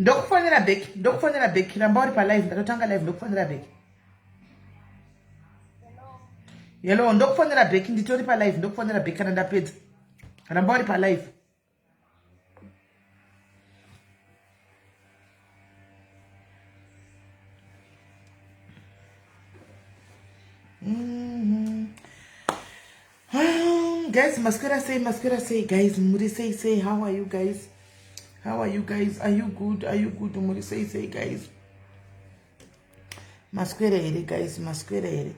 Ndokufonera back, ndokufonera back. Ramba uri pa live, ndatotanga live ndokufonera back. Hello, ndokufonera back nditori pa live, ndokufonera back kana ndapedza. Ramba uri pa live. Mm -hmm. Guys, maswera sei, maswera sei guys, muri sei sei, how are you guys? How are you guys? Are you good? Are you good? Muri sei sei guys? Maswera here guys, maswera here.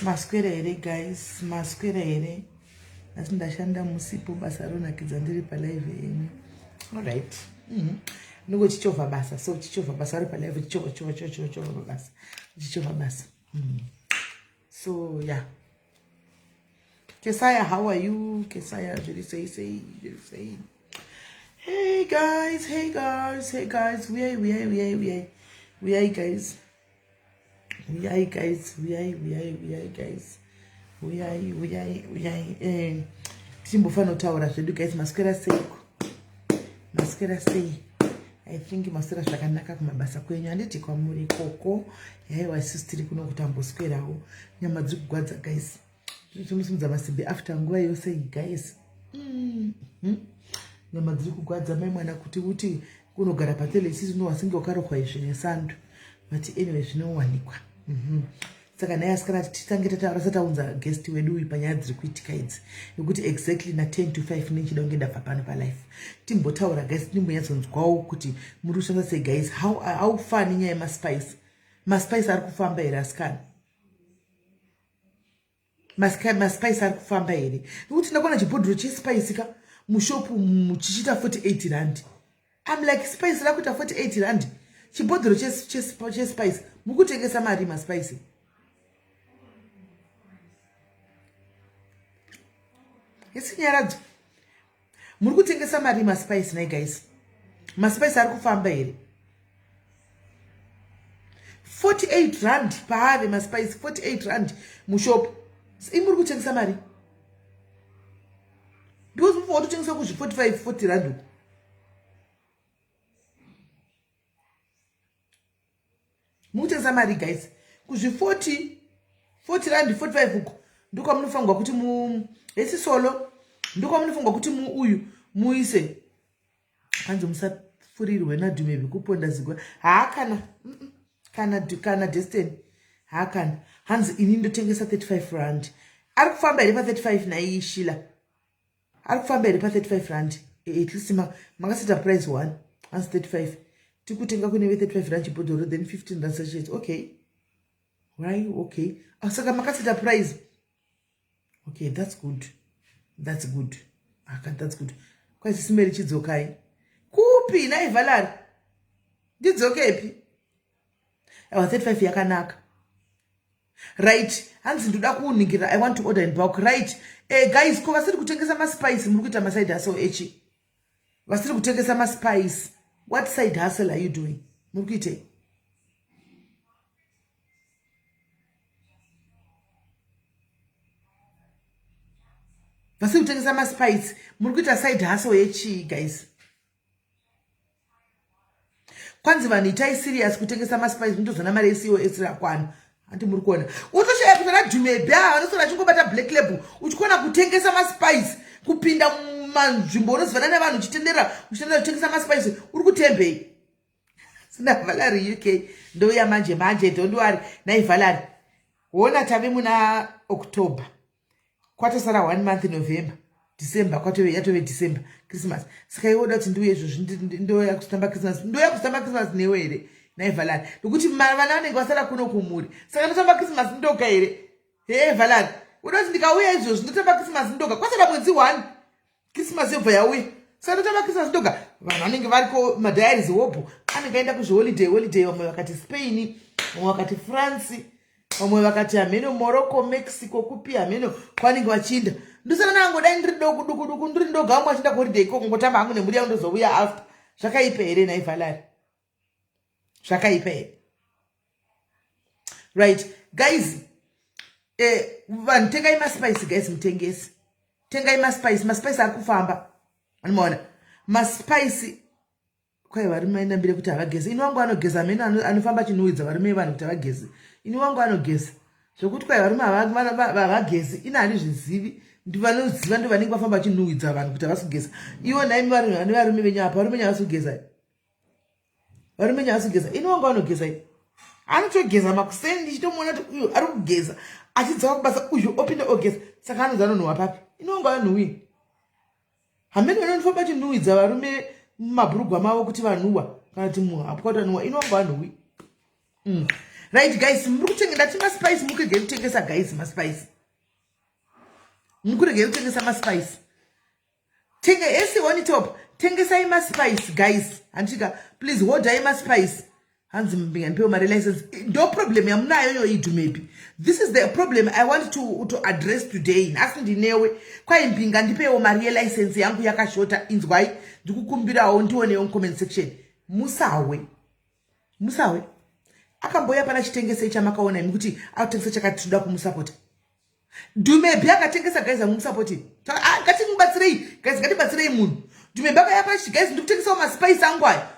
Maswera here guys, maswera here. Asi ndashanda musipo basa ronakidza ndiri pa live yenyu. All right. Niko chichovha basa, so chichovha basa uri pa live chichovha chovha chovha chovha basa. Chichovha basa. So yeah. Kesaya, how are you? Kesaya, zviri sei sei, zviri sei. Hey guys, hey guys, hey guys, uyai, uyai, uyai, uyai. Uyai guys. Uyai guys, uyai, uyai, uyai guys. Uyai, uyai, uyai. Eh, tichimbofanira kutaura zvedu guys, maswera seiko? Maswera sei? I think maswera zvakanaka kumabasa kwenyu, handiti kwamuri ikoko. Yaiwa isusu tiri kuno kutamboswerawo. Nyama dziri kugwadza guys. Tinosimudza masimbi after nguva yose iyi guys. Nyama dziri kugwadza mai mwana kuti uti kunogara patele isisi unowasinge wakarohwa izvi nesando. But anyway zvinowanikwa. Saka nhai asikana titange tataura sataunza guest wedu uyu panyaya dziri kuitika idzi. Nekuti exactly na 10 to 5 nechida kunge ndabva pano pa life. Timbotaura guys, timbonyatsonzwawo kuti muri kushanda sei guys. How far nenyaya yemaspice? Maspice ari kufamba here asikana? Maspice ari kufamba here? Nekuti ndakaona chibhodhoro chespice ka mushopu chichiita 48 rand. I'm like spice rakuita 48 rand. Chibhodhoro chespice muri kutengesa mari maspice? Isinyaradzo. Muri kutengesa mari maspice nhai guys? Maspice ari kufamba here? 48 rand paave maspice 48 rand mushop. Imi muri kutengesa mari? Because mufanira kutotengesa kuzvi 45 40 rand uko. Mukutengesa mari guys kuzvi 40 40 rand 45 uko ndokwamunofanirwa kuti mu esi solo ndokwamunofanirwa kuti mu uyu muise. Hanzi musafurirwe naDhumebi kuponda zigwa. Haa kana kana kana Destiny. Haa kana. Hanzi ini ndotengesa 35 rand. Ari kufamba here pa 35 naiyi Sheila? Ari kufamba here pa 35 rand? At least makaseta price 1. Hanzi 35. Tikutenga kune ve 35 rand chibhodhoro then 15 rand sachet. Okay. Right, okay. Saka makaseta price. Okay, that's good. That's good. Aka, that's good. Kwazi simeri chidzokai. Kupi nai Valerie? Ndidzokepi? Awa 35 yakanaka. Right, hanzi ndoda kuningira, I want to order in bulk. Right. Guys, ko vasiri kutengesa maspice muri kuita maside hustle echi? Vasiri kutengesa maspice. What side hustle are you doing? Muri kuitei? Vasiri kutengesa maspice muri kuita side hustle yechii guys? Kwanzi vanhu itai serious kutengesa maspice mutozoona mari yeCOS rakwana. Hanti muri kuona. Utoshaya kuti ana Dhumebi ava vanoswera vachingobata black label uchikona kutengesa maspice kupinda mumanzvimbo unozivana nevanhu uchitendera uchitendera kutengesa maspice uri kutembei? Sina Valerie UK ndouya manje manje, don't worry. Nai Valerie. Wona tave muna October. Kwatosara 1 month November, December, kwatove yatove December, Christmas. Saka iwe uda kuti ndiuye izvozvi ndouya kuzotamba Christmas. Ndouya kuzotamba Christmas newe here? Nai Valerie. Nekuti vana vanenge vasara kuno kumhuri. Saka ndotamba Christmas ndoga here? Hey Valerie. Uda kuti ndikauya izvozvi ndotamba Christmas ndoga. Kwasara mwedzi 1. Christmas yobva yauya. Saka ndotamba Christmas ndoga. Vanhu vanenge variko madiaries hobho anenge aenda kuzviholiday holiday, vamwe vakati Spain, vamwe vakati France, vamwe vakati hameno Morocco, Mexico, kupi hameno kwanenge vachiinda. Ndosara nangu dai ndiri doku duku duku ndiri ndoga vamwe vachienda kuholiday ikoko ngotamba hangu nemhuri yangu ndozouya after. Zvakaipa here nhai Valerie? Zvakaipa here? Right guys, vanhu tengai maspice guys, mutengesi. Tengai maspice, maspice ari kufamba. Anomaona maspice Kwai varume vainambire kuti havagezi. Ini wangu anogeza mene anofamba achinhuhwidza varume vevanhu kuti havagezi. Ini wangu anogeza. Zvekuti kwai varume havagezi ini handizvizivi. Ndivanoziva ndo vanenge vafamba vachinhuhwidza vanhu kuti havasi kugeza. Iwo nhaimi vane varume venyu apa varume venyu havasi kugeza. Varume venyu havasi kugeza. Ini wangu anogeza. Anotogeza makuseni ndichitomuona kuti uyu ari kugeza. Achidzoka kubasa uyu opinda ogeza. Saka anonzi anonhuhwa papi? Ini wangu anonhuhwii. Hameno vanonofamba chinhuhwidza varume mumabhurugwa mavo kuti vanhuwa kana kuti muhapwa kuti vanhuwa ino wangu vanhuwi. Right guys, muri kutenga ndati maspice mukuregei kutengesa guys maspice. Mukuregei kutengesa maspice. Tenga ese one top. Tengesai maspice guys. Handika please hodai maspice. Hanzi mbinga ndipewo mari license. Ndo problem yamunayo yo idumepi. This is the problem I want to address today. Nhasi ndinewe. Kwai mbinga ndipewo mari yelicense yangu yakashota. Inzwai ndikukumbirawo ndionewo mu comment section. Musawe. Musawe. Akamboya pana chitengesei chamakaona imi kuti akutengesa chakati toda kumusapota. Dumebi akatengesa guys amumusapoti. Ngatimubatsirei guys, ngatibatsirei munhu. Dumebi akaya pana chiti guys ndikutengesawo maspice angu aya.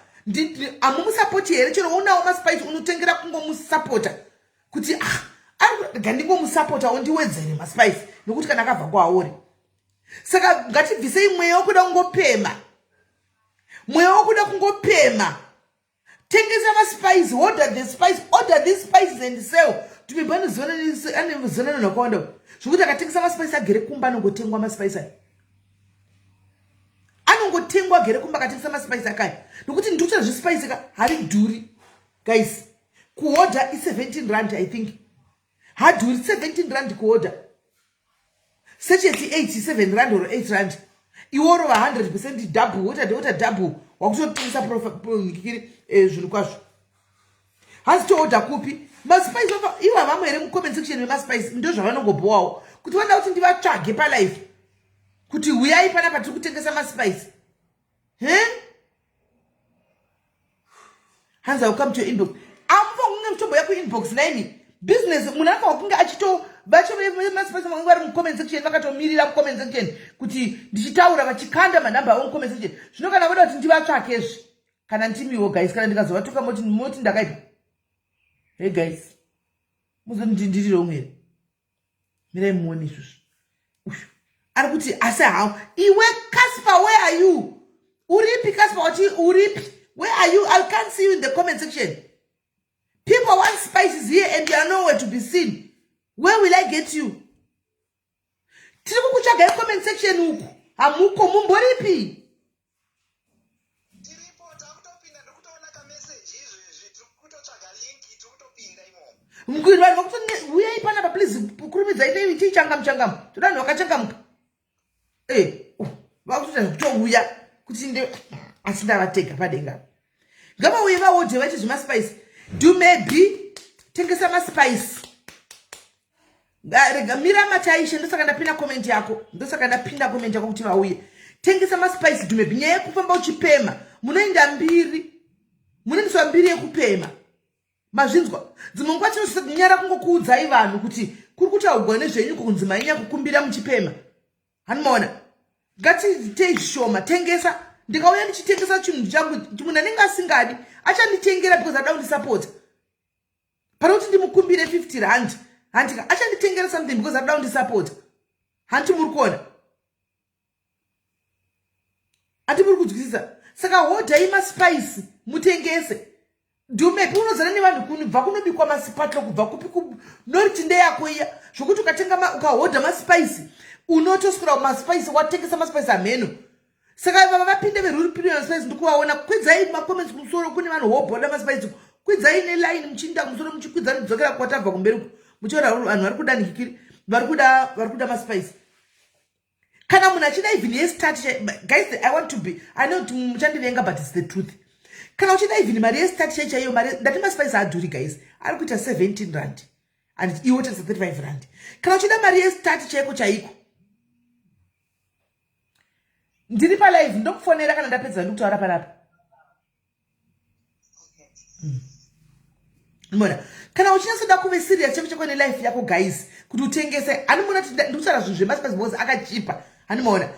Amumusapoti here chero unawo maspice unotengera kungomusapota kuti rega ndingomusapota ondiwedzere maspice nokuti kana akabva kwauri. Saka ngatibvisei mweya wekuda kungopema. Mweya wekuda kungopema. Tengesa maspice, order the spice, order these spices and sell. Dumebi anoziva nevanhu vakawanda zvekuti akatengesa maspice agere kumba anongotengwa maspice aya. Anongotengwa agere kumba akatengesa maspice akaya. Nokuti ndikuita zvespice ka haridhuri. Guys, kuorder i 17 rand I think. Hadhuri 17 rand kuorder. Sacheti 87 rand or 8 rand. Iwe worova 100% double, wota double, wakutotengesa profit zvinhu kwazvo. Hanzi toorder kupi? Maspice ivo havamwe here mucomment section vemaspice ndo zvavanongobowawo. Kuti vanoda kuti ndivatsvage palife. Kuti huyai panapa tiri kutengesa maspice. He? Hanzi I will come to your inbox. Amufa kunge mutombo yako inbox naimi. Business munhu akawa kunge achito vacho vemaspice vangu vari mucomment section vakatomirira mucomment section kuti ndichitaura vachikanda manhamba avo mucomment section. Zvino kana voda kuti ndivatsvakezve kana ndimiwo guys kana ndikazovatuka moti ndakaipa. Hey guys. Muzoti ndiri wrong here? Mirai muone izvozvo. Uyu ari kuti asi how iwe Casper where are you? Uripi Casper wati uripi? Where are you? I can't see you in the comment section. People want spices here and you are nowhere to be seen. Where will I get you? Tiri kukutsvagai comment section uku. Hamuko mumboripi? Tiripo takutopinda ndikutoona ka message izvezvi tiri kutotsvaga link tiri kutopinda imomo. Mkwiri vanhu vakuti uyai panapa please kurumidzai tichangamu changamu. Toda vanhu vakachangamuka. Vakutoita zvekutouya kuti ndi asi ndavatega padenga. Ngavauye vaodhe vaite zvemaspice. Dumebi tengesa maspice. Rega mira mataishe ndosaka ndapinda comment yako. Ndosaka ndapinda comment yako kuti vauye. Tengesa maspice Dumebi nyaya yekufamba uchipema. Munoenda mbiri. Munoendeswa mbiri yekupema. Mazvinzwa. Dzimwe nguva tinosanyara kungokuudzai vanhu kuti kuri kutaurwa nezvenyu kunzi mainya kukumbira muchipema. Hanimaona. Ngatiitei zvishoma tengesa. Ndikauya ndichitengesa chinhu changu munhu anenge asingadi achanditengera because ada kundisapota. Pane kuti ndimukumbire 50 rand. Handika achanditengera something because ada kundisapota. Hanti muri kuona? Hanti muri kunzwisisa? Saka hodhai maspice mutengese. Dumebi unozana nevanhu kubva kunobikwa masipatlo kubva kupi noriti ndeyako iya zvokuti ukatenga ukahodha maspice unotoswera maspice watengesa maspice amheno. Saka vava vapinde veruri premium spice ndikuvaona kwidzai macomments kumusoro kune vanhu hobhoda maspice kwidzai neline muchiinda kumusoro muchikwidza muchidzokera kwatabva kumberi uku muchiona vanhu vari kuda nhikiri vari kuda maspice. Kana munhu achida even yestart guys I want to be I know kuti muchandivenga but it's the truth. Kana uchida even mari yestart chai chaiyo mari ndati maspice haadhuri guys ari kuita 17 rand and iwe otengesa 35 rand. Kana uchida mari yestart chaiko chaiko ndiri palive ndokufonera kana ndapedza ndikutaura panapa. Mona kana uchinyatsoda kuve serious chako chako nelife yako guys kuti utengese handimuona kuti ndikutaura zvinhu zvemaspice because akachipa handimaona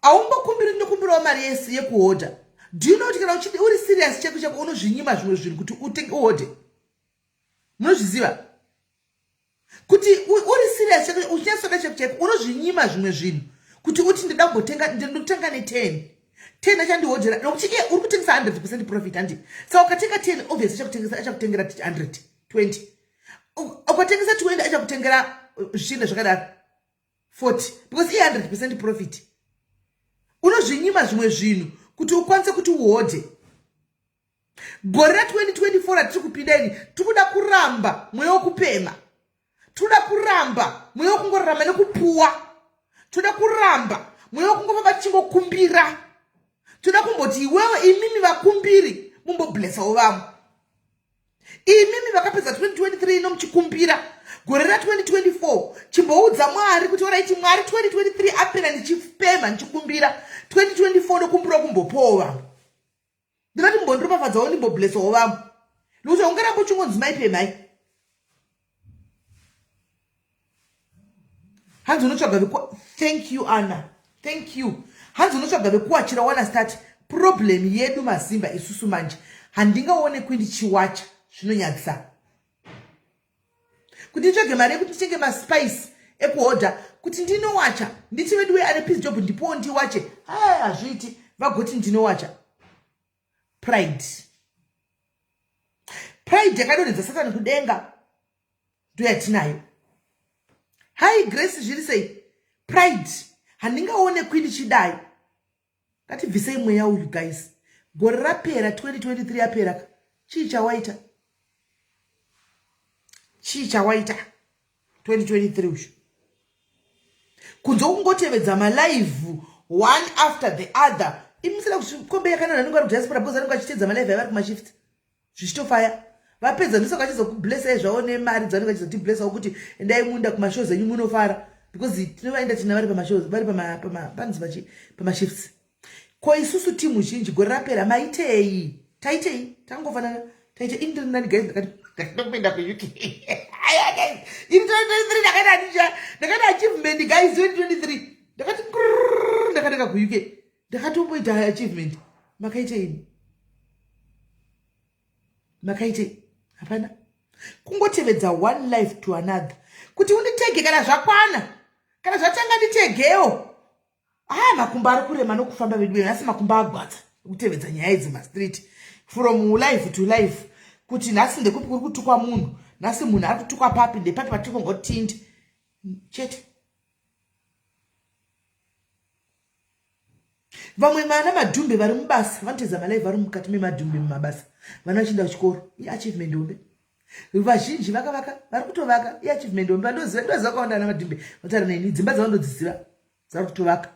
aumbokumbiri ndinokumbirawo mari yekuhodha. Do you know kuti kana uchidi uri serious chako chako unozvinyima zvimwe zvinhu kuti utenge uhodhe? Munozviziva kuti uri serious chako, uchinyatsoda chako chako, unozvinyima zvimwe zvinhu kuti uti ndida kumbotenga, ndinotenga ne10 10 achandihodhera, nokuti iye uri kutengesa 100% profit, handi? Saka ukatenga 10, obviously achakutengesa, achakutengera 100 20. Ukatengesa 20, achakutengera zvichienda zvakadaro 40, because iye 100% profit. Unozvinyima zvimwe zvinhu kuti ukwanise kuti uhodhe. Gore ra2024 ratiri kupinda ini, tikuda kuramba mweya wokupema, tinoda kuramba mweya wokungorarama nekupuwa, toda kuramba mweya wokungofamba tichingokumbira. Toda kumboti iwewe, imimi vakumbiri, mumboblessawo vamwe. Imimi vakapedza 2023 ino muchikumbira, gore ra2024 chimboudza Mwari kuti, "Alright Mwari, 2023 apera ndichipema, ndichikumbira. 2024 ndokumbirawo kumbopowo vamwe. Ndinoti mbondiropafadzawo, ndimboblessawo vamwe," nokuti ungaramba uchingonzi maipemai. Hanzi unotsvaga veku, thank you Anna, thank you. Hanzi unotsvaga vekuwachira wana start. Problem yedu mazimba isusu manje, handingaonekwi ndichiwacha, zvinonyadzisa. Kuti nditsvage mari yekuti nditenge maspice ekuhodha kuti ndinowacha, nditi, "Veduwe, ane piece job, ndipowo ndiwache," haya, hazviiti. Vagoti ndinowacha. Pride, pride yakadonhedza Satani kudenga, ndoyatinayo. Hai Grace, zviri sei? Pride, handingaonekwi ndichidai. Ngatibvisei mweya uyu, guys. Gore rapera, 2023 yapera, chii chawaita? Chii chawaita 2023 uyu, kunze kungotevedza malive one after the other? Imisira kuti kombe yakanana, anenge vari kudiaspora, because anenge achiteedza malive avari kumashift, zvichitofaya. Vapedza, ndosaka vachizokublessai zvavo nemari dzavanenge vachizotiblessawo kuti endai munda kumashows enyu munofara, because tinovaenda tina vari pamashows, vari panzi vachi pamashifts. Ko isusu timu zhinji, gore rapera maitei? Taitei? Tangofanana taite. Ini ndiri nani, guys? Ndakati ndakatopinda kuUK guys. Ini 2023 ndakaita, ndakaita achievement, guys. 2023 ndakati ndakananga kuUK, ndakatomboita achievement. Makaiteini? Makaitei? Hapana. Kungotevedza one life to another, kuti unditege kana zvakwana, kana zvatanga, nditegewo. Aya makumbo ari kurema nokufamba vedu, asi makumbo agwadza ekutevedza nyaya idzi mastreet, from life to life, kuti nhasi ndekupi kuri kutukwa munhu, nhasi munhu ari kutukwa papi, ndepapi patiri kungotindi chete. Vamwe vana madhumbe vari mubasa vanotedza malive vari mukati memadhumbe mumabasa, vana vachienda kuchikoro. Iachievement hombe. Vazhinji vakavaka, vari kutovaka, iachievement hombe. Vandoziva, ndoziva kwawanda vana madhumbe vataura neni, dzimba dzavandodziziva dzari kutovaka.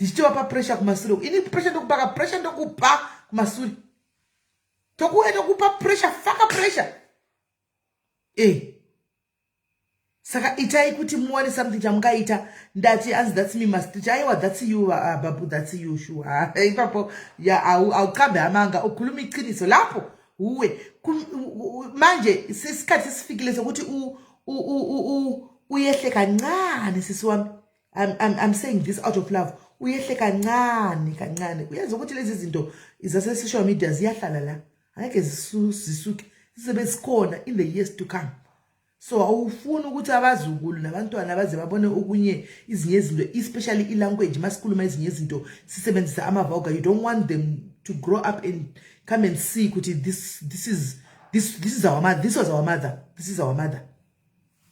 Ndichitovapa pressure kumasure. Ini pressure ndokupaka, pressure ndokupa kumasure, tokuuya tokupa pressure, faka pressure e. Saka itai kuti muwane something chamungaita. Ndati anzi, "That's me mastreet." Aiwa, that's you, babu, that's you, sure. Ipapo awuqambe amanga, ukhuluma iqiniso lapho uwe. Manje sesikhathi sesifikile sokuthi uyehle kancane, sisi wami. I'm saying this out of love. Uyehle kancane kancane. Uyazi ukuthi lezi zinto zase-social media ziyahlala la, angeke zisuke, zizobe zikhona in the years to come. So awufuni ukuthi abazukulu nabantwana baze babone okunye, izinye izinto, especially ilanguage. Masikhuluma ezinye izinto sisebenzisa amavulgar, you don't want them to grow up and come and see ukuthi this is this is our mother, this was our mother, this is our mother.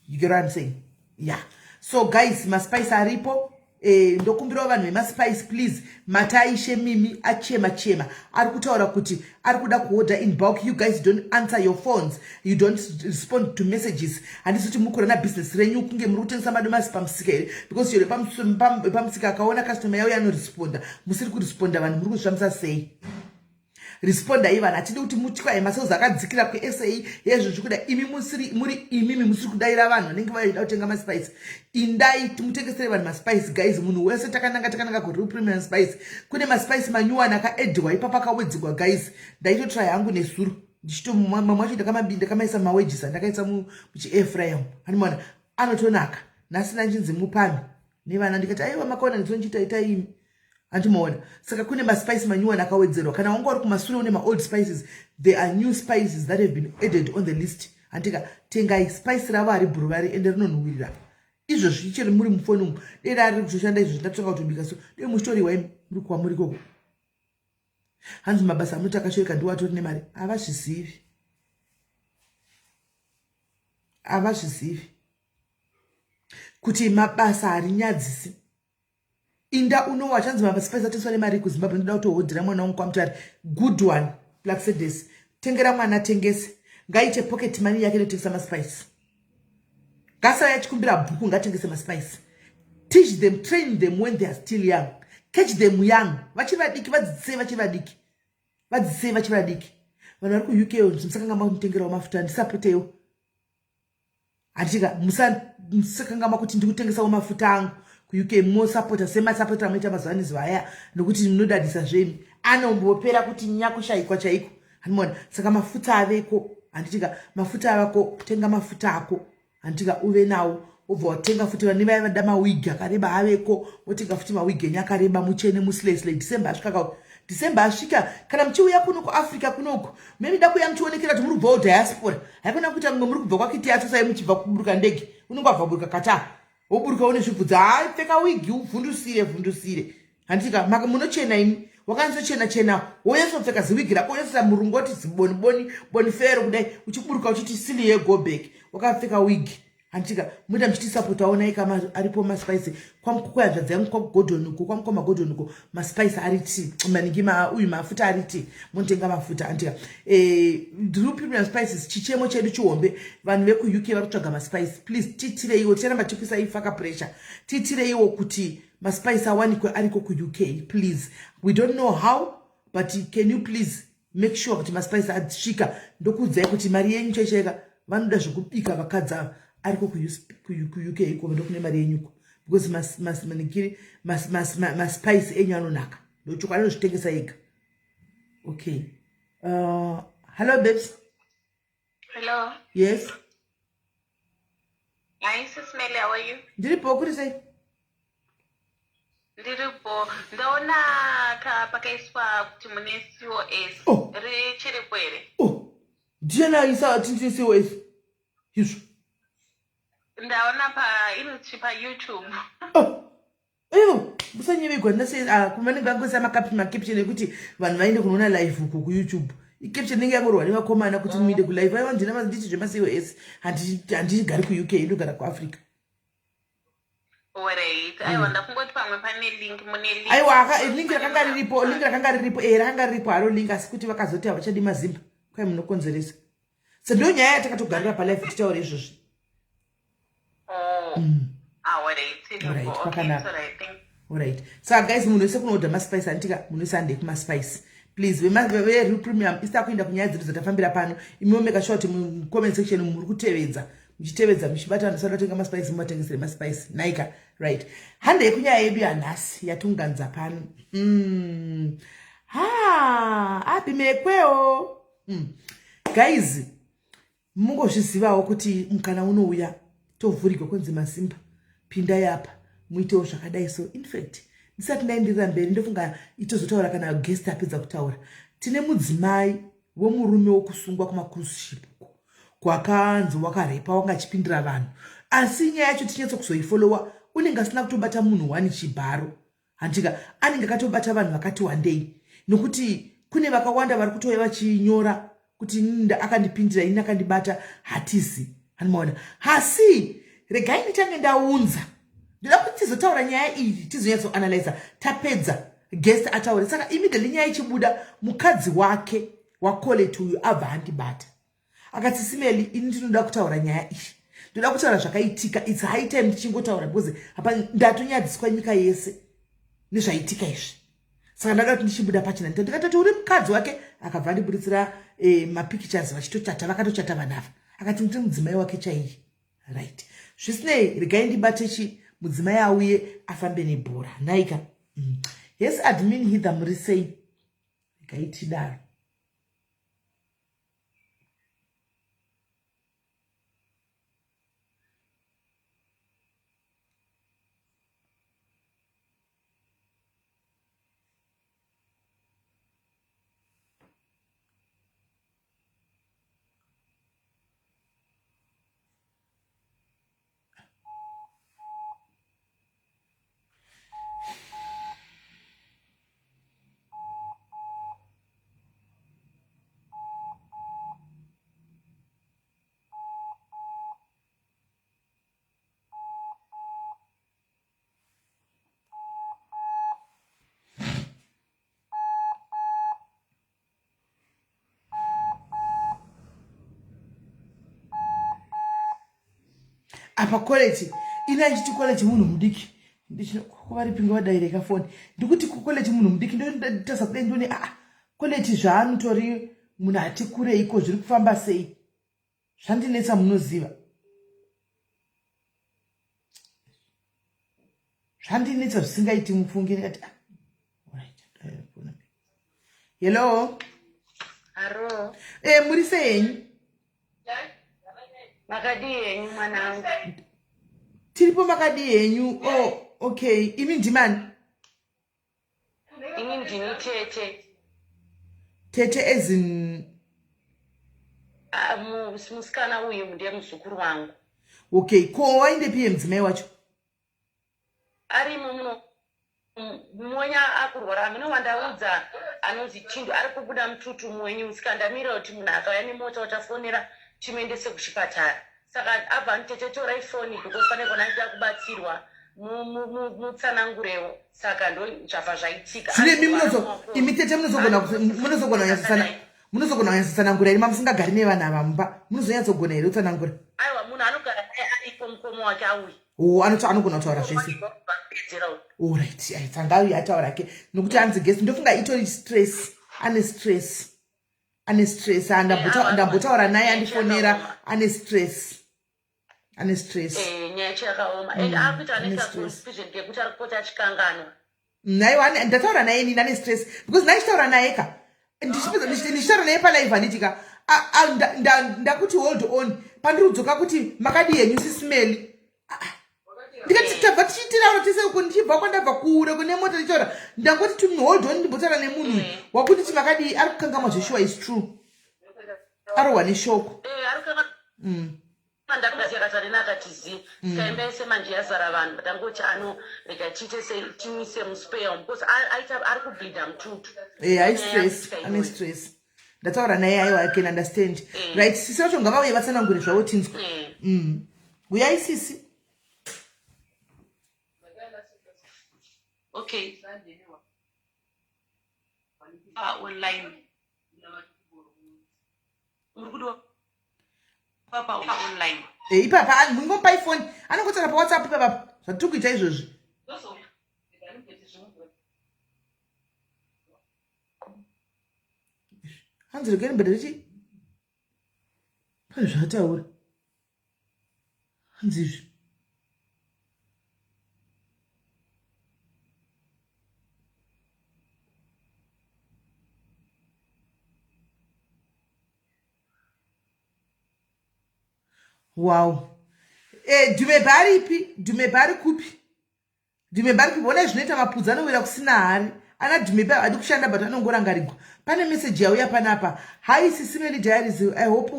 You get what I'm saying? Yeah. So guys, maspice aripo. Ndokumbirawo vanhu vemaspice, please. Mataishe Mimi achema chema, ari kutaura kuti ari kuda kuorder in bulk. You guys don't answer your phones, you don't respond to messages. Handisi kuti muri kurana business renyu kunge muri kutengesa madomasi pamusika here? Because chero pamusika akaona customer yauya anoresponda. Musiri kuresponda vanhu, muri kuzvifambisa sei? Respondai vanhu. Hatidi kuti mutyaye masales akadzikira kuSA yezvo zvikuda. Imi musiri muri, imimi musiri kudayira vanhu vanenge vaida kutenga maspice. Indai mutengesere vanhu maspice, guys. Munhu wese, takananga, takananga kuReal Premium Spice. Kune maspice manyuwani akaedhwa ipapo, akawedzerwa, guys. Ndaitotry hangu nesuro, ndichito mamwe acho ndakamaisa mumawedges, andakaisa muchiairfryer, animona anotonaka. Nhasi ndanchinzi mupami nevana, ndikati, "Aiwa, makaona ndizonchiita, itai imi." Andimaona saka kune maspice manyuwani akawedzerwa. Kana wanga uri kumasure une maold spices, there are new spices that have been added on the list. Handika tengai spice ravo haribhuruvari ende rinonhuwirira. Izvozvi chero muri mufoni umu dei rari kutoshanda izvozvi ndatotanga kutobika so dei muchitoriwa imi muri kwamuri ikoko. Hanzi mabasa amuti akashoeka ndiwo atori nemari. Havazvizivi, havazvizivi kuti mabasa harinyadzisi. Inda unowa chanzi maspice atengeswa nemari kuZimbabwe. Ndoda kutohodhera mwana wangu kwaMutare. Good one, Blacksedes. Tengera mwana tengese, ngaite pocket money yake inotengesa maspice. Ngasauya achikumbira bhuku, ngatengese maspice. Teach them, train them when they are still young. Catch them young, vachiri vadiki. Vadzidzisei vachiri vadiki, vadzidzisei vachiri vadiki. Vanhu vari kuUK, musakanga mamutengerawo mafuta, ndisapotewo. Handitika musakangama kuti ndikutengesawo mafuta angu kuUK. Mosapota semasapota amoita mazuva nezuva aya, nokuti munodadisa zvemi. Anombopera kuti nyakushayikwa chaiko. Handimaona saka mafuta aveko. Handitika mafuta avako, tenga mafuta ako. Handitika uve nawo, wobva watenga futi. Vane vaya vada mawigi akareba aveko, motenga futi mawigi enyu akareba, muchene musilesile. December asvika ka, December asvika. Kana muchiuya kuno kuAfrica kunoku, memida kuuya muchionekera kuti muri kubvawo diaspora. Haikona kuita mumwe muri kubva kwakiti yacho sai muchibva kuburuka ndege, unenge wabva kuburuka Qatar, woburuka une zvibvudza. Hai, pfeka wigi uvhundusire vhundusire. Handitika munochena imi, wakanyatsochena chena, wonyatsopfeka ziwigi rako, wonyatsoita murungu oti ziboni boni bonifero kudai, uchiburuka uchiti sili yegobek wakapfeka wigi. Handitika muita muchitisapota. Onai kama aripo maspice kwamukuyanzvadzi yangu kwaGodhonuko, kwamukoma Godhonuko. Maspice ari ti maningi uyu mafuta ari ti munotenga mafuta. Handitika Real Premium Spices, chichemo chedu chihombe, vanhu vekuUK vari kutsvaga maspice. Please tiitireiwo, ticharamba tichikuisai faka pressure. Tiitireiwo kuti maspice awanikwe ariko kuUK, please. We don't know how, but can you please make sure kuti maspice asvika? Ndokuudzai kuti mari yenyu chaichaika. Vanoda zvekubika vakadzi ava ariko kuUK iko, ndokune mari yenyuko, because manikiri maspice enyu anonaka. Ndochokwadi, anozvitengesa ega. Okay, hello babes. Hello. Yes. Hi, Sis Melly, how are you? Ndiripo, kuri sei? Ndiripo. Ndaona ka pakaiswa kuti mune COS. Oh. Richiripo here? Oh, ndiani aisa tindine COS izvo? Ndaona pa inoti pa YouTube. Oh, iyo musanyevegwa ndinase kuvanenge vangoisa macaption ekuti vanhu vaende kunoona live uko kuYouTube. Icaption inenge yangorwa nevakomana kuti muinde kulive. Aiwa, ndina nditi zvemaCOS, handigari kuUK, ndogara kuAfrica. Alright. Aiwa, ndakungoti pamwe pane link, mune link. Aiwa, link rakanga riripo, link rakanga riripo, rakanga riripo haro link, asi kuti vakazoti havachadi mazimba, kwai munokonzeresa. So ndo nyaya yatakatogarira palive tichitaura izvozvi. Oh. Ah, alright. Alright, Iripo. Okay, pakanaka. it's alright. Thank Alright, saka guys, munhu wese kunoodha maspice. Anditika munhu wese handei kumaspice, please. VeReal Premium isita kuenda kunyaya dzedu dzatafambira pano. Imiwo make sure kuti mucomment section muri kutevedza, muchitevedza, muchibata vanhu vasati vatenga maspice, muvatengesere maspice naika. Right, handei kunyaya yedu yanhasi yatiunganidza pano. Ha, abimekwewo. Guys, mungozvizivawo kuti mukana unouya tovhurigwa kunzi masimba pindai apa muitewo zvakadai. So infact ndisati ndaenderera mberi, ndofunga itozotaura kana guest apedza kutaura. Tine mudzimai wemurume wokusungwa kumacruise ship uko kwakanzi wakarepa, wanga achipindira vanhu, asi nyaya yacho tichinyatsa kuzoifolowa, unenge asina kutobata munhu wani chibharo. Handika anenge akatobata vanhu vakati wandei, nokuti kune vakawanda vari kutouya vachinyora kuti inini akandipindira, ini akandibata, hatizi. Handimaona. Hasi regai ndichange ndaunza, ndoda kuti tizotaura nyaya iyi, tizonyatsoanalyza tapedza, guest ataure. Saka immediately nyaya ichibuda, mukadzi wake waColet uyu abva andibata akati, "Sis Melly, ini ndinoda kutaura nyaya iyi, ndoda kutaura zvakaitika. It's high time ndichingotaura because apa ndatonyadziswa nyika yese nezvaitika izvi. Saka ndada kuti ndichibuda pachena." Ndikatoti, "Uri mukadzi wake?" Akabva andibuditsira mapictures vachitochata, vakatochata vanhu ava. Akati, "Ndiri mudzimai wake chaiye." Right, zvisinei, regai ndibate chi mudzimai auye afambe nebhora naika. Yes, admin Hither, muri sei? Regai tidaro. Apa quality ini andichiti quality munhu mudiki kuvaripinga vadaireka foni ndikuti quality munhu mudiki ndotasa kudai ndione aa quality zvaanotori munhu ati kureiko zviri kufamba sei zvandinetsa munoziva zvandinetsa zvisingaiti mufunge ndikati ah, hello Hello. Eh, muri sei henyu? Makadii henyu mwanangu? Tiripo makadii henyu? Oh, okay. Imi ndimani? Ini ndini tete. Tete as in Ah, musikana uyu ndiye muzukuru wangu. Okay, ko waindepi mudzimai wacho? Arimo muno Monya akurwara hameno wandaudza anonzi Chindu ari kubuda mututu mwenyu saka ndamira kuti munhu akauya nemota utafonera timuendese kuchipatara saka abva anotete torai foni because pane kona aida kubatsirwa mutsanangurewo saka ndo zvabva zvaitika. Zvino imi munozo imi tete munozogona munozogona kunyatsosana munozogona kunyatsotsanangura here mamusingagari nevanhu ava mumba munozonyatsogona here kutsanangura? Aiwa munhu anogara naye aripo mukoma wake auya. Oh, anoti anogona kutaura zvese. Alright, oh, tsanga uyu ataura ke nokuti anzi guest ndofunga itori stress, ane stress. Ane stress, ah, ndambotaura naye andifonera ane stress. Ane stress. Eh, nyaya yacho yakaoma. And akuita ane confusion yekuti ari kupota achikanganwa. Naiwa ndataura naye inini ane stress because ndaichitaura naye ka ndichitaura naye palive handiti ka ndakuti hold on pandiri kudzoka kuti makadii henyu sisimeli ndikati tabva tichitiraura tese uko ndichibva kwandabva kure kune mota ndichitaura ndangoti to hold on ndimbotaura nemunhu mm. wakuti ti makadii ari kukangamwa zveshuwa is true arohwa neshoko eh, mm. Ndakati Katarina akati zii mm. Kaimba yese manje yazara vanhu ndangoti ano rega tiite sei timise muspeya umu because aita ari kubleeda mututu. Eh, ai stress, ane stress. Ndataura naye aiwa I can understand. Mm. Right, sisi vacho ngavauye vatsanangure zvavo tinzwe. Mm. Mm. Uyai sisi. Okay. Ah, online. Muri kudiwa papa online. Eh, ipapa mungomupa ifoni anongotaura pawhatsapp ipapa zvatiri kuita izvozvi. Hanzi regeni mbada richi pane zvaataura. Hanzi izvi. Wow. Eh, Dhumebha aripi? Dhumebha ari kupi? Dhumebha ari kupi? Honai zvinoita mapudzi anowira kusina hari. Ana Dhumebha havadi kushanda but anongorangarigwa. Pane message yauya panapa. Hi Sisi Melly Diaries. I hope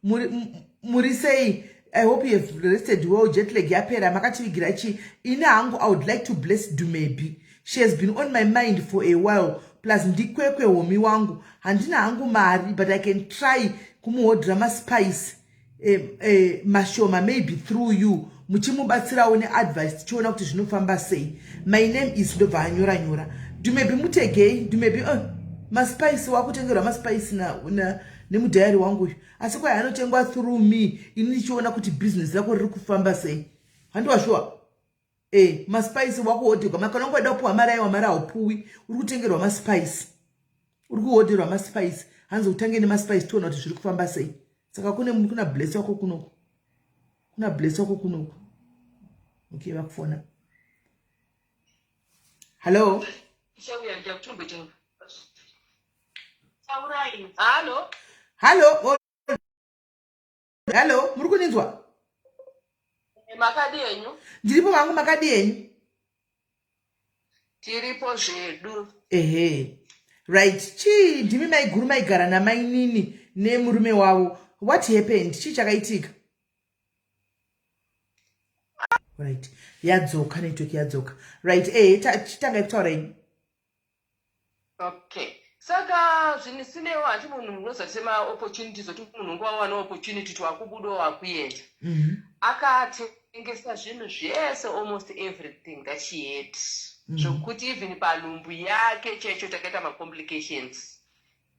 muri muri sei? I hope you have rested well. Jet lag yapera. Makativigira chi? Ini hangu I would like to bless Dumebi. She has been on my mind for a while. Plus ndikwekwe homi wangu. Handina hangu mari but I can try kumuhodhera maspice eh, eh, mashoma maybe through you muchimubatsirawo neadvice tichiona kuti zvinofamba sei. My name is ndobva anyora nyora. Dumebi mutegei Dumebi uh, maspice wakutengerwa maspice na, na nemudhayari wangu uyu asi kwai anotengwa through me ini ndichiona kuti business rako riri kufamba sei handiwa shuwa Eh, maspice wakuhodherwa makana ungoda kupuwa mari aiwa mari haupuwi uri kutengerwa maspice uri kuhodherwa maspice hanzi utange nemaspice tiona kuti zviri kufamba sei saka kune kuna bless wako kunoku kuna bless wako kunoku okay vakufona hallo Hallo. Hallo. Hello, muri kuninzwa? Eh, makadi henyu? Ndiripo vangu, makadi henyu? Tiripo zvedu. Ehe. Right. Chii ndimi maiguru maigara namainini nemurume wavo. What happened? Chii chakaitika? Right. Yadzoka network yadzoka. Right. Eh, chitangai kutaura ini. Okay. Saka zvinisinewo hanti munhu unozati semaopportunities oti munhu unge wawana opportunity to wakubuda wakuenda. Mm -hmm. Akatengesa zvinhu zvese almost everything that she had. Mm -hmm. Zvokuti even panhumbu yake chaicho takaita macomplications.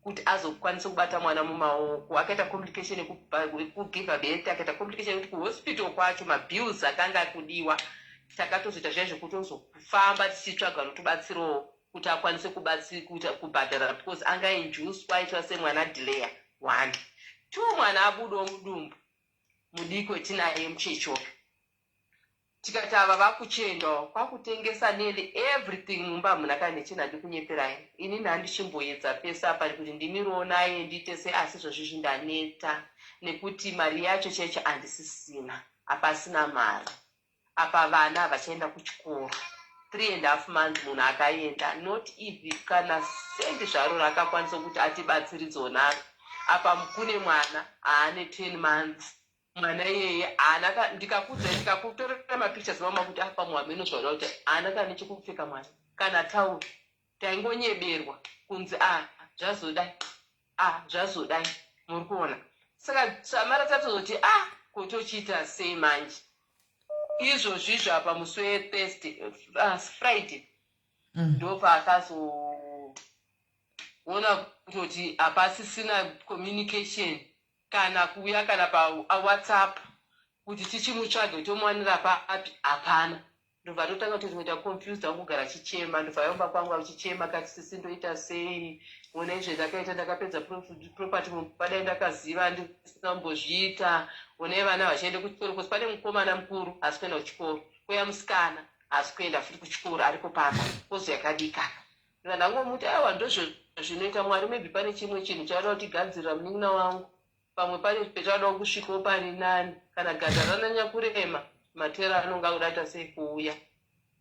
Kuti azokwanisa kubata mwana mumaoko, akaita complication yekugiva birth, akaita complication yekuti kuhospital kwacho mabills akanga akudiwa. Takatozoita zviya zvekutozofamba tichitsvaga vanotibatsirawo kuti akwanise kubhadhara, because anga induced, aitwa semwana delaya one two, mwana abudawo mudumbu mudiki wetinaye muchechoke. Tikati ava vakuchiendawo kwakutengesa nearly everything mumba, hamuna kana nechinhu. Handikunyeperai, inini handichimboedza pese apa kuti ndimirowo naye ndiite sei, asi izvozvizvi ndaneta nekuti mari yacho chaicho handisisina. Hapasina mari apa, vana havachaenda kuchikoro. 3.5 months munhu akaenda, not even kana sendi zvaro raakakwanisa kuti atibatsiridzewo naro. Apa kune mwana aane 10 months. Mwana iyeye haana, ndikakudzai, ndikakutorera mapictures mama kuti apa muhameno zvaoda kuti haana kana nechekupfeka mwana, kana tauro. Taingonyeberwa kunzi a zvazodai, a zvazodai, muri kuona. Saka samara tatozoti a kotochiita sei manje izvozvizvo? Apa musi weThursday, Friday, ndopaakazoona kutoti hapasisina communication, kana kuuya kana paWhatsApp kuti tichimutsvage tomuwanira papi, hapana. Ndobva totanga kuti tinoita confused, angogara achichema. Ndobva yomba kwangu achichema kati, "Sisi, ndoita sei? Ona izve ndakaita, ndakapedza property mumba. Dai ndakaziva ndisina kumbozviita. Onai vana vachiende kuchikoro kosi pane mukomana mukuru asi kuenda kuchikoro, kouya musikana asi kuenda futi kuchikoro, aripo pamba kozi yakadikana." Ndobva ndangomuti, "Aiwa, ndozvo zvinoita Mwari. Maybe pane chimwe chinhu chauda kutigadzirira, munin'ina wangu. Pamwe pane petauda kusvikawo pari nani. Kana ganda rananya kurema, matera anonga akuda kuita sei kuuya."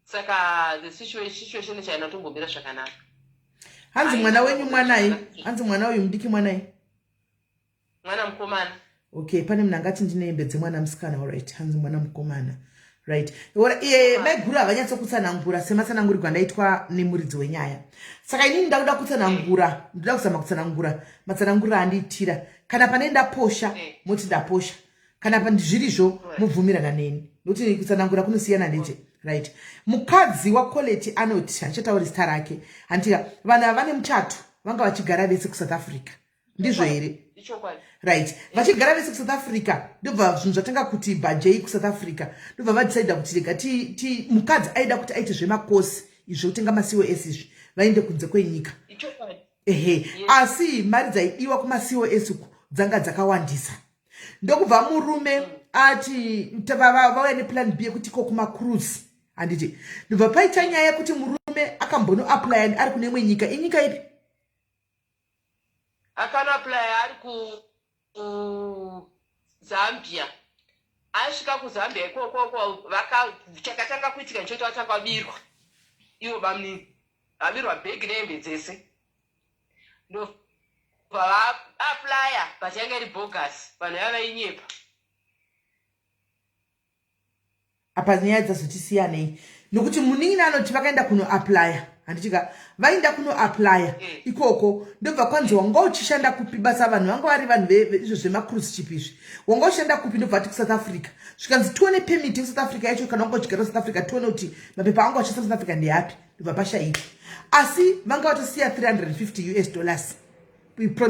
Saka the situation chaina tombomira zvakanaka. Hanzi mwana wenyu mwanai? Hanzi mwana uyu mudiki mwanai? Mwana mukomana. Okay, pane munhu angati ndine hembe dzemwana musikana. Alright, hanzi mwana mukomana. Right, iye maiguru havanyatsokutsanangura sematsanangurirwo andaitwa nemuridzi wenyaya. Saka inini ndakuda kutsanangura, ndoda kuzama kutsanangura matsananguriro andiitira. Kana pane ndaposha, moti ndaposha. Kana zvirizvo, mubvumirana neni, nokuti kutsanangura kunosiyana ndete. Right, mukadzi waColeti anoti, handichatauri zita rake, handitika vanhu ava vane muchato, vanga vachigara vese kuSouth Africa, ndizvo here? Right, vachigara vese kuSouth Africa. Ndobva zvinhu zvatanga kuti bhajei kuSouth Africa, ndobva vadecida kuti rega mukadzi aida kuti aite zvemakosi izvi zvekutenga maCOS izvi, vaende kunze kwenyika. Ehe, asi mari dzaidiwa kumaCOS uku dzanga dzakawandisa. Ndokubva murume ati vauya neplan B yekuti ko kumacruise, handiti? Ndobva paita nyaya yekuti murume akambonoapplya ari kune imwe nyika. Inyika ipi? Akanoapplya ari kuZambia. Asvika kuZambia ikokoko, chakatanga kuitika nechekuti vatanga vabirwa ivo bamunini, vabirwa bhegi nehembe dzese. Ndobva vaapplya, but yanga iri bogus, vanhu vaiva vainyepa. Apa nyaya dzazotisiyanei, nokuti munin'ina anoti vakaenda kunoapplya, handitika? Vaenda kunoapplya ikoko, ndobva kwanzi, "Wanga uchishanda kupi basa?" Vanhu vanga vari vanhu izvo zvemacruise ship izvi. "Wanga uchishanda kupi?" Ndobva ati kuSouth Africa. Zvikanzi, "Tione permit yekuSouth Africa yacho, kana wanga uchigara kuSouth Africa, tione kuti mapepa anga uchisa South Africa ndeapi." Ndobva pashaika, asi vanga vatosiya 350 US dollars,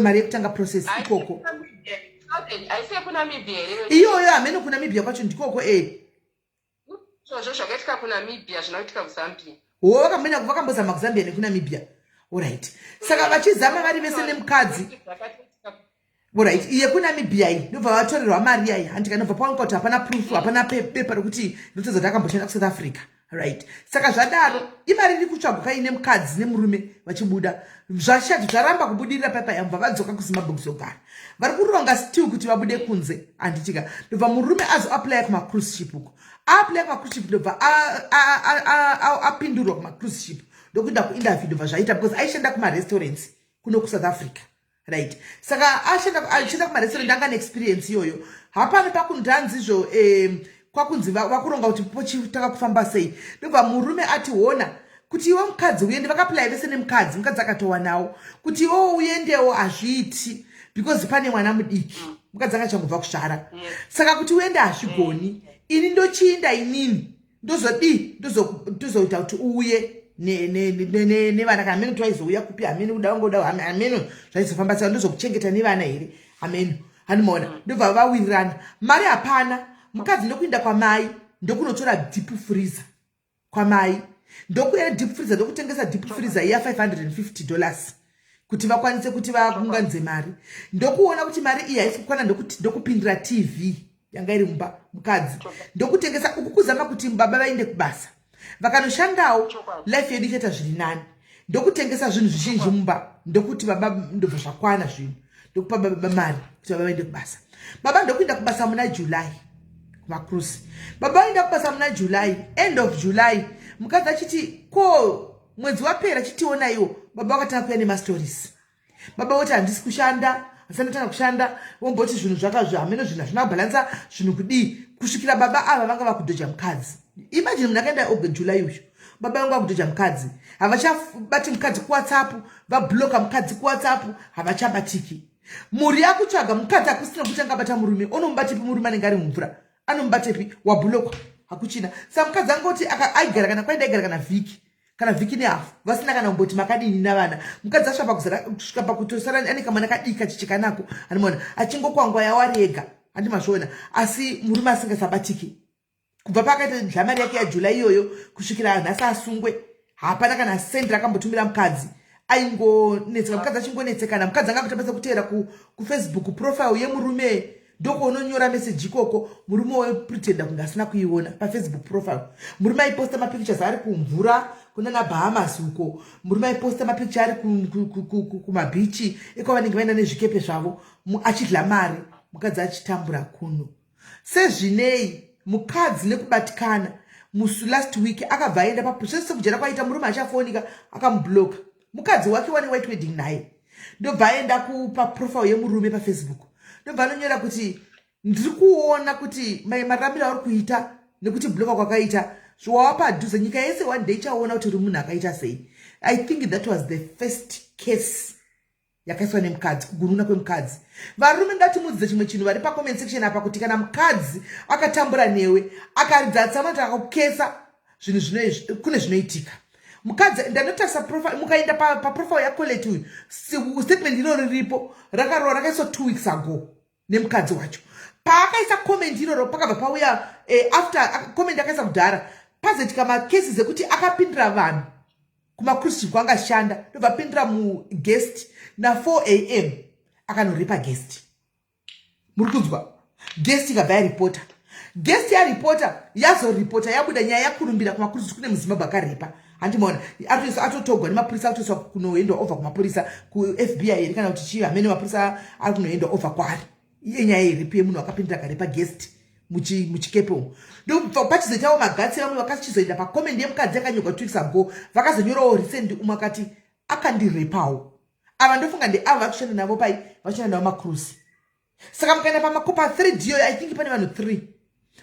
mari yekutanga process ikoko. Haisi yekuNamibia here? Iyoyo hamene kuNamibia kwacho ndikoko e. Izvozvo zvakaitika kuNamibia, zvinoitika kuZambia. Ho, vakamboenda, vakambozama kuZambia nekuNamibia. Alright, saka vachizama vari vese nemukadzi. Alright, iye kuNamibia iyi, ndobva vatorerwa mari yayi, handika? Ndobva paoneka kuti hapana proof, hapana pepa rekuti ndotodza kuti akamboshanda kuSouth Africa. Right, saka zvadaro, imari iri kutsvagwa kaine mukadzi nemurume vachibuda, zvashati zvaramba kubudirira. Paipa yamubva vadzoka kuZimbabwe kuzogara, vari kuronga still kuti vabude kunze, handitika? Ndobva murume azoapplya kumacruise ship uko. Aapplya kumacruise ship, ndobva apindurwa kumacruise ship, ndokuenda kuinterview, ndobva zvaita, because aishanda kumarestaurants kuno kuSouth Africa. Right, saka ashanda kumarestaurant, anga neexperience iyoyo. Hapana pakundanzizvo kwakunzi vakuronga kuti pochitanga kufamba sei. Ndobva murume ati, "Hona kuti iwe mukadzi uende." Vakaapplya vese nemukadzi, mukadzi akatowanawo. Kuti iwewo uendewo hazviiti because pane mwana mudiki, mukadzi anga achangobva kuzvara. Saka kuti uende hazvigoni, ini ndochiinda, inini ndozodii, ndozoita kuti uuye. Nevana kana hameno twaizouya kupi, hameno kuda vangoda, hameno zvaizofamba saka ndozokuchengeta nevana here, hameno. Handimaona. Ndobva vawirirana, mari hapana. Mukadzi ndokuinda kwamai, ndokunotora deep freezer kwamai, ndokuya deep freezer, ndokutengesa deep freezer iya $550 kuti vakwanise kuti vaunganidze mari. Ndokuona kuti mari iyi haisi kukwana, ndokupindira TV yanga iri mumba. Mukadzi ndokutengesa uku kuzama kuti baba vaende kubasa, vakanoshandawo, life yedu ichaita zviri nani. Ndokutengesa zvinhu zvizhinji mumba, ndokuti baba, ndobva zvakwana zvinhu, ndokupa baba mari kuti baba vaende kubasa. Baba ndokuenda kubasa muna July kumacruise. Baba vaenda kubasa muna July, end of July. Mukadzi achiti, "Ko mwedzi wapera chitionaiwo." Baba vakatanga kuya nemastories. Baba voti, "Handisi kushanda, handisandotanga kushanda." Vomboti zvinhu zvakazvo, hameno, zvinhu hazvina kubhalansa, zvinhu kudii, kusvikira baba ava vanga vakudhoja mukadzi. Imagine, munhu akaenda July uyu, baba vanga vakudhoja mukadzi, havachabati mukadzi kuWhatsApp, vabloka mukadzi kuWhatsApp, havachabatiki. Mhuri yakutsvaga mukadzi, hakusina kuti angabata murume. Onomubatipi murume anenge ari mumvura? Anomubatepi? Wablockwa, hakuchina. Saka mukadzi angoti aigara kana kwaenda, aigara kana vhiki, kana vhiki nehafu, vasina kana kumboti makadini navana. Mukadzi asvika pakutosara ane kamwana kadiki kachichikanako, anomaona achingokwangwa yawari ega, handi mazviona? Asi murume asingasabatiki kubva paakaita dlamari yake yaJuly iyoyo kusvikira nhasi asungwe, hapana kana sendi rakambotumira mukadzi. Aingonetseka mukadzi, achingonetsekana. Mukadzi anga kutambisa kuteera kuFacebook profile yemurume, ndokuononyora meseji ikoko. Murume wepretenda kunge asina kuiona paFacebook profile. Murume aiposta mapictures ari kumvura kunana Bahamas uko. Murume aiposta mapicture ari kumabhichi ekwavanenge vaenda nezvikepe zvavo, achidla mari, mukadzi achitambura kuno. Sezvinei, mukadzi nekubatikana, musi last week akabva aenda sekujera kwaita murume achafonika, akamubloka mukadzi wake wane white wedding naye. Ndobva aenda kupaprofile yemurume paFacebook, ndobva anonyora kuti, "Ndiri kuona kuti maramiro auri kuita nekuti bloka kwakaita zvowava padhuze, nyika yese one day ichaona kuti uri munhu akaita sei." I think that was the first case yakaiswa nemukadzi, kugununa kwemukadzi. Varume, ndatimudzidze chimwe chinhu vari pacomment section apa, kuti kana mukadzi akatambura newe, akaridza tsama kuti akakukesa zvinhu, kune zvinoitika. Mukadzi, ndanotarisa profile, mukaenda paprofile yaColet uyu, statement iroro riripo, rakarowa, rakaiswa 2 weeks ago nemukadzi wacho. Paakaisa comment iroro, pakabva pauya after comment akaisa kudhara, pazoitika macases ekuti akapindira vanhu kumacruise kwanga ashanda, ndobva apindira muguest na4 a.m., akanorepa guest. Muri kunzwa? Guest ikabva yaripota. Guest yaripota, yazoripota, yabuda nyaya, yakurumbira kumacruise. Kune muZimbabwe akarepa, handimaona? Atotogwa nemapurisa, atoiswa kunoendwa over kumapurisa, kuFBI here kana kuti chii, hamene. Mapurisa ari kunoendwa over kwaari iye, nyaya yerape yemunhu akapindira akarepa guest muchikepe umu. Ndobva pachizoitawo magatsi, vamwe vakachizoenda pacomment yemukadzi yakanyorwa 2 weeks ago, vakazonyorawo recent, umwe akati akandirepawo. Ava ndofunga ndeava vari kushanda navo pai, vachishanda navo macruise. Saka mukaenda pamakopa 3 dio, I think pane vanhu 3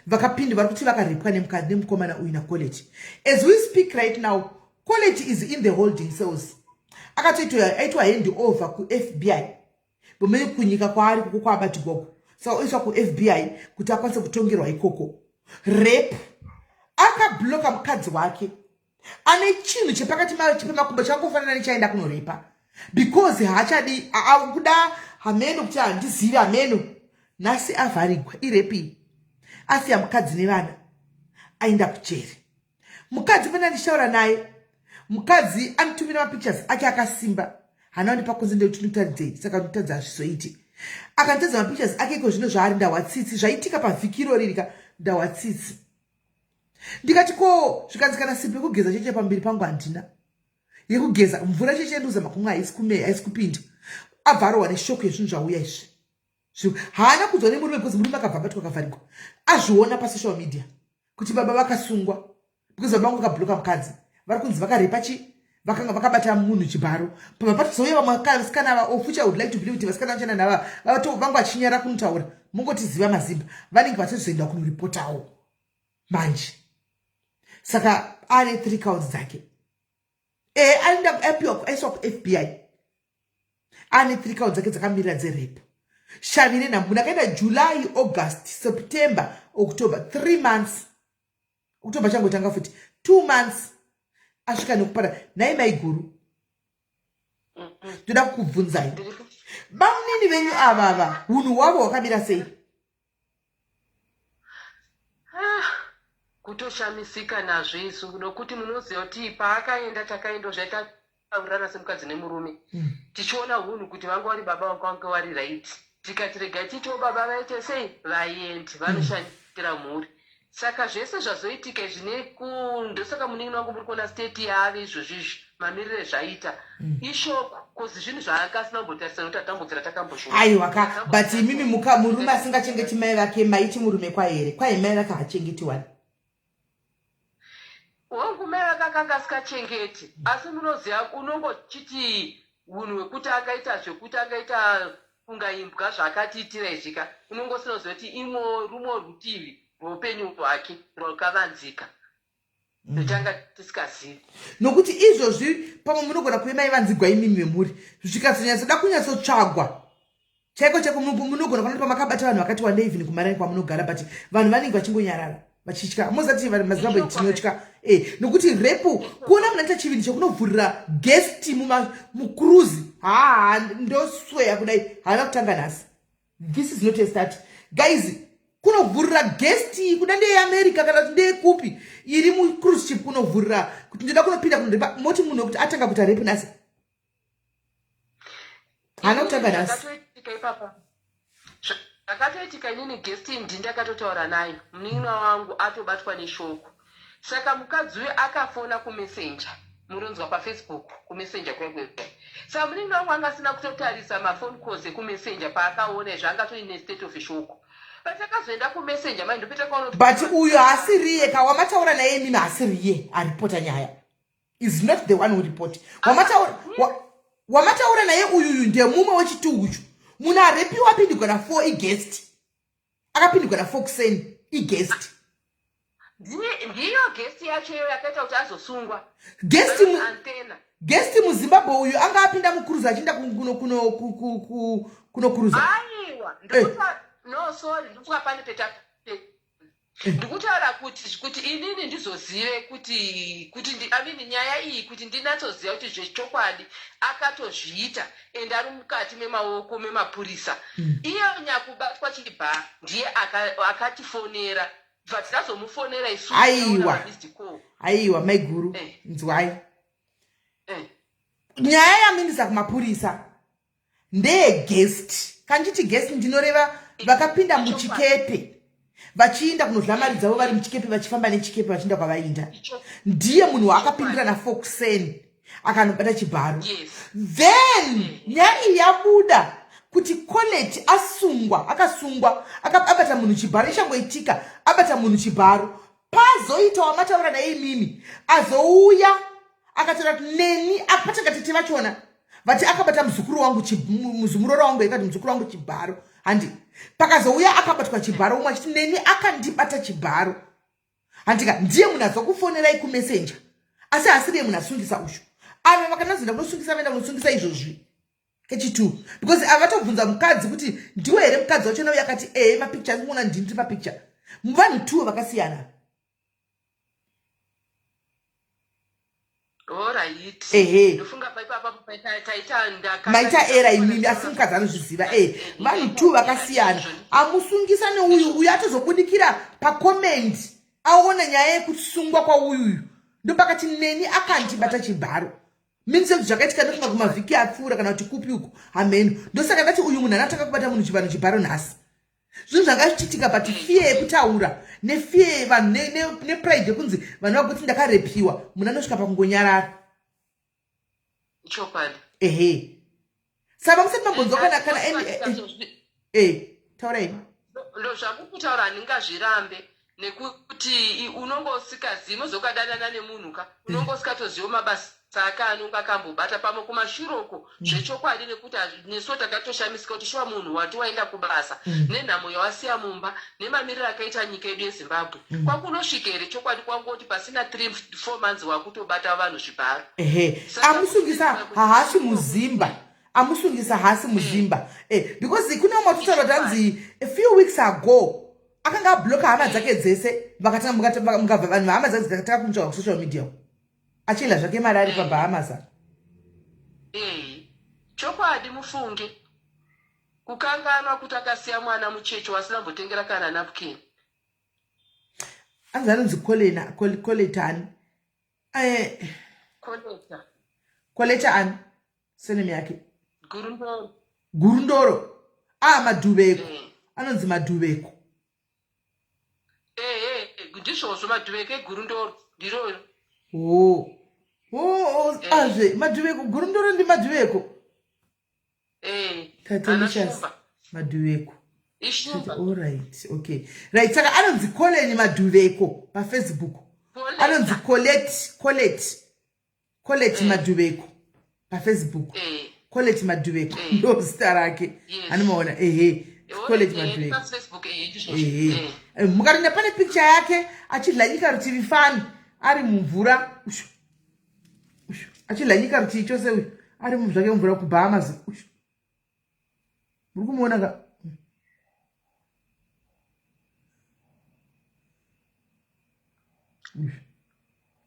vakapinda vari kuti vakarepwa nemukomana uyu naCollege. As we speak right now, College is in the holding cells, akatoitwa aitwa hand over kuFBI bomene kunyika kwaari koko kwaabatigwako. Saka oiswa kuFBI kuti akwanise kutongerwa ikoko rape. Akabloka mukadzi wake ane chinhu chepakati pemakumbo chakangofanana nechaenda kunorepa, because haachadi kuda, hameno kuti handizivi, hameno. Nhasi avharigwa irape, asiya mukadzi nevana, aenda kujeri. Mukadzi pena ndichitaura naye, mukadzi anotumira mapictures ake akasimba. Hana wandipa consent yekuti ndikutaridzei, saka ndikutadza, hazvizoiti. Akanditadza mapictures ake iko zvino zvaari, ndahwatsitsi. Zvaitika pavhiki irori rika, ndahwatsitsi. Ndikati, "Ko?" Zvikanzi, "Kana sipo yekugeza cheche pamberi pangu handina yekugeza, mvura cheche nduza makumwe haisi kupinda." Abva arohwa neshock yezvinhu zvauya izvi. Haana kudzwa nemurume, because murume akabva abatwa, akavharigwa. Azviona pasocial media kuti baba vakasungwa because baba vangu vakabloka mukadzi, vari kunzi vakarepa chi, vakanga vakabata munhu chibharo. Pabva patozouya vamwe vasikana ava, of which I would like to believe kuti vasikana vachana nava vanga vachinyara kunotaura. Mungotiziva mazimba, vanenge vatozoenda kunoripotawo manje. Saka ane three counts dzake. E aenda apiwa, aiswa kuFBI, ane three counts dzake dzakamirira dzerape. Shavi renhambo, munhu akaenda July, August, September, October, 3 months. October changotanga futi, 2 months. Asvika nekupara. Nhai maiguru, ndoda kukubvunzai, bamunini venyu avava unhu hwavo hwakamira sei? Ah, kutoshamisika nazvo isu, nokuti munoziva kuti paakaenda takaenda zvaitaurirana semukadzi nemurume, tichiona hunhu kuti vanga vari baba vanga vange vari right, tikati regai tiitiwo baba vaite sei, vaende vanoshandira mhuri. Saka zvese zvazoitika izvi ndosaka munin'ina wangu muri kuona state yaave izvozvo izvi, mamiriro ezvaita ishock, 'cause zvinhu zvaanga asina kumbotarisa, nokuti hatambodzira takambozviona. Aiwa ka, but imimi muka murume asingachengeti mai vake, maiti murume kwai here? Kwai mai vake haachengeti wani. Hongu, mai vake akanga asikachengeti, asi munoziva unongochiti unhu hwekuti angaita zvekuti angaita kunga imbwa zvaakatiitira izvi ka, unongosina kuziva kuti imwe rumwe rutivi rweupenyu hwake rwakavanzika rutanga tisikazivi. Nokuti izvozvi pamwe munogona kuve maivanzigwa imimi vemhuri, zvikazonyatsoda kunyatsotsvagwa chaiko chaiko, munogona kuona kuti pamakabata vanhu vakati wandei, even kumarani kwamunogara, but vanhu vanenge vachingonyarara vachitya. Mozati vanhu maZimbabwe tinotya nokuti rape, kuona munhu anoita chivindi chekunovhurira guest mucruise, haa, ndosweya kudai haana kutanga nhasi. This is not a start, guys. Kunovhurira guest, kuda ndeyeAmerica kana kuti ndeyekupi iri mucruise ship, kunovhurira kuti ndoda kunopinda kunorepa, moti munhu wekuti atanga kuita rape nhasi? Haana kutanga nhasi. Zvakatoitika ipapa, zvakatoitika, inini guest ndakatotaura nayo, munin'ina wangu atobatwa neshock. Saka mukadzi uyu akafona kumessenger, muronzwa paFacebook kumessenger kwekwe. Saka munin'ina wangu anga asina kutotarisa maphone calls ekumessenger. Paakaona izvo anga atoine state of shock. Patakazoenda kumessenger mai ndopetakaona kuti But uyu haasi riye ka wamataura naye imimi, haasi riye aripota nyaya, is not the one who report. Wamataura naye uyuyu ndemumwe wechituhu uchu. Munhu arepiwa apindigwa na4 iguest, akapindigwa na4 kuseni iguest. Ndiyo guest yacho iyo yakaita kuti azosungwa. Guest Antena. Guest muZimbabwe uyu anga apinda mucruise achienda kunokuruza. Aiwa, ndikuta, no, sorry, ndikufunga pane peta. Ndikutaura kuti inini ndizozive kuti I mean, nyaya iyi kuti ndinatsoziva kuti zvechokwadi akatozviita and ari mukati memaoko memapurisa, iye nyakubatwa chibha ndiye akatifonera, bva tikazomufonera isu. Aiwa. Aiwa maiguru, nzwai, nyaya yamindisa kumapurisa ndeyeguest. Kanchiti guest, ndinoreva vakapinda muchikepe vachiinda kunodla mari dzavo, vari muchikepe, vachifamba nechikepe vachiinda kwavainda. Ndiye munhu waakapindira nafoxen akanobata chibharo. Then nyaya iyi yabuda kuti Collet asungwa, akasungwa abata munhu chibharo. Ichangoitika abata munhu chibharo, pazoita wamataura naye imimi azouya akataura kuti neni apatanga tete vachona vati akabata muzukuru wangu, muzumuroro wangu, ikati muzukuru wangu chibharo. Handi pakazouya akabatwa chibharo, umwe achiti neni akandibata chibharo, handika? Ndiye munhu azokufonerai kumessenger, asi hasiriye munhu asungisa ushu. Ava vakanazoenda kunosungisa, vaenda kunosungisa izvozvi kechi2, because ava vatobvunza mukadzi kuti ndiwe here mukadzi wachona uyo, akati ehe, mapicture asikuona ndini tiri papicture. Vanhu two vakasiyana. Alright. Ehe. Ndofunga paipapo taita ndaka Maita era imimi, asi mukadzi anozviziva. Vanhu two vakasiyana. Amusungisa neuyu uyu atozobudikira pacomment, aona nyaya yekusungwa kwauyuyu, ndopakati neni akandibata chibharo. Means kuti zvakaitika ndofunga kumavhiki apfuura kana kuti kupi uko, hameno. Ndosaka ndati uyu munhu anatanga kubata munhu chivanhu chibharo nhasi. Zvinhu zvanga zvichiitika, but fear yekutaura nefear yevanhu nepride yekunzi vanhu vagoti ndakarepiwa, munhu anosvika pakungonyarara. Chokwadi. Ehe, saka musati mambonzwa kana taurai. Ndo zvakukutaura, handingazvirambe nekuti unonge usikazivi, mozokadanana nemunhu ka, unonge usikatoziva mabasa ake anonge akambobata pamwe kumashure uko zvechokwadi, nekuti nesuwo takatoshamisika kuti shuwa munhu wati waenda kubasa nenhamo yawasiya mumba nemamiriro akaita nyika yedu yeZimbabwe, kwakunosvika here chokwadi kwangoti pasina 3 4 months wakutobata vanhu zvibharo? Ehe, amusungisa haasi muZimba, amusungisa haasi muZimba, because kune vamwe vatotaura kuti hanzi a few weeks ago akanga abloka hama dzake dzese, vakatanga mukabva vanhu vahama dzake dzikatanga kumutsvaga kusocial media. Achidla zvake mari ari paBahamas apa. Eh, chokwadi mufunge. Kukanganwa kuti akasiya mwana mucheche wasina kumbotengera kana napkin. Anzi anonzi Kolena, Koletani. Eh. Koleta. Koleta ani? Surname yake. Gurundoro. Gurundoro. Ah, Madhuveko. Anonzi Madhuveko. Ehe, ndizvozvo Madhuveko eGurundoro ndiroro. Oh. Oh, oh, azve Madhuveko Gurundoro ndi Madhuveko. Eh. Tatelicious Madhuveko. Ishumba. All right, okay. Right, saka anonzi Colin Madhuveko paFacebook. Anonzi Colette, Colette. Colette Madhuveko paFacebook. Colette Madhuveko ndo zita rake. Anomaona ehe. Colette Madhuveko. Ehe. Mukarinda pane picture yake achidla nyika rutivi fani ari mumvura. Ushu. Ushu. Achidla nyika rutivi chose uyu ari muzvake mumvura kuBahamas. Ushu. Muri kumuona ka?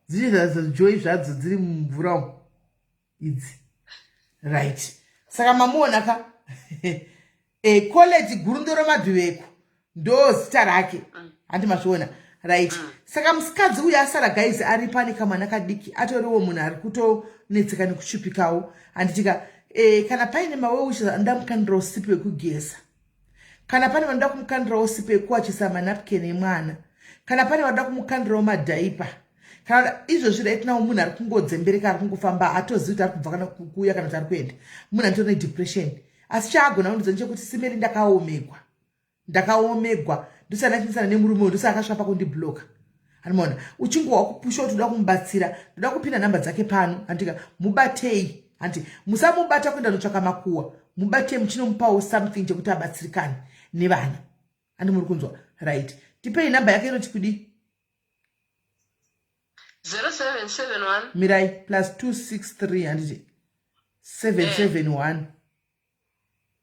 Dziri joy zvadzo dziri mumvura umu idzi. Right. Saka mamuona ka? E, College Gurundoro Madhuveko ndo zita rake. Handi mazviona. Right. Saka musikadzi uyu asara guys ari pane kamwana kadiki atoriwo munhu ari kutonetseka nekuchupikawo. Handitika e, kana paine mawewishes anoda mukandirawo sipi wekugeza. Kana pane vanoda kumukandirawo sipo yekuwachisa manapkin emwana, kana pane vanoda kumukandirawo madhaipa, kana izvozvi right now munhu ari kungodzembereka, ari kungofamba, hatozivi kuti ari kubva kana kuuya kana kuti ari kuenda. Munhu anotori nedepression, asi chaagona kundiudza ndechekuti Simeli ndakaomegwa, ndakaomegwa, ndosaka ndachimisana nemurume uyu, ndosaka akasvika pakundibloka. Anomaona uchingowa kupusha kuti uda kumubatsira, ndoda kupinda nhamba dzake pano, handika mubatei, hanti musamubata kuenda notsvaka makuwa, mubatei muchinomupawo something chekuti abatsirikane nevana. Handi muri kunzwa? Right, tipei nhamba yake inoti kudi 0771 mirai plus 263 handiti 771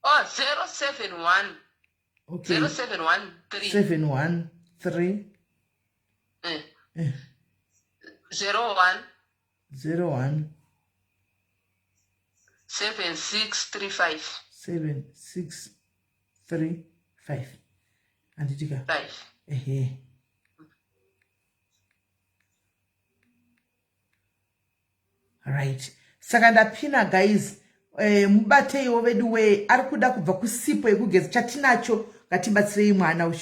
Oh, 071 Okay. 0713 713 01 01 7635 7635 handitika 5. Ehe, right, saka ndapina guys. Mubateiwo vedu wee, ari kuda kubva kusipo yekugeza. Chatinacho ngatibatsirei mwana uyu,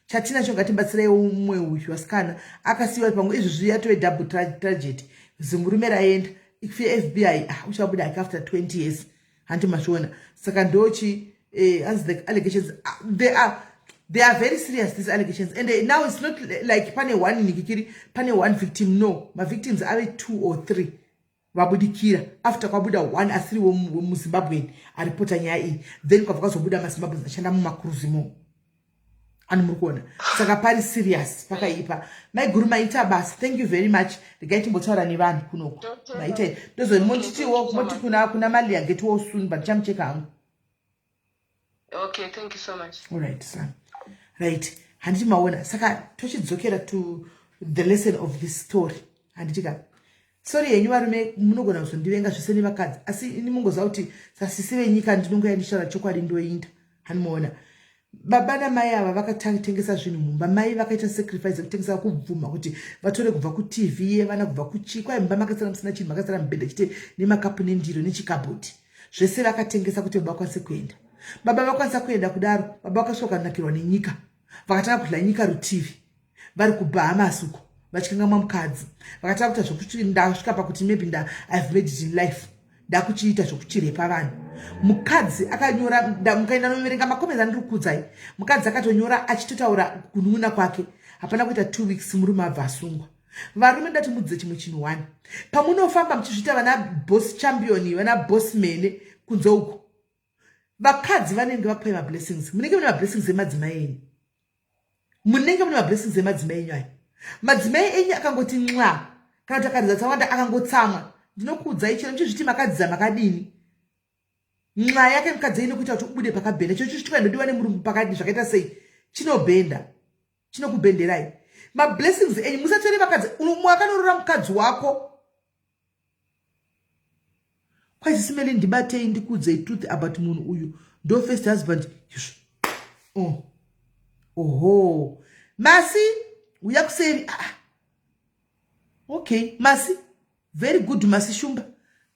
chatinacho ngatibatsirei umwe uyu vasikana akasiyiwa pamwe. Izvozvi yatove double tragedy, zimurume raenda FBI, ah, uchabuda ake after 20 years, hanti mazviona? Saka ndochi as the allegations, they are very serious, these allegations, and now it's not like pane one nikikiri, pane one victim. No, mavictims ave two or three vabudikira after kwabuda one asiri wemuZimbabwean aripota nyaya iyi, then kwabva kwazobuda maZimbabweans ashanda mumacruise mo ani muri kuona. Saka pari serious, pakaipa. Maiguru, maita basa, thank you very much. Regai timbotaura nevanhu kunoku. Maita ndozomotitiwo moti kuna Malia, get well soon, but ndichamucheka hangu. Okay, thank you so much. Alright, son. Right, handiti maona? Saka tochidzokera to the lesson of this story, handiti ka? Sorry henyu varume, munogona kuzondivenga zvese nevakadzi, asi ini mungoziva kuti sasisi venyika ndinongoya ndichitaura chokwadi ndoinda. Handimaona baba namai ava vakatengesa zvinhu mumba. Mai vakaita sacrifice yekutengesa, kubvuma kuti vatore kubva kuTV yevana, kubva kuchikwa. Mumba makasara musina chinhu, makasara mubhedha chete nemakapu nendiro nechikabhoti. Zvese vakatengesa kuti baba vakwanise kuenda. Baba vakwanisa kuenda kudaro, baba vakasvika vakanakirwa nenyika, vakatanga kudla nyika rutivi vari kuBahamas uko, vachikangamwa mukadzi. Vakatanga kuita zvokuti ndasvika pakuti maybe nda I've made it in life, ndakuchiita zvokuchirepa vanhu. Mukadzi akanyora, mukaenda noverenga macomments andiri kukudzai, mukadzi akatonyora achitotaura kunun'una kwake. Hapana kuita 2 weeks murume abva asungwa. Varume, ndati mudze chimwe chinhu one: pamunofamba muchizviita vana boss champion, vana boss mene kunze uko, vakadzi vanenge vakupai mablessings. Munenge mune mablessings emadzimai enyu, munenge mune mablessings emadzimai enyu ayo. Madzimai enyu akangoti nxa, kana kuti akaridza tsawanda, akangotsamwa, ndinokuudzai, chero muchizviti makadzidza makadini, nxa yake mukadzi inokuita kuti ubude pakabhenda. Chero chichitwa ndodiwa nemurungu pakadini, zvakaita sei, chinobhenda, chinokubhenderai mablessings enyu. Musatore vakadzi. Umwe akanorora mukadzi wako. Kwaisisimeli ndibatei ndikuudzei truth about munhu uyu ndo first husband. Oh. Oho. Masi uya kuseri. Ah. Okay, Masi. Very good Masi Shumba.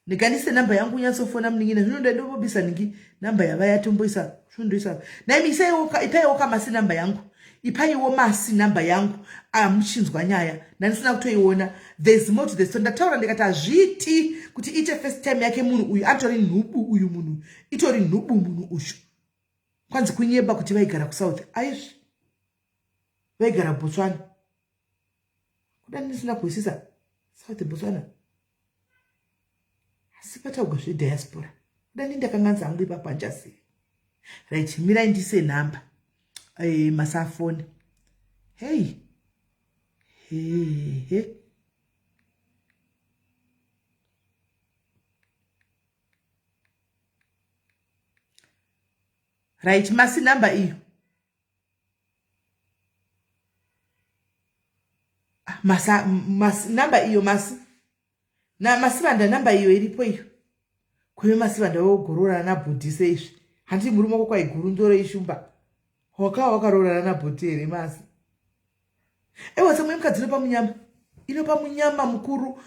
Ndikandise namba yangu unyatsofona munin'ina zvino ndaindobobisa ningi namba yava yatomboisa zvondoisa. Naimi isaiwo ipaiwo ka Masi namba yangu. Ipaiwo Masi namba yangu. Ah muchinzwa nyaya. Ndandisina kutoiona. There's more to the story. Ndataura ndikati hazviiti kuti iite first time yake munhu uyu atori nhubu uyu munhu. Itori nhubu munhu uyu. Kwanzi kunyeba kuti vaigara kuSouth. Aizvi. Vaigara Botswana. Kuda ndisina kuhwisisa South Botswana. Asi pataugwa zvediaspora. Kuda ndi ndakanganza hangu ipapo handichazivi. Right, mirai ndise nhamba. Eh, masafoni. Hey. Hey, hey. Right, masi number iyo. Ah, masa mas number iyo masi. Na masivanda number iyo iripo iyo. Kuve masivanda wogorora na bhudhi seizvi. Hanti murume wako kwaiguru ndoro ishumba. Wakawa wakaroorana na bhudhi here masi? Ewa samwe mukadzi inopa munyama. Inopa munyama mukuru.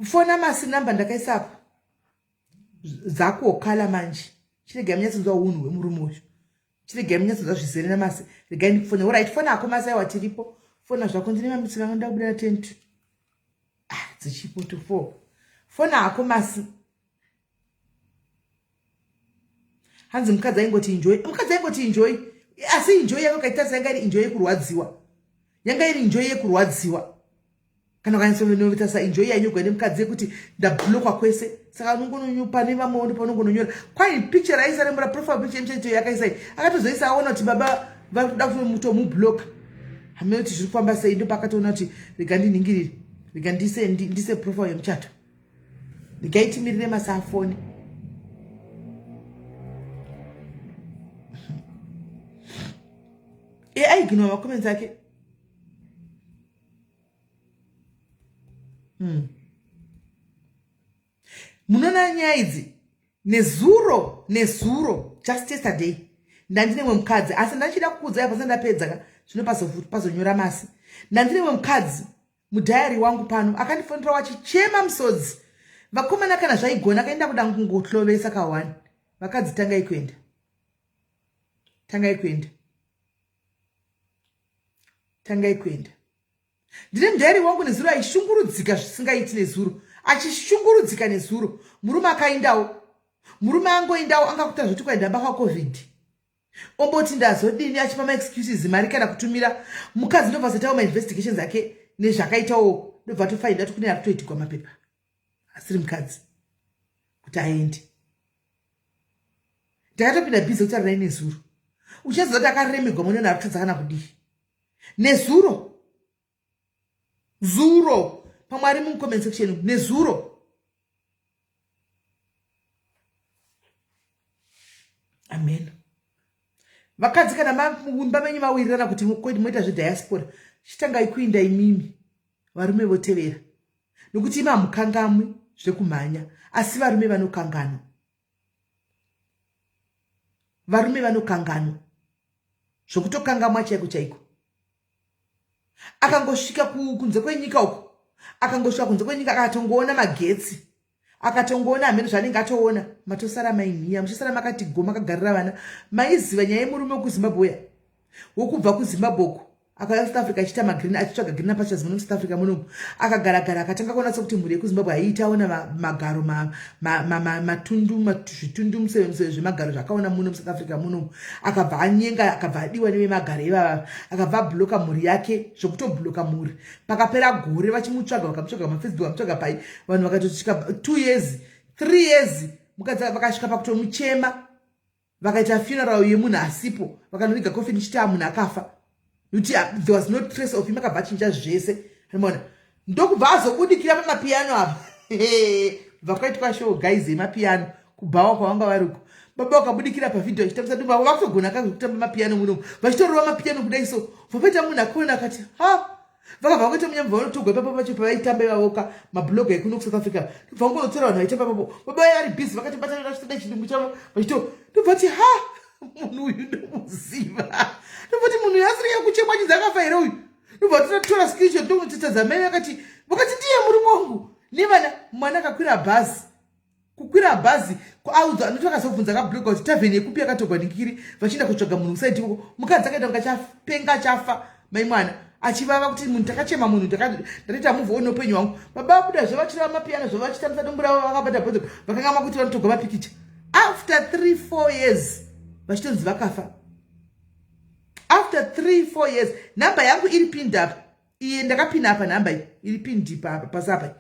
Fona masi number ndakaisa apo. Dzakokala manje. Chiregai munyatsonzwa hunhu hwemurume uyu. Chiregai munyatsonzwa zvizere namasi. Regai ndikufone. Alright, fona hako masi aiwa tiripo. Fona zvako ndine mamitsi vangu ndakubuda na 10 to. Ah, dzichipo to 4. Fona hako masi. Hanzi mukadzi aingoti enjoy. Mukadzi aingoti enjoy. Asi enjoy yako kaita yanga iri enjoy yekurwadziwa. Yanga iri enjoy yekurwadziwa. Kana ukanyatsonotarisa enjoy yanyogwa nemukadzi yekuti ndablokwa kwese. Saka unongononyupa nevamwe ndipo unongononyora. Kwai picture raisa remura profile picture yemuchato yakaisa iyi. Akatozoisa aona kuti baba vakuda kutomubloka. Hameno kuti zviri kufamba sei ndipo akatoona kuti rega ndinhingirire. Rega ndise ndise profile yemuchato. Regai timirire masafoni. E aiginwa macomments ake. Munoona nyaya idzi nezuro nezuro just yesterday ndandine mwe mukadzi asi ndachida kukuudzai pasina ndapedza ka zvino pazonyora masi ndandine mwe mukadzi mudhayari wangu pano akandifonera wachichema musodzi vakomana kana zvaigona akaenda kuda kungohlovesa ka1 vakadzi tangai kuenda tangai kuenda tangai kuenda ndine mudhayari wangu nezuro aishungurudzika zvisingaiti nezuro achishungurudzika nezuro murume akaindawo murume angoindawo angakuta zvoti kwaenda bakwa covid omboti ndazodini achipa maexcuses mari kana kutumira mukadzi ndobva azoitawo mainvestigations ake nezvakaitawo ndobva atofainda kuti kune akutoitigwa mapepa asiri mukadzi kuti aende ndakatopinda bhizi kutaura naye nezuro uchaziva kuti akaremegwa mune ari kutadza kana kudii nezuro zuro pamwe ari mucomment section nezuro amen vakadzi kana mumba menyu mawirirana kuti moita zvediaspora chitangai kuinda imimi varume votevera nokuti imi hamukangamwi zvekumhanya asi varume vanokanganwa varume vanokanganwa zvokutokangamwa chaiko chaiko akangosvika kunze kwenyika uko akangosvika kunze kwenyika akatongoona magetsi akatongoona hameno zvaanenge atoona matosara mainhiya muchisara makati go makagarira vana maiziva nyaya yemurume wekuzimbabwe uya wokubva kuzimbabwe uko akauya kusouth africa achiita magreen achitsvaga green pastures muno musouth africa munomu akagaragara akatanga kuona sekuti mhuri yekuzimbabwe haiiti aona magaro matundu zvitundu museve museve zvemagaro zvakaona muno musouth africa munomu akabva anyenga akabva adiwa nevemagaro ivava akabva abloka mhuri yake zvekutobloka mhuri pakapera gore vachimutsvaga vakamutsvaga pamafacebook vamutsvaga pai vanhu vakatosvika 2 years 3 years mukadzi vakasvika pakutomuchema vakaita funeral yemunhu asipo vakanoviga coffin chiti munhu akafa nokuti there was no trace of him akabva achinja zvese anoona ndokubva azobudikira pamapiyano apa bva kwaitwa show guys yemapiyano kubhawa kwavanga vari uko baba vakabudikira pavhidhiyo vachitambisa dumba avo vakutogona ka kutamba mapiyano munomu vachitorova mapiyano kudai so vapaita munhu akaona akati ha. Vakabva vangoita munyama, vanotogwa ipapo pacho pavaitamba ivavoka mabloga ekuno kuSouth Africa. Ndobva vangonotora vanhu vaitamba ipapo. Baba vaiva vari busy vakatibatanira vachitoda chidumbu chavo vachito. Ndobva ti ha munhu uyu ndomuziva. Ndobva ti munhu uyu asiri yekuchekwa chinzi akafa here uyu. Ndobva totora screenshot ndokunotitadza mai vakati vakati ndiye murume wangu nevana. Mwana akakwira bhazi kukwira bhazi kuaudzwa anoti vakazobvunza kabloga kuti tavheni yekupi yakatogwa ningiri vachienda kutsvaga munhu kusaidi ikoko. Mukadzi akaita kunge achapenga achafa mai mwana achivava kuti munhu takachema munhu ndatoita move on neupenyu hwangu. Baba vabuda zve vachirava mapiyano zve vachitambisa dombo ravo vakabata bhodho vakangama kuti vanotogwa mapikicha. After 3-4 years vachitonzi vakafa. After 3-4 years nhamba yangu iri pinned up. Iye ndakapina apa nhamba iyi iri pinned apa pasi apa.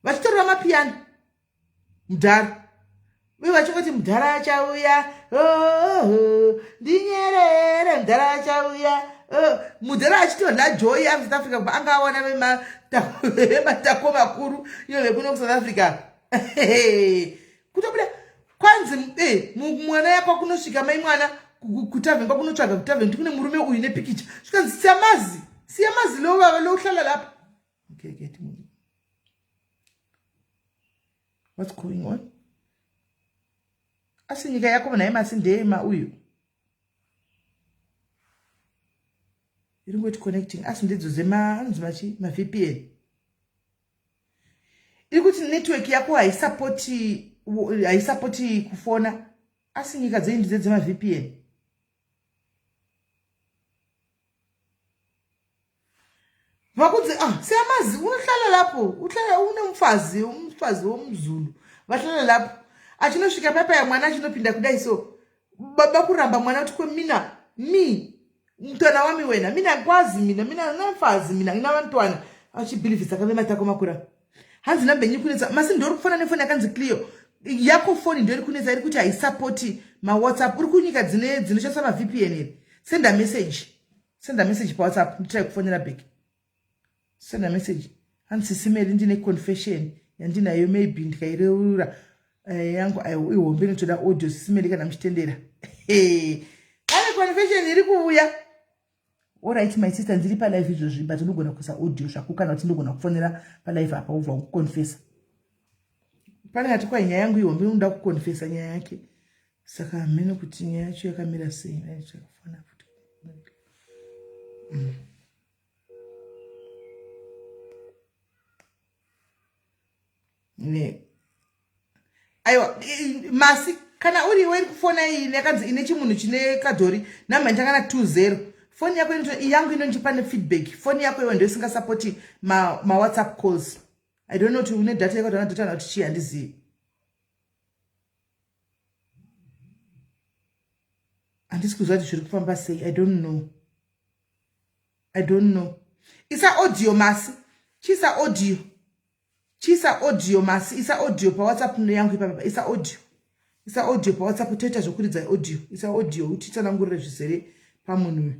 Vachitoreva mapiyano mudhara uye vachingoti mudhara achauya oh, ndinyerere mudhara achauya oh. Mudhara achitodla joy ari South Africa kubva anga awana vematako makuru iyo vekuno kuSouth Africa. Kutobuda kwanzi mwana yako kunosvika mai mwana kutavhen kwakunotsvaga kutavhen kuti kune murume uyu nepikicha zvikanzi siyamazi siyamazi lo baba lo uhlala lapha. Okay, get me. What's going on? Asi nyika yako nhai masi ndeyema uyu. Iri ngoti connecting asi ndidzo dzema anonzi machi ma VPN. Iri kuti network yako haisapoti haisapoti kufona asi nyika dzenyu ndidzo dzema VPN. Vakunzi ah siyamazi unohlala lapho uhlala unomfazi umfazi womzulu vahlala lapho achinosvika papaya mwana achinopinda kudai so baba kuramba mwana kuti kwemina mi mntwana wami wena mina ngikwazi mina mina nginamfazi mina nginabantwana achibhilivhisa kave matako makura hanzi namba yenyu kunetsa masi ndori kufona nefoni yakanzi Clio yako foni ndoiri kunetsa iri kuti haisapoti mawhatsapp uri kunyika dzine dzinoshandisa mavpn here. Senda message, senda message pawhatsapp nditrai kufonera back. Senda message hanzi sisimeri ndine confession yandinayo maybe ndikaireurura yangu ihombe inotoda audio sisimeri kana muchitendera. Ane confession iri kuuya. Alright my sister ndiri palive izvozvi but unogona kuisa audio zvako kana kuti ndogona kufonera palive apa wobva wakuconfessa. Pane ati kwai nyaya yangu ihombe unoda kuconfessa nyaya yake. Saka hameno kuti nyaya yacho yakamira sei. Ndakafona futi. Ne. Aiwa masi kana uri iwe iri kufona iyi yakanzi ine chimunhu chine kadhori namba ndakana 20 foni yako yangu inondipa nefeedback foni yako iwe ndo isingasapoti mawhatsapp ma calls. I don't know kuti une data yako data kana kuti chii handizivi. Handisi kuziva kuti zviri kufamba sei. I don't know. I don't know. Isa audio masi. Chisa audio. Chisa audio masi. Isa audio pa WhatsApp yangu ipapa. Isa audio. Isa audio pa WhatsApp toita zvokuridza audio. Isa audio utitsanangurire zvizere pamunhu.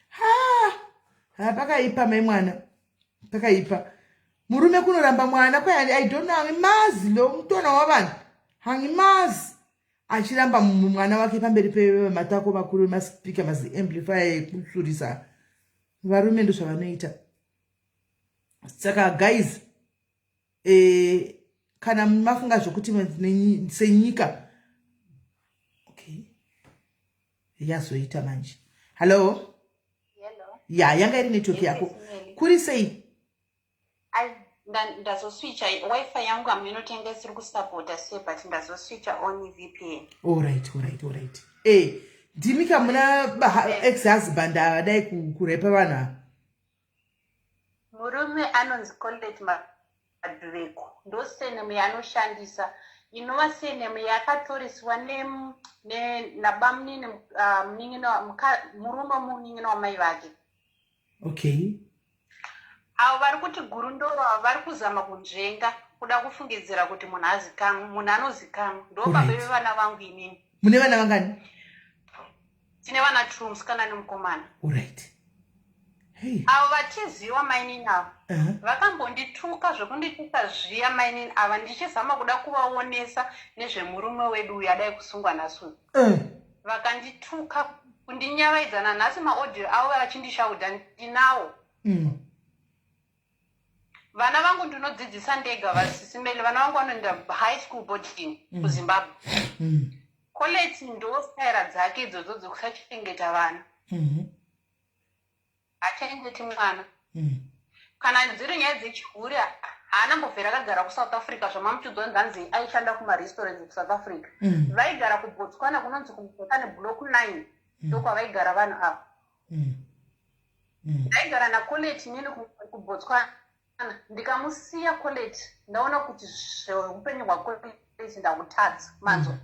Ha! Ha pakaipa mai mwana. Pakaipa. Murume kunoramba mwana kwai I don't know hangimazi lo mutona wavanhu. Hangimazi. Achiramba mwana wake pamberi pematako makuru emaspeaker maziamplifier ekusurisa. Varume ndo zvavanoita. Saka guys kana mafunga zvokuti senyika okay yazoita manje. Hello? Hello. Ya yanga iri network yako. Kuri sei? Ndazoswitcha wifi yangu haminotenga isiri kusapota sei but ndazoswitcha on VPN. Alright, alright, alright. Ndimi kamuna ex-husband avadai kurepa vanhu ava. Murume anonzi Colette Madhuveko ndo surname yaanoshandisa inova surname yaakatoriswa nabamunini murume munin'ina wamai vake. Okay. Avo vari kuti gurundoro avo vari kuzama kunzvenga kuda kufungidzira kuti munhu azikamwe, munhu anozikamwa. Ndo baba vevana vangu inini. Mune vana vangani? Tine vana 2, musikana nemukomana. Alright. Hey. Avo vatiziwa mainini avo vakambondituka zvekundituka zviya mainini ava ndichizama kuda kuvaonesa nezvemurume wedu uyu adai kusungwa nhasi uyu. Vakandituka kundinyavaidza nanhasi maaudio avo vachindishaudha ndinawo. Vana vangu ndinodzidzisa ndega, vaSisi Melly. Vana vangu vanoenda high school boarding kuZimbabwe. Colette ndo staira dzake idzodzo dzekusachengeta vana. Hachengeti mwana. Kana dziri nyaya dzechihure, haana mbobvera akagara kuSouth Africa zvamamuchidzwa nzanzi aishanda kumarestaurants kuSouth Africa. Vaigara kuBotswana, kunonzi kuMbotane Block 9, ndokwavaigara vanhu ava. Ndaigara naColette inini kuBotswana, ndikamusiya Colette ndaona kuti zveupenyu hwaColette ndakutadza manzwa.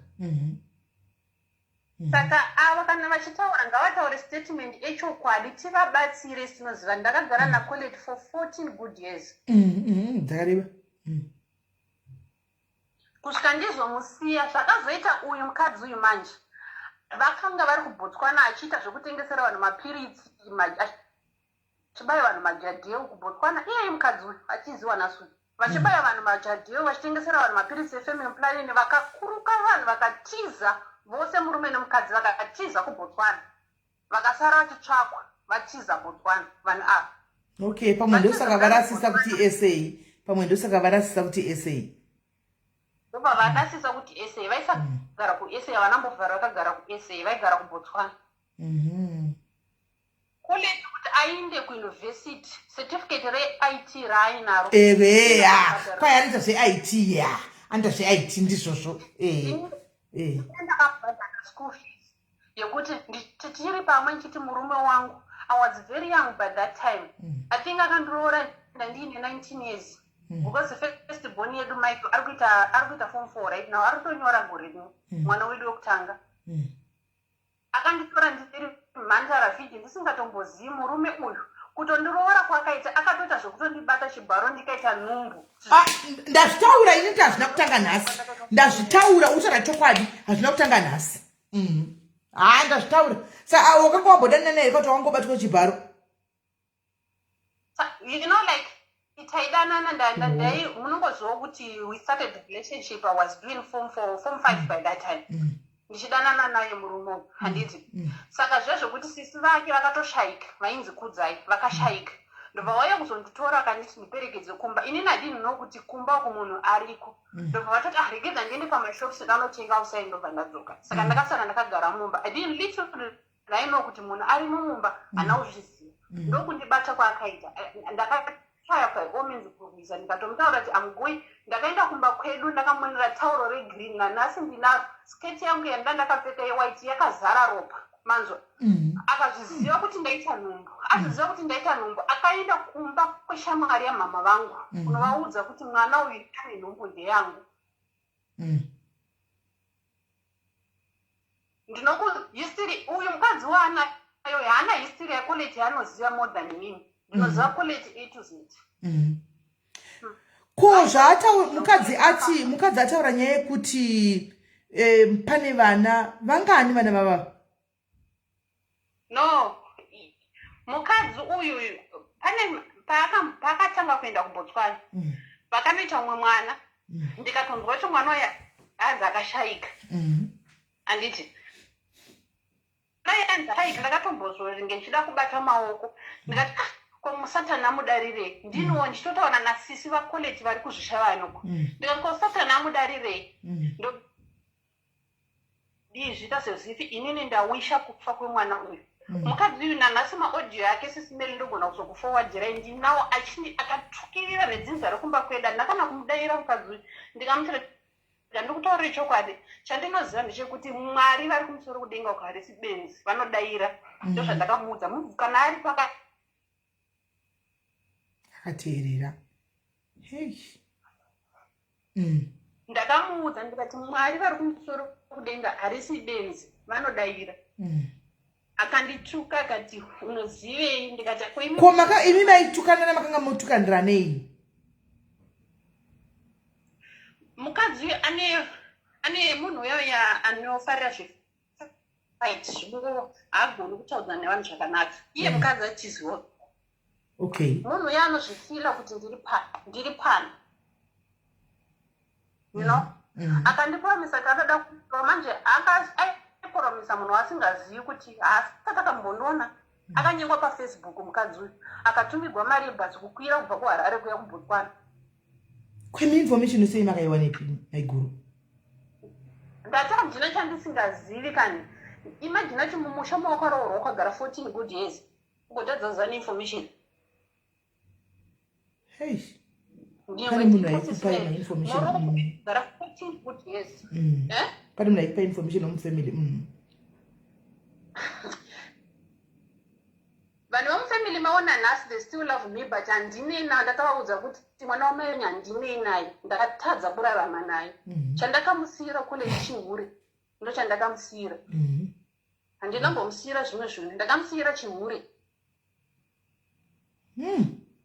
Saka ava kana vachitaura, ngavataure statement echokwadi, tivabatsire. Tinoziva ndakagara naColette for 14 good years. Dzakareba. Kusvika ndizomusiya. Zvakazoita uyu mukadzi uyu manje, vakanga vari kuBotswana achiita zvekutengesera vanhu mapiritsi, achibaya vanhu majadheu kuBotswana. Iyeyu mukadzi uyu achiziwa nhasi uyu, vachibaya vanhu majadheu, vachitengesera vanhu mapiritsi efamily planning. Vakakuruka vanhu, vakatiza vose, murume nemukadzi, vakatiza kuBotswana, vakasara vachitsvakwa, vatiza Botswana vanhu ava. Okay, pamwe ndosaka varasisa kuti SA, pamwe ndosaka varasisa kuti SA. Ndobva varasisa kuti SA. Vaisagara kuSA, havana vakagara kuSA, vaigara kuBotswana. Colette kuti ainde kuuniversity, certificate reIT raainaro. Ere ya, kwai anoita zveIT ya, anoita zveIT, ndizvozvo e. Ndakabhadhara school fees yekuti tiri pamwe nchiti murume wangu. I was very young by that time. I think akandiroora ndandiine 19 years, because first born yedu Michael ari kuita form 4 right now, ari kutonyora gore rino, mwana wedu wekutanga. Akanditora ndiri mhandara vhiji, ndisingatombozivi murume uyu. Kutondiroora kwakaita, akatoita zvekutondibata chibharo, ndikaita nhumbu. Ah, ndazvitaura ini kuti hazvina kutanga nhasi. Ndazvitaura, utaura chokwadi, hazvina kutanga nhasi. Ha, ndazvitaura. Sa wakanga wambodanana naye kuti wangobatwa chibharo? You know, like taidanana, ndai munongozivawo kuti we started the relationship, I was doing form four, form five by that time, ndichidanana naye murume uyu, handiti? Saka zviya zvokuti sisi vake vakatoshayika, vainzi Kudzai, vakashayika, ndobva wauya kuzonditora, akanditi ndiperekedze kumba. Inini hadini know kuti kumba uku munhu ariko. Ndobva vatoti, "Ah, regedza ndiende pamashops, ndanotenga usai." Ndobva ndadzoka. Saka ndakasara ndakagara mumba. I didn't, literally I know kuti munhu arimo mumba, hana kuzviziva. Ndokundibata kwaakaita. Ndakataya by all means kurwisa, ndikatomutaura kuti am going. Ndakaenda kumba kwedu, ndakamonera tauro regreen, nanhasi ndinaro. Sketi yangu yanda ndakapfeka yewhite yakazara ropa, manzwa? Akazviziva kuti ndaita nhumbu. Azviziva kuti ndaita nhumbu, akaenda kumba kweshamwari yamama vangu kunovaudza kuti mwana uyu ane nhumbu ndeyangu. Ndinoku history uyu mukadzi waanayo, haana history yaColette yaanoziva more than inini ndinoziva Colette A to Z. Ko zvaataura mukadzi, ati mukadzi ataura nyaya yekuti pane vana vangani, vana vava? No, mukadzi uyu pane paakatanga kuenda kuBotswana, vakanoita umwe mwana. Ndikatonzwa kuti mwana uyu anzi akashayika, handiti? Dai anzi ashayika, ndakatombozvoringe ndichida kubata maoko, ndikati, "Ah, ko musatani amudarirei?" Ndiniwo ndichitotaura nasisi vaColette vari kuzvishavanoko. Ndikati, "Ko satani amudarirei?" Ndozviita sezifi inini ndawisha kufa kwemwana uyu. Mukadzi uyu nanhasi maaudio yake, Sisi Melly, ndogona kuzokuforwardirai, ndinawo achini akatukirira nedzinza rekumba kwedu. Handina kana kumudayira mukadzi uyu. Ndikamuti, ndikutaurire chokwadi, chandinoziva ndechekuti Mwari vari kumusoro kudenga uko harisi benzi, vanodayira. Ndozvandakamuudza. Kana ari paka Akateerera, hei. Ndakamuudza ndikati, "Mwari vari kumusoro kudenga harisi benzi, vanodayira." Akandituka akati, "Unozivei?" Ndikati, "Ko imi?" Ko maka imi maitukanana, makanga motukanira nei? Mukadzi uyu ane munhu uyoya anofarira zvefight, zvingo haagoni kutaudzana nevanhu zvakanaka iye. Mukadzi achiziwa munhu uyo anozvifila kuti ndiri pano, you know? Akandipromisa kuti anoda kuroora. Manje aipromisa munhu waasingazivi kuti haasati akambondiona. Akanyengwa paFacebook mukadzi uyu, akatumigwa mari yebhazi kukwira kubva kuHarare kuya kuBotswana. Kwemi information sei makaiwanepi maiguru? Ndati handina chandisingazivi kani. Imagine kuti mumusha mawakaroorwa ukagara 14 good years ugotadza kuziva neinformation. Hey. Pane munhu aikupa information. Gara 14 good years. Eh? Pane munhu aikupa information omufamily. Vanhu vemufamily maona nhasi they still love me but handinei nayo. Ndakavaudza kuti mwana wamai wenyu handinei naye, ndakatadza kurarama naye. Chandakamusiyira kule chihure ndochandakamusiyira. Handinambomusiyira zvimwe zvinhu, ndakamusiyira chihure.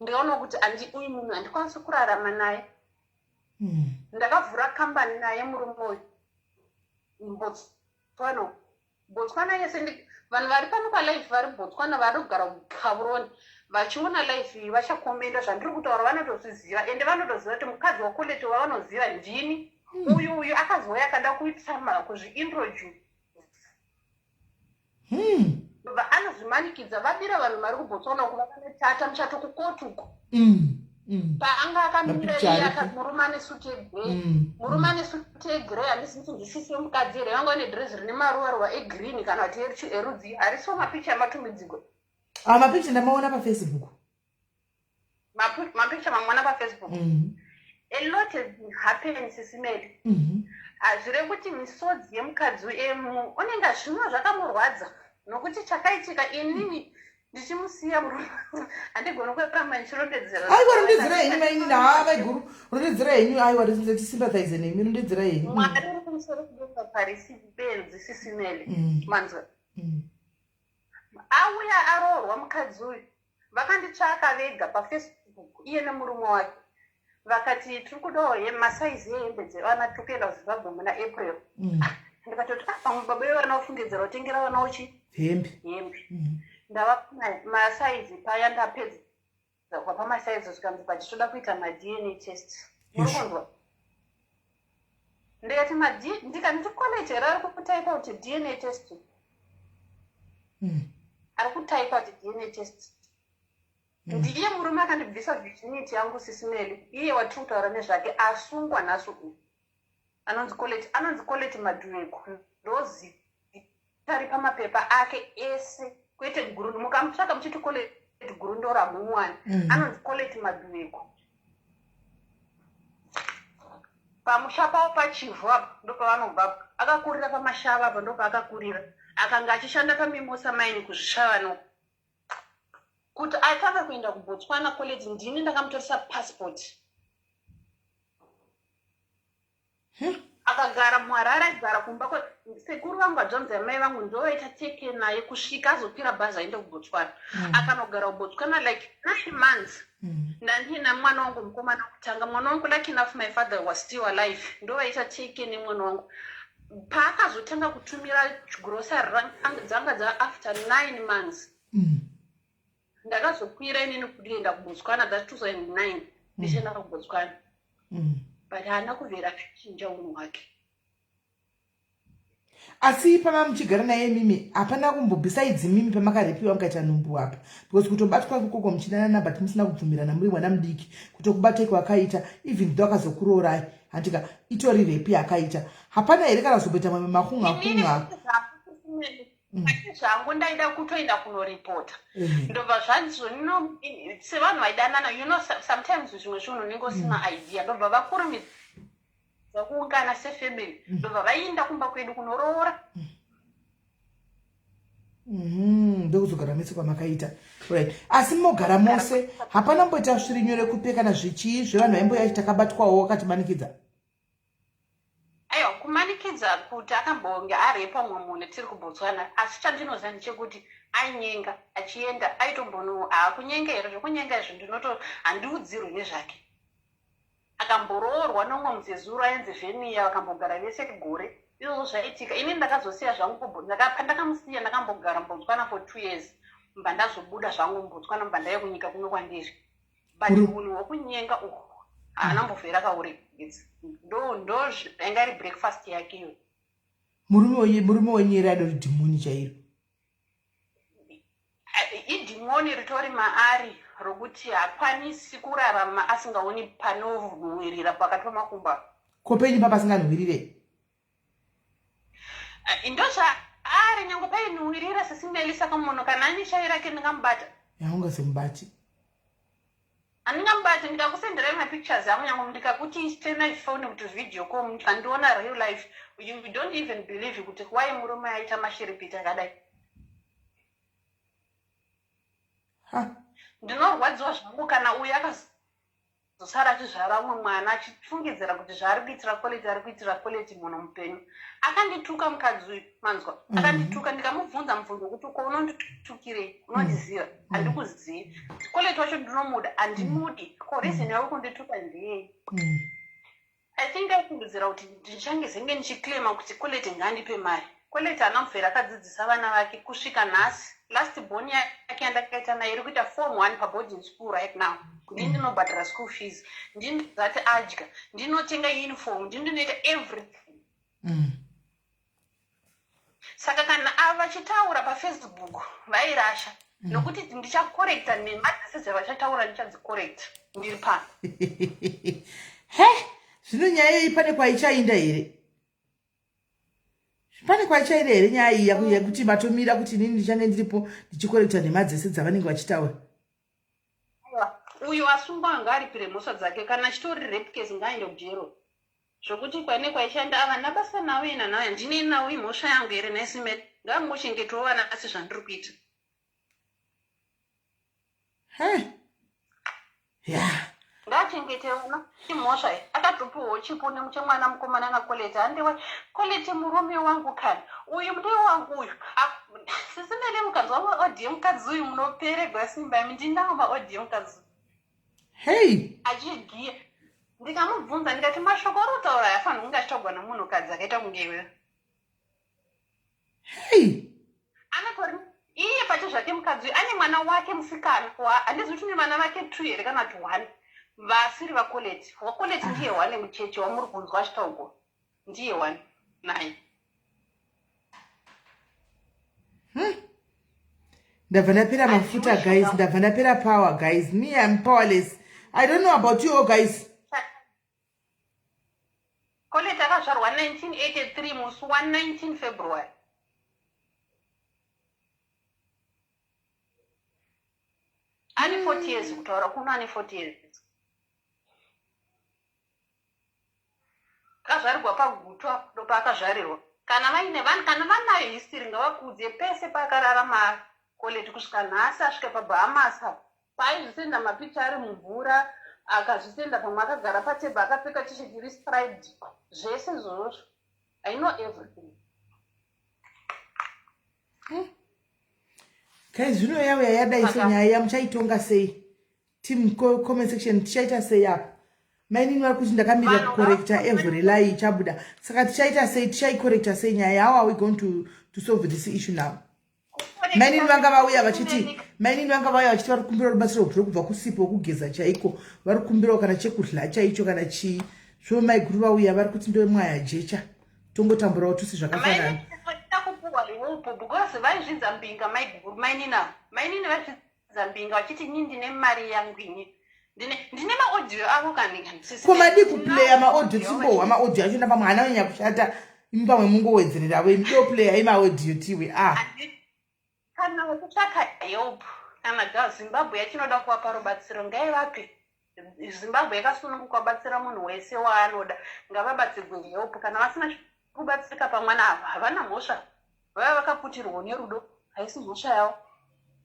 Ndikaona kuti uyu munhu handikwanisi kurarama naye. Ndakavhura kambani naye murume uyu Botswana. Botswana yese vanhu vari pano palife vari Botswana vari kugara kuGaborone vachiona life iyi vachakomenda zvandiri kutaura, vanotozviziva ende vanotoziva kuti mukadzi waCollet wavanoziva ndini. Uyu akazouya akada kuitisa kuzviintroduce. Anozvimanikidza, vabira vanhu mari kuBotswana uko, vakanotata muchato kukoti uko. Paanga akamira iye murume ane suti yegrey, murume ane suti yegrey, handisi kuti ndisisi wemukadzi here, vanga vane dhirezi rine maruva ruva egreen kana kuti erudzi, harisiwo mapicha amatumidzigwa. Ah, mapicha ndamaona paFacebook. Mapicha mamuona paFacebook. A lot has been happening, Sisimeli. Hazvirevi kuti misodzi yemukadzi emu unenge zvinwa zvakamurwadza, nokuti chakaitika inini ndichimusiya murume handigoni kuramba ndichirondedzera. Aiwa, rondedzera henyu mainini. Haa, vaiguru, rondedzera henyu. Aiwa, tisympathize nemi, rondedzera henyu. Mwari uri kumusoro kudenga parisi benzi, Sisimeli. Manzwa, auya aroorwa mukadzi uyu, vakanditsvaka vega paFacebook iye nemurume wake, vakati tiri kudawo masaizi ehembe dzevana, tiri kuenda kuZimbabwe muna April. Ndikatoti ah, pamwe baba vevana vafungidzira kutengera vana uchi hembe. Hembe. Ndava masaizi paya, ndapedza kwapa masaizi, zvikanzi pachitoda kuita maDNA test. Muri kunzwa? Ndikati ndikati ndiCollet here ari kutaipa kuti DNA test? Ari kutaipa kuti DNA test ndiye murume akandibvisa virginity yangu, Sisimeli. Iye watiri kutaura nezvake asungwa nhasi uyu anonzi Collet, anonzi Collet Madhueko, ndozita ri pamapepa ake ese, kwete Guru. Mukamutsvaka muchiti Collet Guru ndoramumwani. Anonzi Collet Madhueko. Pamusha pavo paChivhu apo ndopavanobva. Akakurira paMashava apo, ndopaakakurira. Akanga achishanda paMimosa Mine kuZvishavano. Kuti atanga kuenda kuBotswana College, ndini ndakamutoresa passport. Akagara muHarare, aigara kumba sekuru vangu, hadzvanzi yamai vangu, ndovaita teke naye kusvika azokwira bhazi aende kuBotswana. Akanogara kuBotswana like 9 months. Ndandiina mwana wangu mukomana wekutanga, mwana wangu. Lucky enough my father was still alive, ndovaita teke nemwana wangu. Paakazotanga kutumira grocery dzanga dzaafter 9 months. Ndakazokwira inini kuenda kuBotswana, that 2009, ndichienda kuBotswana, but haana kubvira akachinja unhu hwake. Asi pama muchigara naye mimi, hapana kumbo, besides mimi pamakarepiwa mukaita nhumbu apa, because kutobatwa ikokoko muchidanana but musina kubvumirana, muri mwana mudiki, kutokubatai kwakaita, even though akazokuroorai, handika itori rape yakaita, hapana here kana kuzomboita mamwe makunga kunga? Ati zvangu ndaida kutoenda kunoripota, ndobva zvanzi no, sevanhu vaidanana, sometimes zvimwe zvinhu unenge usina idea. Ndobva vakurumidza kuungana sefamily, ndobva vainda kumba kwedu kunoroora. Ndokuzogara mese kwamakaita, right? Asi mogara mose, hapana mboita sviri nyore kupe kana zvichii zvevanhu vaimboya takabatwawo wakatimanikidza? Aiwa, kumanikidza kuti akambonge arepa mumwe munhu tiri kuBotswana, asi chandinoziva ndechekuti ainyenga achienda, aitombono haakunyenga here, zvokunyenga izvo ndinoto handiudzirwi nezvake. Akamboroorwa nomumwe muzezuru ainzi Vhenia, vakambogara vese gore. Izvozvo zvaitika. Inini ndakazosiya zvangu, pandakamusiya ndakambogara muBotswana for 2 years, mba ndazobuda zvangu muBotswana, mba ndaiya kunyika kuno kwandiri, but unhu hwokunyenga uhu haana mbovhera akauregedza. Ndo anga iri breakfast yake iyo. Murume wenyere adori dhimoni chairo. Idhimoni ritori maari rokuti haakwanisi kurarama asingaoni panonhuwirira pakati pamakumbo. Ko penyu papasinganhuwirire? Ndozvaari nyange painhuwirira sisi Melly saka munhu kana ane shavi rake ndingamubata. Haungazomubati. Handingamubati ndikakusenderai mapictures angu nyange ndikakuti tenai phone kuti video call mukandiona real life you don't even believe kuti why murume aita mashiripiti akadai. Ndinorwadziwa zvangu kana uyu akazosara achizvara umwe mwana achifungidzira kuti zvaari kuitira quality ari kuitira quality munhu mupenyu. Akandituka mukadzi uyu manzwa mhm. akandituka ndikamubvunza mubvunzo wekuti ko unonditukirei unondiziva mhm. handikuzivi quality wacho ndinomuda handimudi ko reason yavo kundituka ndeyei I think aifungidzira kuti ndichange zenge ndichiclaima kuti Colette ngaandipe mari. Colette haana kubvira akadzidzisa vana vake kusvika nhasi. Last born yake yandakaita naye iri kuita form one paboarding school right now. Ndini ndinobhadhara school fees, ndini ndozati adya, ndinotenga uniform, ndini ndinoita everything. Saka kana ava vachitaura pafacebook vairasha nokuti ndichakorekta nhema dzese dzavachataura ndichadzikorekta ndiri pano. He, zvino nyaya iyi pane kwaichainda here? Pane kwaichainda here nyaya iyi yekuti matomira kuti inini ndichange ndiripo ndichikorekta nhema dzese dzavanenge vachitaura? Uyo asungwa ngaaripire mhosva dzake kana achitori rape case ngaaende kujero. Zvokuti kwane kwaishanda avana basa navo ina nayo handinei navo imhosva yangu here nhai Simeli ngavangochengetwawo vana asi zvandiri kuita. Hey. Yeah. Ngaachengete vana imhosva iyi akatopiwawo chipo chemwana mukomana naColette handiwe Colette murume wangu kani uyu ndiwe wangu uyu sisi Mele mukanzwa maaudio emukadzi uyu munoperegwa simba imi ndinawo maaudio emukadzi uyu. Hey. Achigiya Ndikamubvunza ndikati mashoko auri kutaura aya afanirwa kunge achitaurwa nemunhukadzi akaita kunge iwewe. Hey! Anatori iye pache zvake mukadzi uyu ane mwana wake musikana wa handizivi kuti une vana vake two here kana kuti one vasiri vaColette. WaColette ndiye one mucheche wamuri kunzwa achitaurwa ndiye one naye. Ndabva ndapera mafuta guys, ndabva ndapera power guys. Me I'm powerless. I don't know about you all guys. Colette akazvarwa 1983 musi wa 19 February. Ane 40 years kutaura kuno ane 40 years. Akazvarirwa paGutu apo ndopaakazvarirwa. Kana vaine vanhu kana vanayo history ngavakuudze pese paakararama Colette kusvika nhasi asvika paBahamas apo. Paaizvisenda mapicha ari mumvura akazvisenda pamwe akagara patable akapfeka t-shirt iri striped zvese izvozvo. I know everything. Guys, zvino yauya yadai so nyaya yamuchaitonga sei? Team comment section tichaita sei apa? Mainini vari kuti ndakamirira kucorrecta every lie ichabuda. Saka tichaita sei? Tichaicorrecta sei nyaya? How are we going to solve this issue now? Mainini vanga vauya vachiti mainini vanga vauya vachiti vari kukumbira rubatsiro rwuri kubva kusipo wekugeza chaiko, vari kukumbirawo kana chekudla chaicho kana chii. Zvino maiguru vauya vari kuti ndomwaya jecha tongotamburawo tusi zvakafanana. Kupuwa help because vaizvidza mbinga maiguru mainini ava. Mainini vaizvidza mbinga vachiti ini ndine mari yangu ini. Ndine ndine maaudio avo kani kani sisi. Ko madii kuplaya maaudio timbohwa maaudio acho napamwe haana kunyanya kushata imi pamwe mungowedzereravo imi doplaya imaaudio tiwe ah. Kana vachitsvaka help kana ga Zimbabwe yachinoda kuvapa rubatsiro ngaivape. Zimbabwe yakasununguka kubatsira munhu wese waanoda ngavabatsirwe help kana vasina kubatsirika pamwana ava havana mhosva vaiva vakaputirwawo nerudo haisi mhosva yavo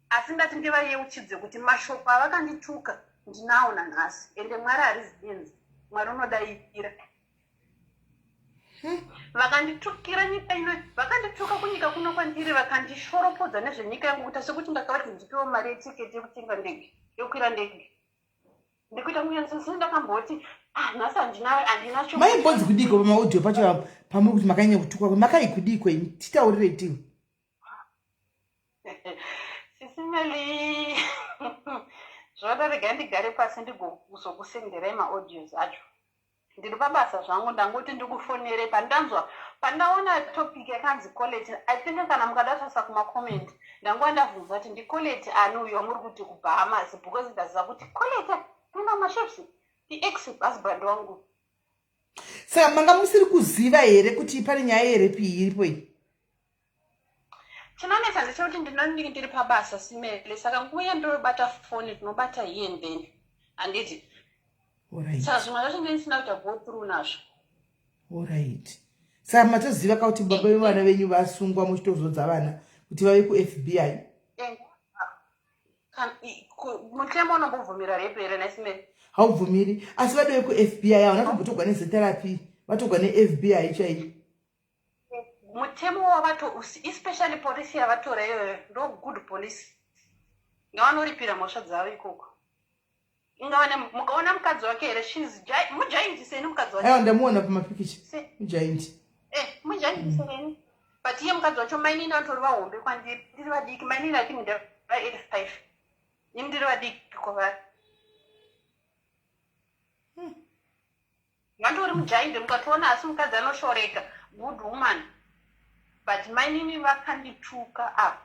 asi ndati ndivayeuchidze kuti mashoko avakandituka ndinawo nanhasi ende mwari harizi benzi mwari unodaira Vakanditukira nyika ino, vakandituka kunyika kuno kwandiri, vakandishoropodza nezvenyika yangu kuita sekuti ndakavati ndipewo mari yetiketi yekutenga ndege, yokwira ndege. Ndikuita kunyanzosini ndakamboti ah nhasi handina handina cho. Maimbonzi kudiko pamaaudio pacho pamuri kuti makanyanya kutukwa makai kudiko imi titaurire tiwe. Sisi Meli zvoda regai ndigare pasi ndigozokusenderai maaudios acho. Ndiri pabasa zvangu ndangoti ndikufonere pandanzwa pandaona topic yakanzi college I think kana mukada tarisa kuma comment Ndanguva ndabvunza kuti ndiColette ani uyo wamuri kuti kuBahamas, because ndaziva kuti Colette anoenda kumashops iex husband wangu. Saka manga musiri kuziva here kuti pane nyaya yerape iripo iyi? Chinonetsa ndechekuti ndinonge ndiri pabasa, Simele, saka nguva yandinobata foni ndinobata here and then, handiti? Saka zvimwe zvacho ndisina kuita go through nazvo. Alright, saka matoziva ka kuti baba vevana venyu vasungwa, muchitozodza vana kuti vave kuFBI? Mutemo unombobvumira rape here, naSimele? Haubvumiri, asi vadi vekuFBI havana tombotogwa neZRP, vatogwa neFBI chaiyo. Mutemo wavato, especially polisi yavatora iyoyo, ndo good police. Ngavanoripira mhosva dzavo ikoko. Ingava mukaona mukadzi wake here, shes mugiant seni mukadzi wacho. Aiwa, ndamuona pamapikicha, mugiant. Mugiant seni, but iye mukadzi wacho, mainini vatori vahombe kwandiri, ndiri vadiki. Mainini, I think ndeva 85, ini ndiri vadiki kwavari. Vandori mugiant mukatoona, asi mukadzi anoshoreka, good woman, but mainini vakandituka apa,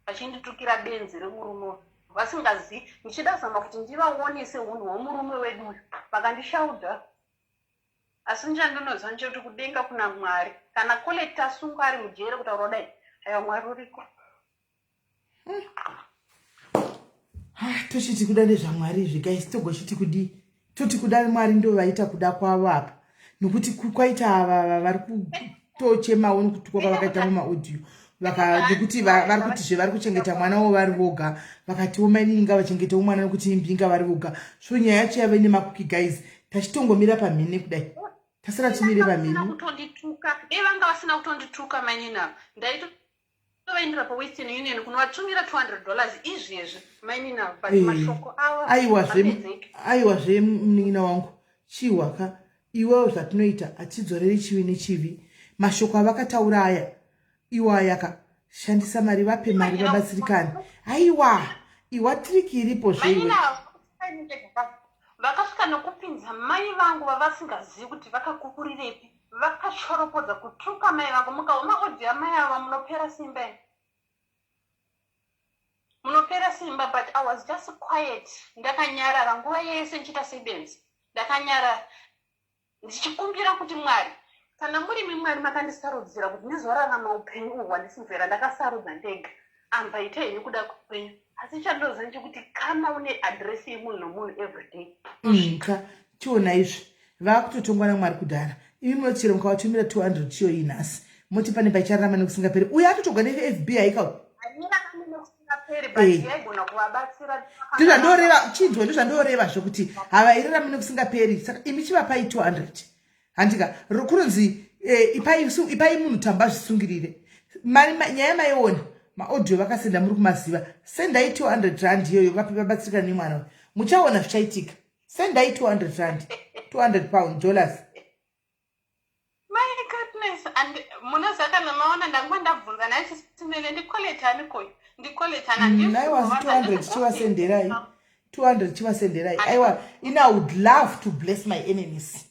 vachinditukira benzi remurume, vasingazivi. Ndichida kuzama kuti ndivaonese unhu hwemurume wedu uyu, vakandishaudha. Asi chandinoziva ndechekuti kudenga kuna Mwari. Kana Colette asungwa ari mujere, kutaura kudai, aiwa, Mwari uriko. Ah, tochiti kuda nezvaMwari izvi, guys. Togochiti kudii? Toti kuda Mwari ndo vaita kuda kwavo apa, nokuti kwaita ava vari kutochemawo nokutukwa kwavakaita mumaaudio, nekuti vari kutizve vari kuchengeta mwana wavo vari voga. Vakatiwo mainini ngavachengetewo mwana nokuti imbinga vari voga. So nyaya yacho yave nemakuki, guys. Tachitongomira pamhene kudai, tasara timire pamhene. Kutondituka, dei vanga vasina kutondituka mainini ava, ndaitovaendera paWestern Union kunovatumira $200 izvezvi, mainini ava, but mashoko avo Aiwazve, aiwazve, munin'ina wangu, chihwaka iwewo. Zvatinoita, hatidzoreri chivi nechivi. Mashoko avakataura aya, iwo ayaka shandisa mari, vape mari vabatsirikane. Aiwa, iwa trick iripo zveiwe. Vakasvika nokupinza mai vangu vavasingazivi kuti vakakukurirepi, vakashoropodza, kutuka mai vangu. Mukaona audio yamai ava, munopera simba, munopera simba. But I was just quiet, ndakanyarara nguva yese, ndichiita sebenzi, ndakanyarara ndichikumbira kuti, "Mwari, kana murimi Mwari makandisarudzira kuti ndizorarama upenyu uhwu hwandisibvera, ndakasarudza ndega, amba ita henyu kuda kwenyu." Asi chandoziva ndechekuti kama une address yemunhu nomunhu everyday. Ka chiona izvi, vaakutotongwa naMwari kudhara. Imi munochero mukavatumira 200 chiyoyi nhasi, moti pane paichararama nekusingaperi? Uyo atotogwa neFBI ka. Hairarami nekusingaperi, but yaigona kuvabatsira. Ndizvandoreva, chinzwa, ndizvandoreva zvokuti havairarami nekusingaperi. Saka imi chivapai 200, handika? Kunonzi ipai munhu tamba zvisungirire. Nyaya maiona, maaudio vakasenda, muri kumaziva. Sendai 200 rand iyoyo, vape vabatsirikana nemwana uyu, muchaona zvichaitika. Sendai 200 rand, 200 pound, dollars. My goodness! And munoziva, kana maona, ndanguva ndabvunza nachisimele, ndiColette ani koyo? NdiColette ani? Naiwa, 200 chivasenderai, 200 chivasenderai. Aiwa, ini I would love to bless my enemies,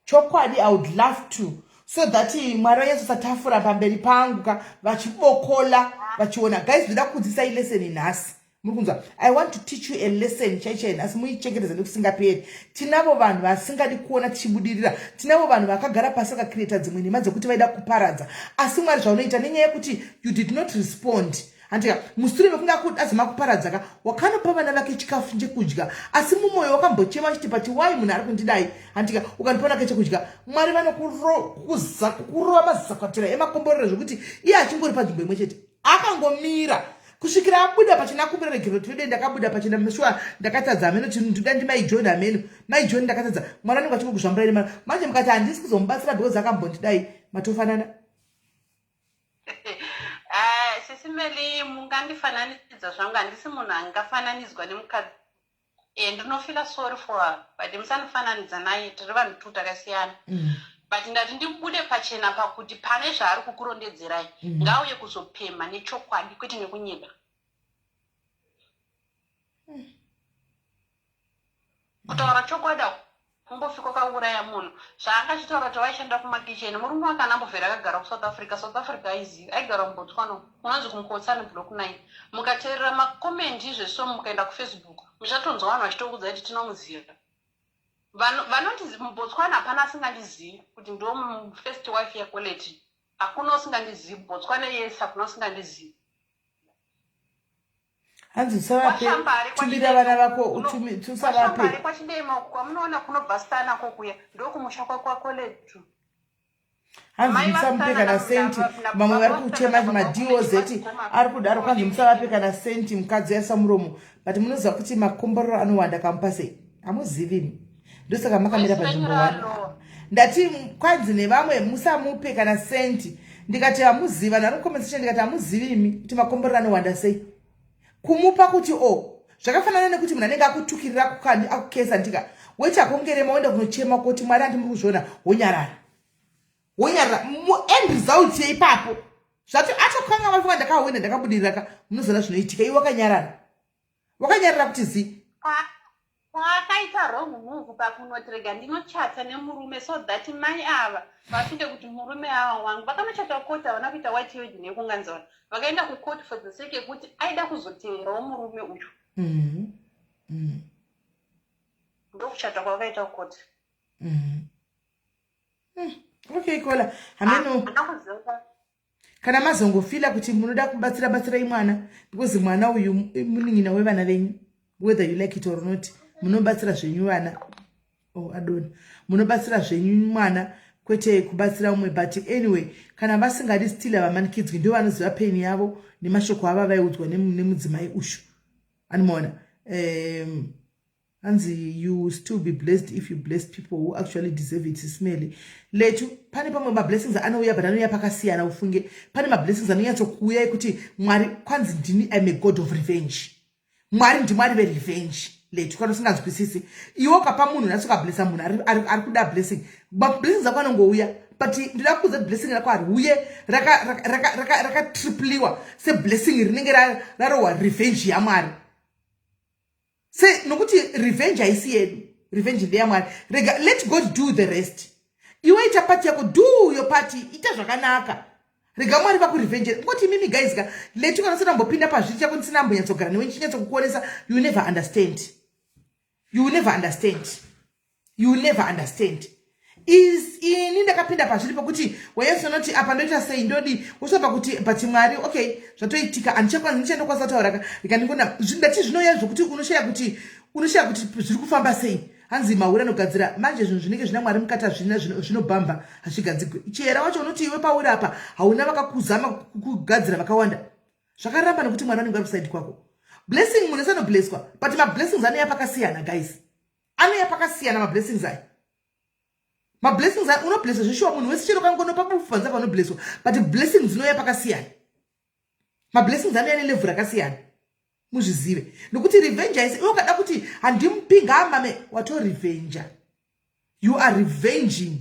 chokwadi. I would love to, so that Mwari vanyatsosatafura pamberi pangu ka, vachibokola vachiona. Guys, ndoda kukudzidzisai lesson nhasi, muri kunzwa? I want to teach you a lesson chaichai nhasi, muichengetedza nekusingaperi. Tinavo vanhu vasingadi kuona tichibudirira. Tinavo vanhu vakagara pasi, vakacreata dzimwe nhema dzekuti vaida kuparadza. Asi Mwari zvaunoita, nenyaya yekuti you did not respond, handika? Mushure mekunge azama kuparadza ka, wakanopa vana vake chikafu chekudya, asi mumwoyo wakambochema achiti, "But why munhu ari kundidai?" Handika? Ukanopa nake chekudya, Mwari vanokurova mazakwatira emakomborero, zvekuti iye achingori panzvimbo imwe chete, akangomira kusvikira abuda pachena, akumbira regero kuti, "Vede, ndakabuda pachena, shuwa ndakatadza, hameno ndoda ndimai John, hameno mai John, ndakatadza." Mwari anenge achingokuzvamburai nemari. Manje mukati, "Handisi kuzomubatsira because akambondidai," matofanana. Sisimeli, mungandifananidza zvangu, handisi munhu angafananidzwa nemukadzi. Ndinofeela sorry for her, but musanifananidza naye, tiri vanhu tu takasiyana. But ndati ndibude pachena pakuti pane zvaari kukurondedzerai. Ngauye kuzopemha nechokwadi, kwete nekunyeba. Kutaura chokwadi. Kumbofi kwakauraya munhu. Zvaanga achitaura kuti vaishanda kumakicheni. Murume wake haana mbovhera akagara kuSouth Africa. South Africa haizivi. Aigara muBotswana uko. Kunonzi kuMkotsani Block 9. Mukateerera makomendi izvezvi so mukaenda kuFacebook muchatonzwa vanhu vachitokuudzai kuti tinomuziva. Vanoti muBotswana hapana asingandizivi kuti ndo first wife yaKoleti. Hakuna usingandizivi. Botswana yese hakuna usingandizivi. Hanzi usavape tumira vana vako usavape. Kwachidema uku kwamunoona kunobva stana kokuya ndokumusha kwakwakoletu. Hanzi musamupe kana senti vamwe vari kuchema madoz ari kudaro kwanzi musavape kana senti mukadzi yaisa muromo but munoziva kuti makomborero anowanda kamupa sei hamuzivi ndosaka makamira panzvimbo one ndati kwanzi nevamwe musamupe kana senti ndikati hamuzivi vanhu vari kucomment section ndikati hamuzivi imi kuti makomborero anowanda sei kumupa kuti o oh, zvakafanana nekuti munhu anenge akutukirira kukani akukesa ndika wechakongerema woenda kunochema koti mwari andi muri kuzviona wonyarara wonyarara end result yeipapo zvati atokanga vafunga ndakawina ndakabudirira ka munozoona zvinoitika iwe wakanyarara wakanyarara kuti zi Kwaakaita wrong move pakunoti rega ndinochata nemurume so that mai ava vafunge kuti murume ava wangu. Vakanochata kucourt havana kuita white wedding yekunganzora. Vakaenda kucourt for the sake yekuti aida kuzoteerawo murume uyu. Mm -hmm. Mm. Ndokuchata kwavakaita kucourt. Mm -hmm. Okay, kola. Hameno. Ah, kana mazongofila kuti munoda kubatsira batsirai mwana because mwana uyu munin'ina wevana venyu whether you like it or not munobatsira zvenyu vana oh, adona munobatsira zvenyu mwana kwete kubatsira umwe but anyway kana vasingadi still havamanikidzwi ndo vanoziva pain yavo nemashoko ava vaiudzwa nemudzimai ushu animaona um, hanzi you still be blessed if you bless people who actually deserve it smelly letu pane pamwe mablessings anouya but anouya pakasiyana ufunge pane mablessings anonyatsokuuya ekuti mwari kwanzi ndini im a god of revenge mwari ndimwari verevenge letu kana usinganzwisisi iwe ukapa munhu nhasi ukablessa munhu ari kuda blessing mablessings ako anongouya but ndinoda kuudza blessing rako hariuye rakatripliwa seblessing rinenge rarohwa revenge yamwari se nokuti revenge haisi yedu revenge ndeyamwari rega let god do the rest iwe ita pati yako do your party ita zvakanaka rega mwari vakurevenge ngoti imimi guys ka let kana usina mbopinda pazviri chako ndisina mbonyatsogara newe ndichinyatsokkuonesa you never understand you never understand you never understand is ini ndakapinda pazviri pekuti wayesonoti apa ndoita sei ndodi wosva pakuti but mwari okay zvatoitika handichakwanisi ndichandokwanisa kutaura ka rega ndingona ndati zvinouya zvokuti unoshaya kuti unoshaya kuti zviri kufamba sei hanzi mahure anogadzira manje zvinhu zvinenge zvina mwari mukati hazvina zvinobhamba hazvigadzigwe chihera wacho unoti iwe pauri apa hauna vakakuzama kugadzira vakawanda zvakaramba nekuti mwari vanenge vari kusaidi kwako blessing munhu ese anoblesswa but mablessings anouya pakasiyana guys anouya pakasiyana mablessings aya mablessings aya unoblesswa zveshuwa munhu wese chero kangonopa bufu panze panoblesswa but blessings dzinouya pakasiyana mablessings anouya nelevhu rakasiyana muzvizive nokuti revenge haisi iwe ukada kuti handimupi ngaamame watorevenja you are revenging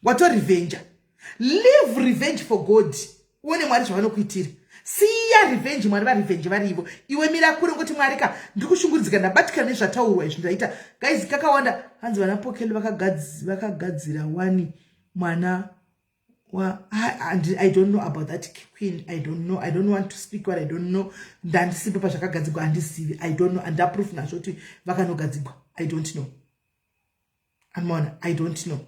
watorevenja leave revenge for god uone mwari zvavanokuitira siya revenge mwari varevenge varivo iwe mira kure ngoti mwari ka ndiri kushungurudzika ndabatikana nezvataurwa izvi ndaita guys kakawanda hanzi vana pokelo vakagadzira wani mwana wa I, I don't know about that queen i don't know i don't want to speak what i don't know ndandisipo pazvakagadzigwa handizivi i don't know andaproof nazvo kuti vakanogadzigwa i don't know Amona, I don't know.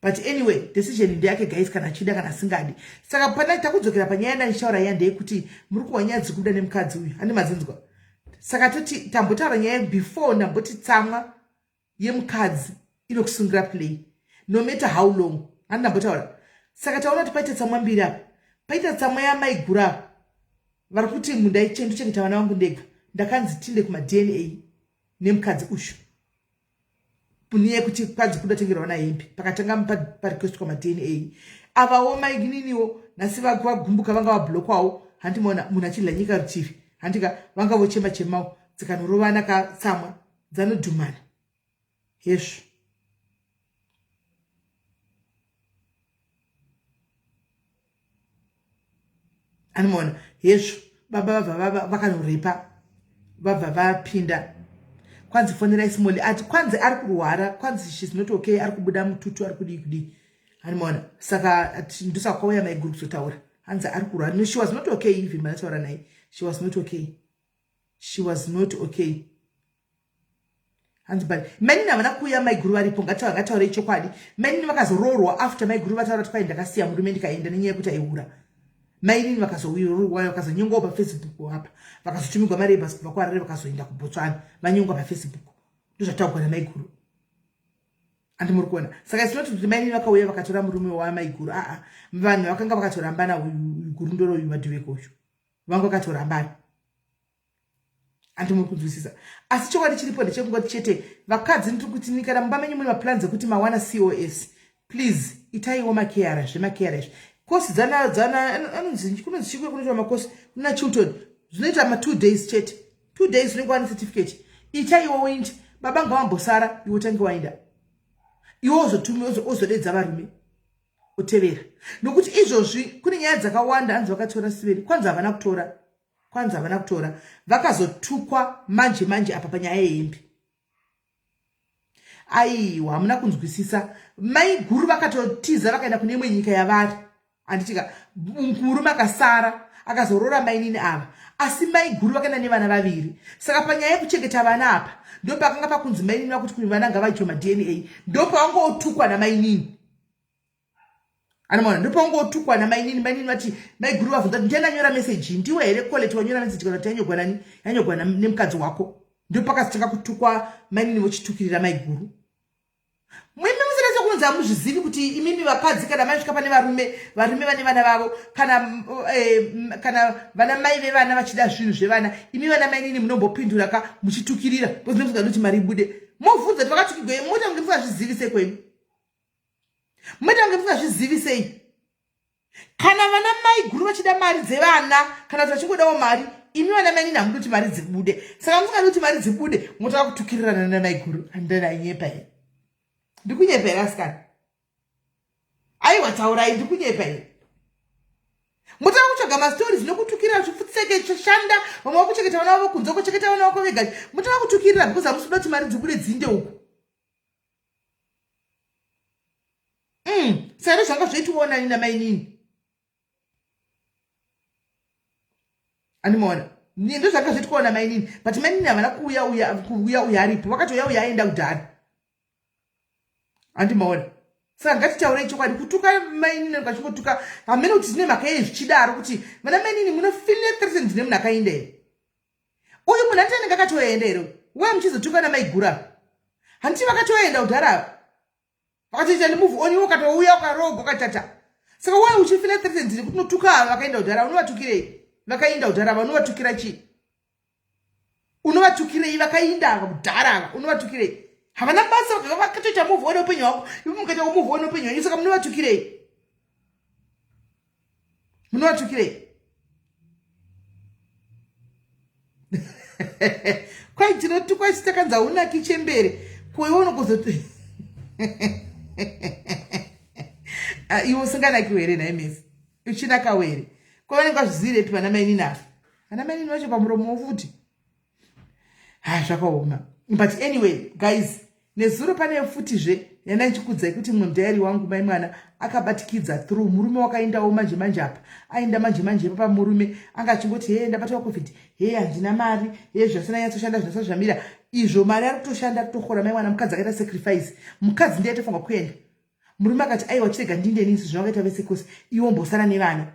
But anyway, decision ndeyake guys kana achida kana asingadi. Saka pana takudzokera panyaya yandaishaura iya ndeyekuti muri kuwa nyaya dziri kubuda nemukadzi uyu. Handi madzinzwa. Saka toti tambotaura nyaya before ndamboti tsamwa yemukadzi inokusungira play. No matter how long. Handi ndambotaura. Saka taona kuti paita tsamwa mbiri apa. Paita tsamwa yamaiguru apa. Vari kuti mundaichengeta vana vangu ndega. Ndakanzi tinde kuma DNA. nemukadzi uyu niye kuti kwanzi kuda tengerwa vana hembe pakatanga parequestwa madna avawo maininiwo nhasi vagumbuka vanga vablokwawo handimaona munhu achidla nyika rutivi handika vanga vochema chemawo dzikanorovana katsamwa dzanodhumana hezvo anomaona hezvo baba vabva vakanorepa vabva vapinda Kwanzi fonerai Small ati kwanzi ari kurwara, kwanzi she's not okay, ari kubuda mututu, ari kudii kudii. Animaona saka ndosaka kwauya maiguru kuzotaura. Hanzi ari kurwara. No, she was not okay even mandataura naye. She was not okay. She was not okay. Hanzi but mainini havana kuuya maiguru varipo, ngataurei chokwadi. Mainini vakazoroorwa after maiguru vataura kuti kwai ndakasiya murume ndikaenda nenyaya yekuti aihura. Mainini vakazowirwa vakazonyengwawo pafacebook apa, vakazotumigwa mari yebhasi kubva kuHarare vakazoenda kuBotswana vanyengwa pafacebook. Ndozvataurwa namaiguru. Andi muri kuona saka it's not kuti mainini vakauya vakatora murume wamaiguru, aa, vanhu vakanga vakatorambana. Uyu gurundoro uyu madhuveko uyu vanga vakatorambana. Andi muri kunzwisisa? Asi chokwadi chiripo ndechekungoti chete vakadzi ndiri kuti kana mumba menyu mune maplans ekuti mawana COS, please itaiwo makeyara zvemakeyara izvi. Kosi dzana dzana anonzi kunonzi chikwe kunoitwa makosi kuna Chilton zvinoita ma 2 days chete, 2 days unenge wane certificate. Itaiwo uindi baba ngawambosara, iwe utange waenda, iwe ozotumi ozodedza varume otevera, nokuti izvozvi kune nyaya dzakawanda. Hanzi vakatora siveri, kwanzi havana kutora, kwanzi havana kutora, vakazotukwa manje manje apa panyaya yehembe. Aiwa, hamuna kunzwisisa. Mai guru vakatotiza vakaenda kune imwe nyika yavari, handitika? Murume akasara akazoroora mainini ava, asi mai guru vakaenda nevana vaviri. Saka panyaya yekuchengeta vana apa ndo pakanga pakunzi mainini vakuti kuni vana ngavaitwe maDNA, ndo pavangotukwa namainini. Anomaona ndopaungotukwa namainini. Mainini vati maiguru vabvunza kuti ndiani anyora meseji, ndiwe here Collet wanyora meseji kana kuti yanyogwa nani, yanyogwa nemukadzi wako? Ndopakazotanga kutukwa mainini vochitukirira maiguru. Mwimi musina sekunonzi hamuzvizivi kuti imimi vakadzi kana maisvika pane varume, varume vane vana vavo, kana vana mai vevana vachida zvinhu zvevana, imi vana mainini munombopindura ka muchitukirira because musingadi kuti mari ibude. Movhunza kuti vakatukigwei, moita kunge musingazvizivi sekwenyu, moita kunge musingazvizivi sei. Kana vana mai guru vachida mari dzevana kana kuti vachingodawo mari, imi vana mainini hamudi kuti mari dzibude. Saka musingadi kuti mari dzibude, motanga kutukirirana namai guru. Handananyepa here? Ndikunyepa here asikana? Aiwa, taurai, ndikunyepa here? Motanga kutsvaga mastories nokutukirira zvifutseke shanda. Vamwe vakuchengeta vana vavo kunze, kuchengeta vana vako vega, motanga kutukirira because hamusi kuda kuti mari dzibude dzinde uku. Saka ndozvanga zvoitiwawo nani namainini, andimaona ndozvanga zvoitwawo namainini, but mainini havana kuuya uya kuuya uya aripo, vakatouya uya aenda kudhara, andimaona. Saka ngatitaurei chokwadi, kutuka mainini kachingotuka hamene kuti tine mhaka yei zvichidaro, kuti vana mainini munofeel threatened nemunhu akaenda here? Uyu munhu handiti anenge akatoenda here? Wai muchizotuka namaigura? Handiti vakatoenda kudhara ava, vakatoita nemove on, iwe ukatouya ukarogwa ukatata. Saka wai uchifeel threatened nekuti unotuka ava vakaenda kudhara? Unovatukirei vakaenda kudhara ava? Unovatukira chii? Unovatukirei vakainda ava kudhara ava? Unovatukirei? Havana basa, vakatoita move on upenyu hwako, ivo mukaita move on upenyu hwenyu. Saka munovatukirei? Munovatukirei? Kwai tinotukwa isu takanzi haunaki chembere, koiwe unokuzoti iwe usinganakiwo here nhai mesi? Uchinakawo here? Ko vanenge vazvizivirepi vana mainini ava? Vana mainini vacho pamuromo futi. Ha, zvakaoma. But anyway guys, nezuro pane futizve yandandichikudzai kuti mumwe mudiary wangu mai mwana akabatikidza through murume wakaendawo manje manje apa, aenda manje manje ipa pamurume anga achingoti, "He, ndabatwa COVID, he, handina mari, he, zvasina nyatsoshanda, zvinasa zvamira izvo." Mari ari kutoshanda, ari kutohora mai mwana. Mukadzi akaita sacrifice, mukadzi ndiye aitofanwa kuenda. Murume akati, "Aiwa, chirega ndinde nini sezvo vakaita vese kose, iwo mbosara nevana."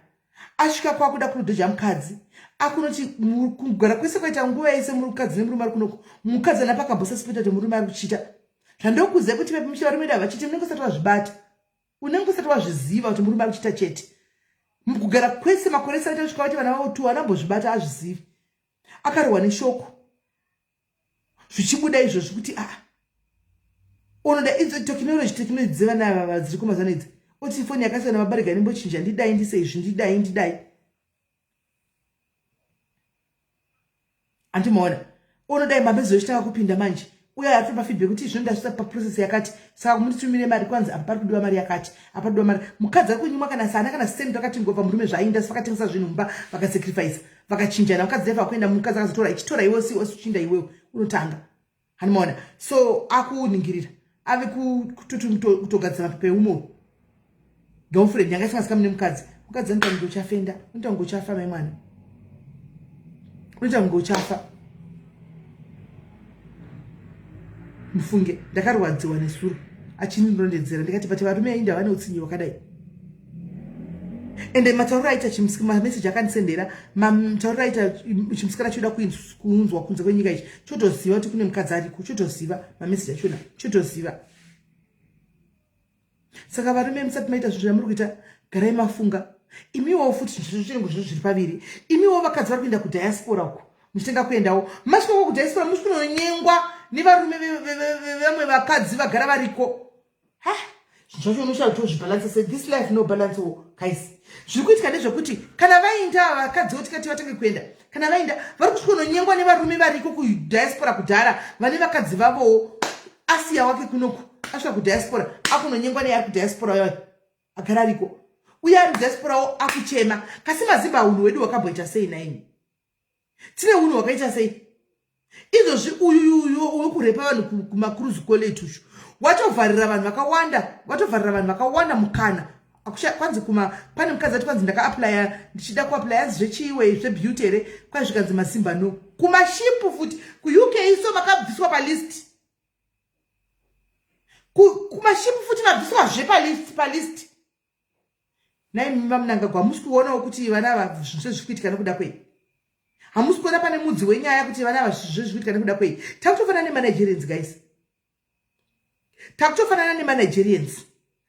Asvika kwakuda kunodhoja mukadzi, akunoti kugara kwese kwaita nguva yese mukadzi nemurume ari kunoko, mukadzi ana pakambosuspecta kuti murume ari kuchita. Zvandokuziva kuti pemuchi varume vedu havachiti, unenge usati wazvibata, unenge usati wazviziva kuti murume ari kuchita chete. Kugara kwese makore ese aita kusvika vati vana vavo tu anambozvibata azvizivi. Akarohwa neshoko zvichibuda izvozvi kuti aa, unoda idzo technology, technology dzevana ava dziri kumazano idzi, oti foni yakasiyana, mabarika ndimbochinja, ndidai, ndise izvi, ndidai, ndidai, andimaona unodai mabhezo echitanga kupinda manje. Uye atopa feedback kuti zvino ndasvika paprocess yakati, saka munditumire mari. Kwanzi apa pari kudiwa mari yakati, apa kudiwa mari. Mukadzi ari kunyimwa kana sana kana sendi akati ngobva murume zvainda, vakatengesa zvinhu mumba, vakasacrifice, vakachinjana. Mukadzi aifa kuenda, mukadzi akazotora ichitora, iwe usi uchinda, iwewe unotanga. Hanimaona so akuningirira ave kutogadzira mapepa eumwe girlfriend yanga isingazikamune mukadzi. Mukadzi anoita kunge uchafenda, unoita kunge uchafa mai mwana, unoita kunge uchafa. Mufunge ndakarwadziwa nesuro achindirondedzera ndikati but varume ainda vane utsinye hwakadai. Ende matauriro aita mameseji akandisendera, matauriro aita chimusikana choda kuunzwa kunze kwenyika ichi, chotoziva kuti kune mukadzi ariko, chotoziva mameseji achona, chotoziva. Saka varume musati maita zvinhu zvamuri kuita, garai mafunga. Imiwo futi zvinenge zvinhu zviri paviri. Imiwo vakadzi vari kuenda kudiaspora uko, muchitenga kuendawo, masvika uko kudiaspora musi kunonyengwa nevarume vamwe vakadzi vagara variko. Ha, zvinhu zvacho unoshaya kuti wozvibhalansa sei. This life no balance wo guys. Zviri kuitika ndezvekuti kana vainda vakadzi votikati vatange kuenda, kana vainda vari kusvika kunonyengwa nevarume variko kudiaspora kudhara vane vakadzi vavowo. Asiya wake kunoku, asvika kudiaspora akunonyengwa neari kudiaspora yayo agara ariko, uye ari kudiasporawo akuchema. Kasi mazimba unhu hwedu hwakamboita sei naimi? Tine unhu hwakaita sei? Izvozvi uyu uyu wekurepa vanhu kumaCruise College uchu watovharira vanhu vakawanda, watovharira vanhu vakawanda mukana. Kwanzi kuma pane mukadzi ati kwanzi ndakaaplya ndichida kuaplya anzi zvechiiwe zvebeauty here, kwai zvikanzi masimba no kumashipu futi kuUK so makabviswa palist kumashipu futi mabviswazve palist palist. Nai vaMnangagwa, hamusi kuonawo kuti vana ava zvinhu zvezviri kuitika nekuda kwei? Hamusi kuona pane mudzi wenyaya kuti vana ava zvinhu zvezviri kuitika nekuda kwei? Takutofanana nemaNigerians guys, takutofanana nemaNigerians.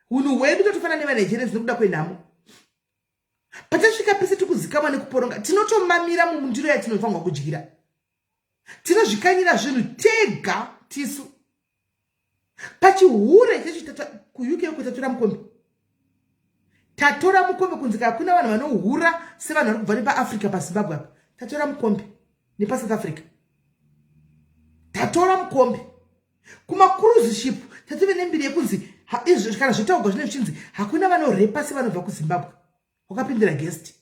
Hunhu hwedu totofanana nemaNigerians nekuda kwenhamo. Patasvika pese tikuzikamwa nekuporonga, tinotomamira mumundiro yatinofanirwa kudyira. Tinozvikanyira zvinhu tega tisu. Pachihure chechi kuUK uko tatora mukombe, tatora mukombe kunzi hakuna vanhu vanohura sevanhu vari kubva nepaAfrica, paZimbabwe apa tatora mukombe, nepaSouth Africa tatora mukombe. Kumacruise ship tatove nembiri yekunzi izvo kana zvitaurwa zvinenge zvichinzi hakuna vanorepa sevanobva kuZimbabwe. Wakapindira guest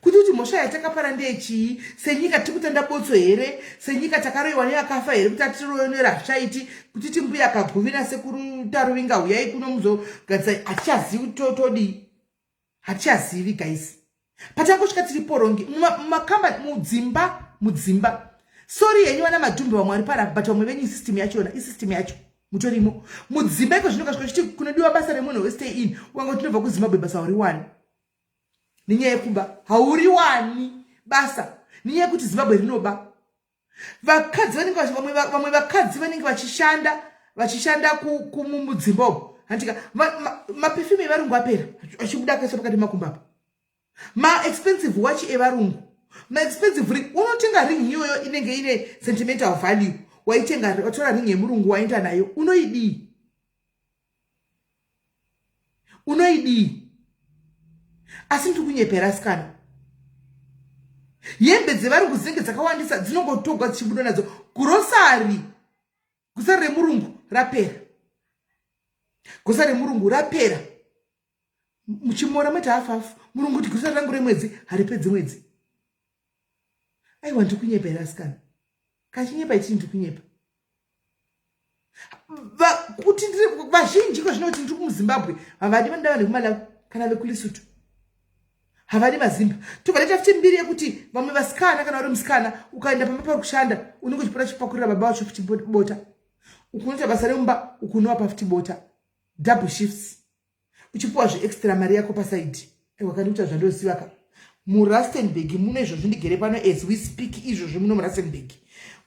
kuti kuti mhosva yatakapara ndeyechii? Senyika tiri kutanda botso here? Senyika takaroyiwa nevakafa here kuti atiroyonera? Hazvichaiti kuti timbuya akaguvira sekuru Taruvinga huyai kuno muzogadzisa. Hatichazivi todii, hatichazivi guys. Patangosvika tiri porongi mumakamba mudzimba mudzimba. Sorry henyu vana madhumbe vamwe vari panapa, but vamwe venyu isystem yachona, isystem yacho mutorimo mudzimba iko zvino. Kasvika chiti kunodiwa basa remunhu westay in, ukanga tinobva kuZimbabwe basa hauriwani nenyaya yekuba, hauriwani basa nenyaya yekuti Zimbabwe rinoba. Vakadzi vanenge vamwe vakadzi vanenge vachishanda vachishanda mudzimba umu, handika maperfume evarungu apera achibuda akaiswa pakati makumbo apa, maexpensive watch evarungu, maexpensive ring. Unotenga ring iyoyo inenge ine sentimental value, waitenga watora ring yemurungu waenda nayo, unoidii? Unoidii? Asi ndiri kunyepera sikana, hembe dzevarungu dzinenge dzakawandisa dzinongotogwa dzichibuda nadzo. Grocery, grocery remurungu rapera, grocery remurungu rapera, muchimora moita hafu hafu. Murungu kuti grocery rangu remwedzi haripedzi mwedzi. Aiwa, ndiri kunyepera asikana, kachinyepa ichii, ndiri kunyepa kuti vazhinji ko zvinoti ndiri kumuZimbabwe havadi, vanoda vanhu vekuMalawi kana vekuLesotho, havadi mazimba. Tobva taita futi mbiri yekuti vamwe vasikana, kana uri musikana ukaenda pamba pari kushanda, unenge uchipota chipakurira baba vacho futi bota, ukunoita basa remumba, ukunovapa futi bota, double shifts, uchipuwa zveextra mari yako pasaidi. Aiwa, kandi kuita zvandoziva ka muRustenburg muno izvozvi ndigere pano as we speak izvozvi muno muRustenburg,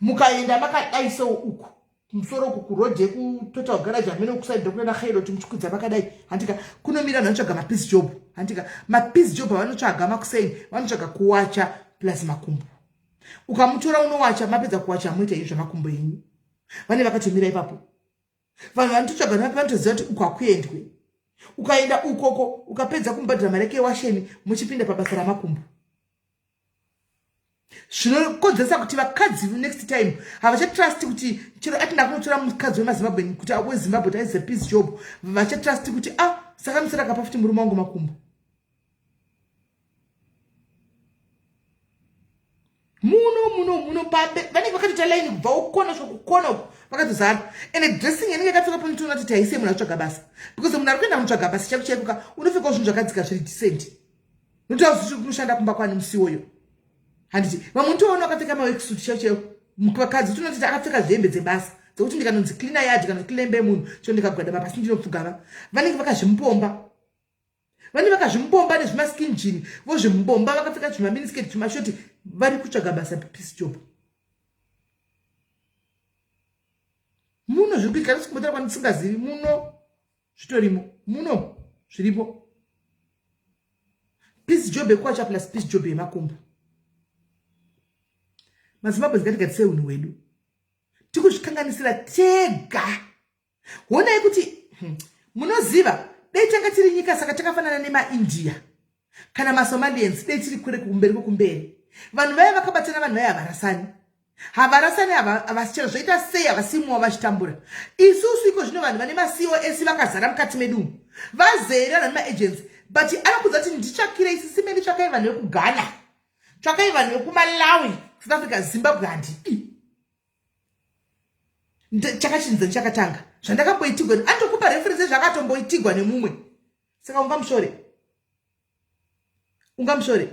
mukaenda makadai so uku kumusoro uku kuroad yekuTotal Garage hamene kusaidi kunana Khailot, muchikwidza makadai, handika kunomira vanhu vanotsvaga mapiece job, handika mapiece job avanotsvaga makuseni vanotsvaga kuwacha plus makumbo. Ukamutora unowacha, mapedza kuwacha munoita izvi zvamakumbo enyu, vane vakatomira ipapo. Vanhu vanototsvaga napi vanotoziva kuti uku hakuendwe. Ukaenda ukoko ukapedza kumubhadhara mari yake yewasheni, muchipinda pabasa ramakumbo. Zvinokonzeresa kuti vakadzi next time havachatrust kuti chero ati ndakunotora mukadzi wemaZimbabwe kuti weZimbabwe kuti aize piece job, vachatrust kuti ah, saka musara akapa futi murume wangu makumbo. Muno muno muno pambe vanenge vakatoita line kubva ukona kusvika kukona uko vakatozara. Ende dressing inenge yakapfeka pano toona kuti taise munhu akutsvaga basa. Because munhu ari kuenda kunotsvaga basa chaiko chaiko ka unopfekawo zvinhu zvakadzika zviri decent. Unotaura kuti kunoshanda kumba kwani musi iwoyo. Handiti vamwe unotoona wakapfeka maworksuit chaiwo chaiwo. Vakadzi tinoti akapfeka zvihembe dzebasa dzekuti ndikanonzi cleaner yard kana cleaner imba yemunhu chero ndikagwadama pasi ndinopfugama. Vanenge vakazvimupomba. Vane vakazvimubomba nezvimaskin jean vozvimubomba vakapfeka zvimaminiskirt zvimashoti vari kutsvaga basa peace job. Muno zviri kuitika ndisikumbotara kwandisingazivi muno zvitorimo muno zviripo. Peace job yekwacha plus peace job yemakumbo. MaZimbabwe ngatigadzirise hunhu hwedu. Tikuzvikanganisira tega. Honai kuti munoziva dai tanga tiri nyika saka takafanana nemaIndia kana maSomalians dai tiri kure kumberi kwekumberi. Vanhu vaya vakabatana vanhu vaya havarasani. Havarasani havasichero zvoita sei havasimuwa vachitambura. Isusu iko zvino vanhu vane maCOS vakazara mukati medu umu. Vazere vanhu vane maagents but anokudza kuti nditsvakire isisi mene tsvakai vanhu vekuGhana. Tsvakai vanhu vekuMalawi, South Africa, Zimbabwe handidi. Chakachinza chakatanga zvandakamboitigwa anotokupa reference zvakatomboitigwa nemumwe saka ungamushore ungamushore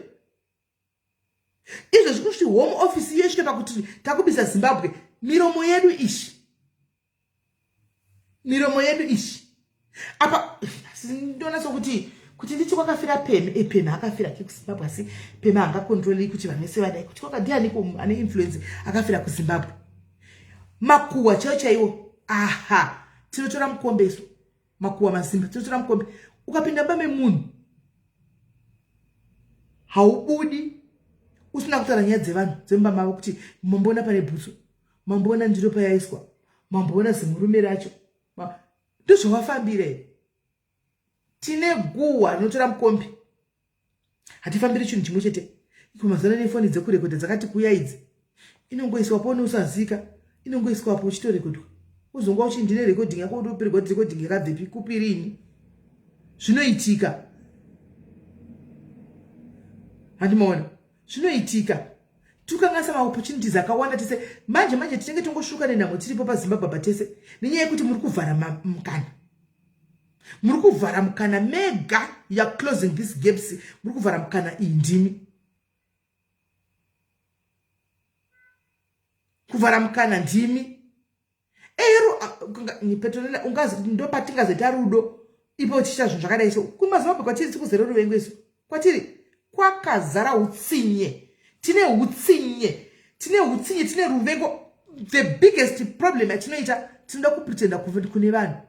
izvezvi kusviti home office iyo isvike pakuti takubisa Zimbabwe miromo yedu ishi miromo yedu ishi apa ndoona sokuti kuti nditi kwakafira peme e peme akafira ke kuZimbabwe asi peme haangakontroli kuti vanhu vese vadai kuti kwaka ndiani ane influence akafira kuZimbabwe makuhwa chaiwo chaiwo aha tinotora mukombe isu makuhwa mazimba tinotora mukombe ukapinda mumba memunhu haubudi usina kutaura nyaya dzevanhu dzemumba mavo kuti mamboona pane bhutsu mamboona ndiro payaiswa mamboona zimurume racho ndozvawafambira here tine guhwa rinotora mukombi hatifambiri chinhu chimwe chete iko mazana nefoni dzekurekodha dzakati kuya idzi inongoiswa poni usazika inongoiswapo uchitorekodwa uzonga uchi ndine recording yako utopirirwa kuti recording yakabvepi kupi rini zvinoitika handimaona zvinoitika tirikanganisa maopportunities akawanda tese manje manje tinenge tongosvuka nenhamo tiripo paZimbabwe apa tese nenyaya yekuti muri kuvhara mukana muri kuvhara mukana mega you are closing this gaps muri kuvhara mukana iyi ndimi kuvhara mukana ndimi ero Petronella ungazi ndopatingazoita rudo ipo uchiita zvinhu zvakadai so kumazimbabwe kwatiri tikuzere ruvengo isu kwatiri kwakazara utsinye tine utsinye tine utsinye tine ruvengo the biggest problem yatinoita tinoda kupretenda kune vanhu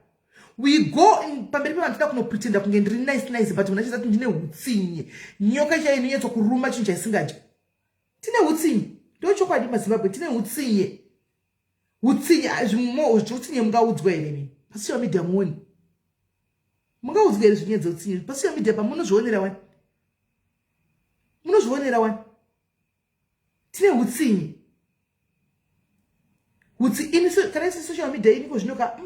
we go pamberi pevanhu toda kunopretenda kunge ndiri nice nice but munhu achiziva kuti ndine utsinye nyoka chaiyo inonyatso kuruma chinhu chaisingadyi tine utsinye ndochokwadi mazimbabwe tine utsinye utsinye utsinye mungaudzwa here imi pasocial media muone mungaudzwa here zvinyaya dzeutsinye pasocial media pamunozvionera wani munozvionera wani tine utsinye utsi ini kana isi social media iniko zvino ka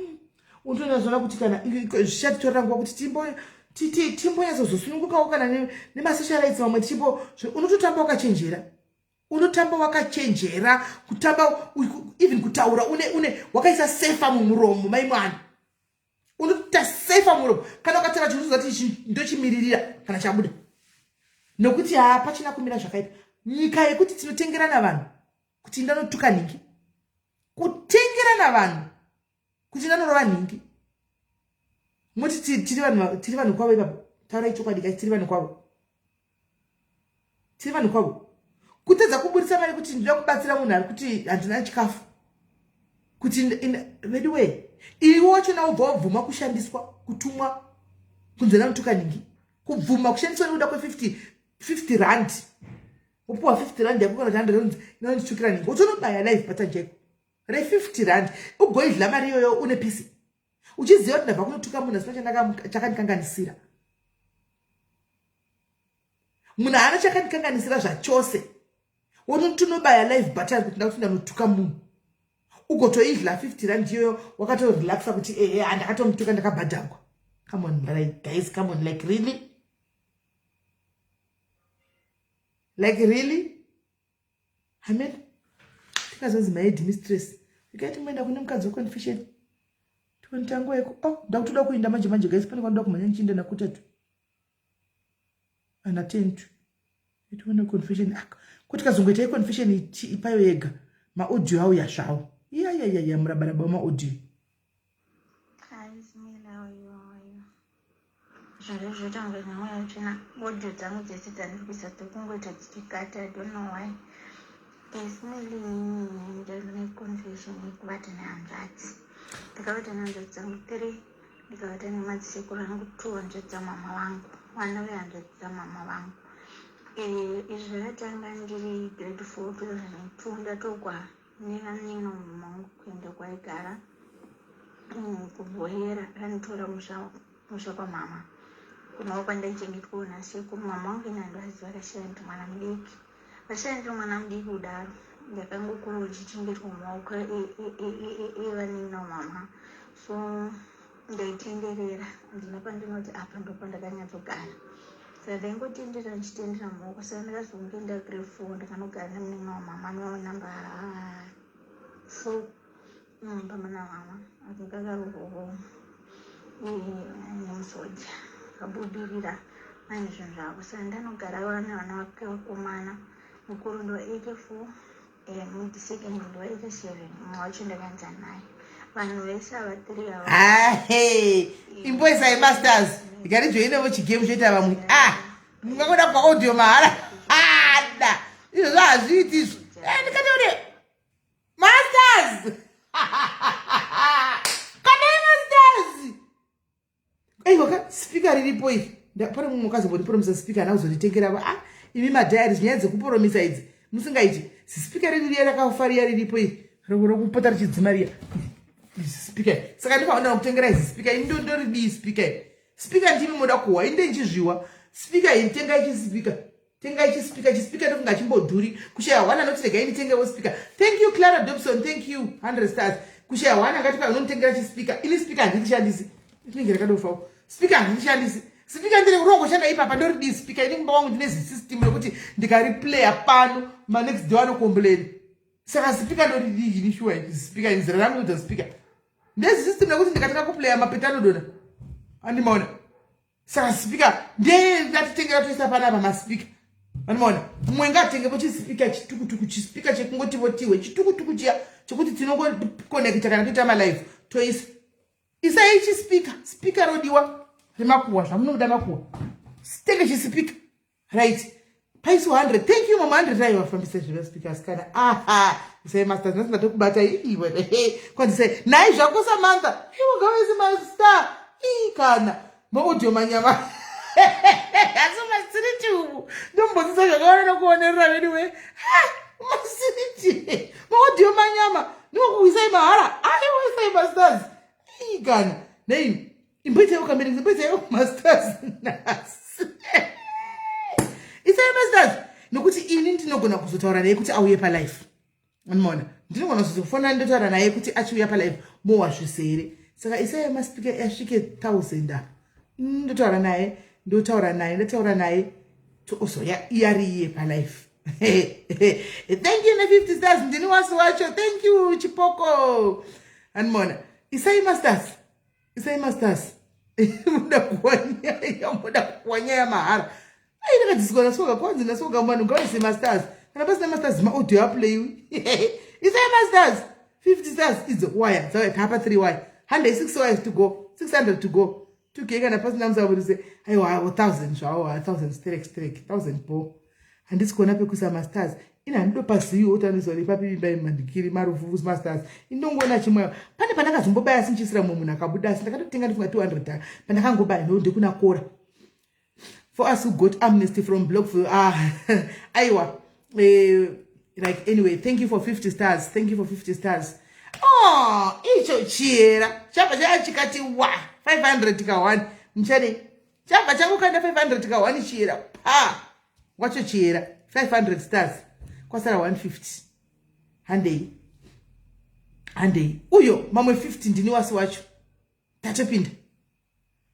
unotoona kuti kana zvichatitorera nguva kuti timbo timbonyatsozosunungukawo kana nemasocialites mamwe tichimbo unototamba wakachenjera unotamba wakachenjera kutamba even kutaura une une wakaisa sefa mumuromo mai mwana unotoita sefa mumuromo kana ukataura chinhu unoziva kuti ndochimiririra kana chabuda nokuti hapachina kumira zvakaipa nyika yekuti tinotengerana vanhu kuti ndanotuka nhingi kutengerana vanhu kuti ndanorova nhingi moti tiri vanhu kwavo ipapo taurai chokwadi kai tiri vanhu kwavo tiri vanhu kwavo kutadza kuburitsa mari kuti ndinoda kubatsira munhu ari kuti handina chikafu kuti veduwee iwe wachona ubva wabvuma kushandiswa kutumwa kunze nanotuka nhingi kubvuma kushandiswa nekuda kwe 50 rand wopiwa 50 rand yako kana kuti 100 rand inonditukira nhingi wotonobaya live button chaiko re 50 rand ugoidla mari iyoyo une pisi uchiziva kuti ndabva kunotuka munhu asina chakandikanganisira munhu haana chakandikanganisira zvachose wonoti unobaya live button kuti ndakuti ndanotuka munhu ugotoidla 50 rand iyoyo wakatorelaxa kuti ehe handakatomutuka ndakabhadhagwa come on like, guys come on like really like really Amen. Tikazonzi maheadmistress, ikaiti moenda kune mukadzi weconfession. Tione yeko. Oh, ndakutoda kuinda manje manje, guys. Pane kwandoda kumhanya ndichiinda nakutatu ana 10. Tione confession. Ah, kuti kazongoitai confession ipayo yega, maaudio auya zvawo. Iyayayaya, murabaraba wamaaudio. Hi, Smila, how are you? How are you? Zvinhu zvoita kunge nemweya wetsvina. Audio dzangu dzese dzandiri kuisa dzekungoita dzichikata. I don't know why. Smili, ndine confession yekubata nehanzvadzi. Ndakabata nehanzvadzi dzangu three, ndikabata nemadzisekuru angu two, hanzvadzi dzamama vangu, vana vehanzvadzi dzamama vangu. Izvi zvakatanga ndiri grade 4, 2002. Ndatogwa nevanin'ina mama vangu kuenda kwaigara kuBohera. Akanitora musha kwamama kunova kwandaichengetwawo nasekuru. Mama vangu ina handivaziva, vakashaya ndiri mwana mudiki. Vashaya ndiri mwana mudiki kudaro, ndakangokura uchichengetwa mumaoko evanin'ina mama. So ndaitenderera, handina pandinoti apa ndopandakanyatsoogara. Saka ndaingotenderera, ndichitendera mumaoko. Saka ndakazonge ndagrade 4, ndakanogara nemunin'ina wamama anova number 4 mumba namama. Akanga akaroorwawo nemusoja, akabudirira aine zvinhu zvavo. Saka ndanogara vana vana vake vakomana. Mukuru ndiwa 84, second ndiwa 87, mumwe wacho ndakaenza naye. Vanhu vese ava three ava. Ahe, imboisai mastars ikarijoinevo chigame choita vamwe. Ah, mungangoda kwa audio mahara ada, izvozvo hazviiti izvo. Ndikataure mastars kanai mastars. Aiwa ka, speaker riripo iri. Pane mumwe wakazombondipromisa speaker, ana kuzonditengera. Ah, imi madiaries, nyaya dzekupromisa idzi musingaiti. Speaker riri riya rakafa riya riripo iri, rokupota richidzima riya, speaker. Saka ndifaona kutengera izi speaker. Ini ndoridii speaker iri? Speaker ndimi moda kuhwa, inde nchizviwa speaker iri. Tengai chispeaker, tengai chispeaker. Chispeaker ndofunga chimbodhuri. Kushaya one anoti regai nditengewo speaker. Thank you, Clara Dobson, thank you, 100 stars. Kushaya one angati pa unonditengera chispeaker. Ini speaker handichishandisi, rinenge rakadofawo. Speaker handichishandisi. Speaker ndiri rongoshanda ipapa, ndoridii speaker? Ini kumba kwangu ndine zisystem rekuti ndikariplaya pano, manext day anocomplain. Saka speaker ndoridii ini? Shuwa, speaker inzira rangu kuita speaker ndezisystem rekuti ndikatanga kuplaya, mapeta anodona, andimaona. Saka speaker ndengatitengera toisa panapa maspeaker, anomaona. Mumwe ngatengepo chispeaker chitukutuku, chispeaker chekungoti votiwe chitukutuku chiya chekuti tinongokonekta kana toita malive, toisa. Isai chispeaker. Speaker rodiwa remakuhwa, zvamunoda makuhwa, tenge chispeaker. Right, paisi 100. Thank you, mama. 100 aiwa, fambisa zvevaspeakers kana. Aha, isai mastars. Nhasi ndatokubata iwe. Kwanzisai nhai zvako, Samantha. Iwe ngavaise mastar ii kana maaudio manyama, asi masiriti umu ndombodzisa zvakaona nokuonerera vedu we masiriti maaudio manyama ndimokuwisai mahara. Aiwa, isai mastars ii kana nei. Imboitaiwo kamere, imboitaiwo mastars nhasi, isai mastars, nokuti ini ndinogona kuzotaura naye kuti auye palive. Anomaona, ndinogona kuzofona ndotaura naye kuti achiuya palive mowa zvisere. Saka isai maspeaker asvike 1000 apa. Ndotaura naye, ndotaura naye, ndotaura naye, ozoya iyari iye palive. Thank you ne50 stars, ndini wasi wacho. Thank you, Chipoko. Anomaona, isai mastars, isai mastars. Muda kuwanyaya, muda kuwanyaya mahara. Ai, ndakadziswa nasoka kwanzi nasoka. Vanhu ngavaise mastars. Kana pasina mastars, maaudio aplayiwi. Isai mastars. 50 stars idzo, waya dzauya tapa 3 waya, 106 wires to go, 600 to go, 2K. Kana pasina musaburise. Aiwa, 1000 zvawo, 1000 strek strek, 1000 bo. Handisi kuona pekuisa mastars ini, handidopaziviwo kuti anoiswa nepapi. Imbai mandikiri marufu mastars, indongoona chimweyo. Pane pandakazombobaya sinchisira mumwe munhu akabuda, asi ndakatotenga ndifunga 200 pandakangobaya. Ndo ndekuna kora for us who got amnesty from block. Ah, aiwa, like, anyway, thank you for 50 stars, thank you for 50 stars. Oh, icho chiyera chabva chaya chikati wa 500 ka 1 muchadei, chabva changokanda 500 ka 1 chiyera pa wacho chiyera 500 stars. Kwasara 150. Handei, handei. Uyo mamwe 50, ndini wasi wacho. Tatopinda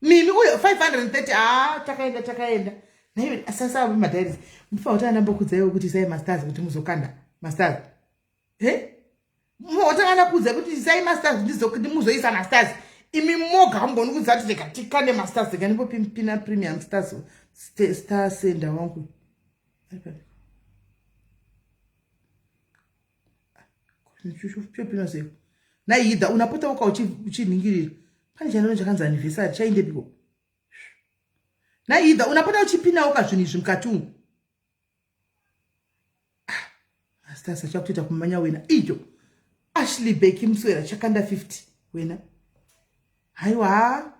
mimi uyo 530. Ah, takaenda, takaenda naiwe. Sasa madiaries, mufanira kuti andambokudzaiwo kuti isai mastars kuti muzokanda. Masters he motanga ndakuudza kuti isai masters ndimuzoisa masters imi moga hamugoni kuziva kuti rega tikande masters, rega ndimbopina premium stars, star sender wangu. Chopinwa sei naida? Unapota uka uchinhingirira pane chandono chakanzi anniversary chaindepiko naida? Unapota uchipinawo ka zvinhu izvi mukati umu. Ah, stars achakutoita kumanya wena. Icho Ashley Becky Muswera chakanda 50 wena. Haiwa,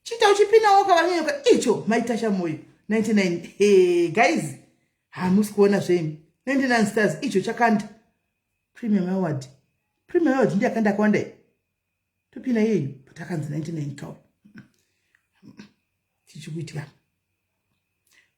chiita uchipinawo kavanyanyoka. Icho Maitasha Moyo 99. Hey, guys, hamusi kuona zvenyu 99 stars. Icho chakanda premium award. Premium award ndiye akanda akawanda, topina iyeyu, but akanzi 99 kawo. Chichikuitika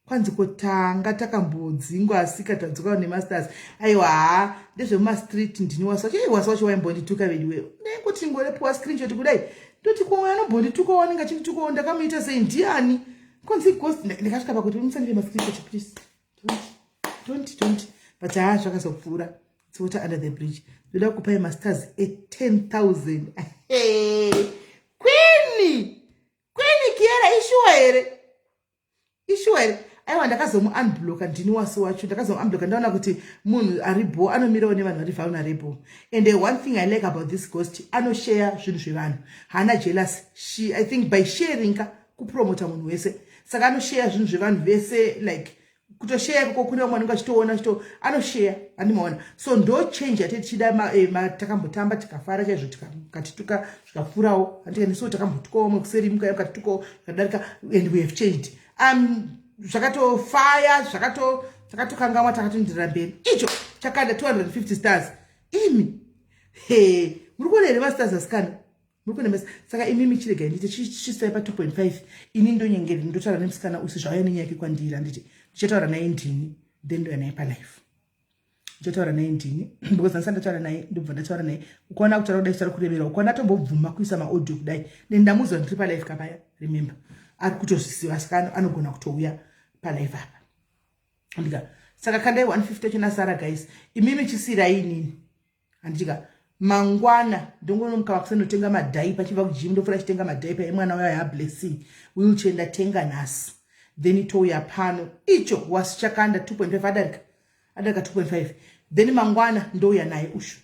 kwanzi kotanga takambodzingwa, asika tadzoka nemasters. Aiwa, ha, ndezvemumastreet. Ndini wasi wacho. Wasi wacho waimbondituka vediwe. Ndaingoti ngorepuwa screenshot kudai, ndoti komwe anombonditukawo, anenge achinditukawo, ndakamuita sei? Ndiani? Konzi ghost. Ndakasvika pakuti musandipe mascreenshot, please, don't, don't, don't. But haa, zvakazopfuura. It's water under the bridge. Ndoda kupai masters e10 000. Queen, Queen Kiera, ishuwa here? Ishuwa here? Aiwa, ndakazomuunblocka. Ndini wasi wacho, ndakazomuunblocka. Ndaona kuti munhu aribo anomirawo nevanhu vari vulnerable. And one thing I like about this ghost, anoshare zvinhu zvevanhu, haana jealous. She, I think by sharing ka kupromota munhu wese, saka anoshare zvinhu zvevanhu vese, like kutoshare ikoko kune vamwe vanenge vachitoona chito anoshare, handimaona. So ndo change yate tichida. Takambotamba tikafara chaizvo, tikatituka zvikapfuurawo, handika? Takambotukawo vamwe kuseri, mukatitukawo zvikadarika, and we have changed. Zvakatofaya, zvakato takatokangamwa, takatoenderera mberi. Icho chakanda 250 stars. Imi he, muri kuona here mastars, asikana? Muri kuona? Saka imimi chiregai nditi chisai pa 2.5. Ini ndonyengeri, ndotaura nemusikana usi zvauya nenyaya yake kwandiri, handiti? Ndichataura naye ndini, then ndoya naye palife. Ndichataura naye ndini because ndisati ndataura naye, ndobva ndataura naye. Ukaona kutaura kudai sari kurevera, ukaona tombobvuma kuisa maaudio kudai, nendamuzwa ndiri palife kapaya. Remember, ari kutozvisiva, saka anogona kutouya palife apa, andika? Saka kandai 150 achona. Guys, imimi chisirai inini, handitika? Mangwana ndongonomuka kusenotenga madiaper, chibva kugym, ndofura chitenga madiaper emwana uyo yaBlessing, wheelchair ndatenga nhasi, then touya pano. Icho wasi chakanda 2.5, adarika, adarika 2.5. Then mangwana ndouya naye ushu,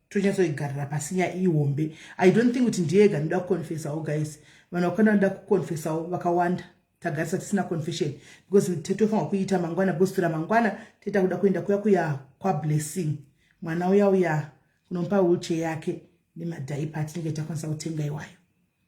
tonyatsoigarira pasi nyaya ihombe. I don't think kuti ndiyega ndinoda kuconfessawo, guys. Vanhu vakawanda vanoda kuconfessawo, vakawanda. Tagarisa tisina confession because tofanwa kuita mangwana, because tora mangwana toita kuda kuenda kuya kuya kwaBlessing, mwana uya uya, kunomupa wheelchair yake nemadiaper atinenge takwanisa kutenga iwayo,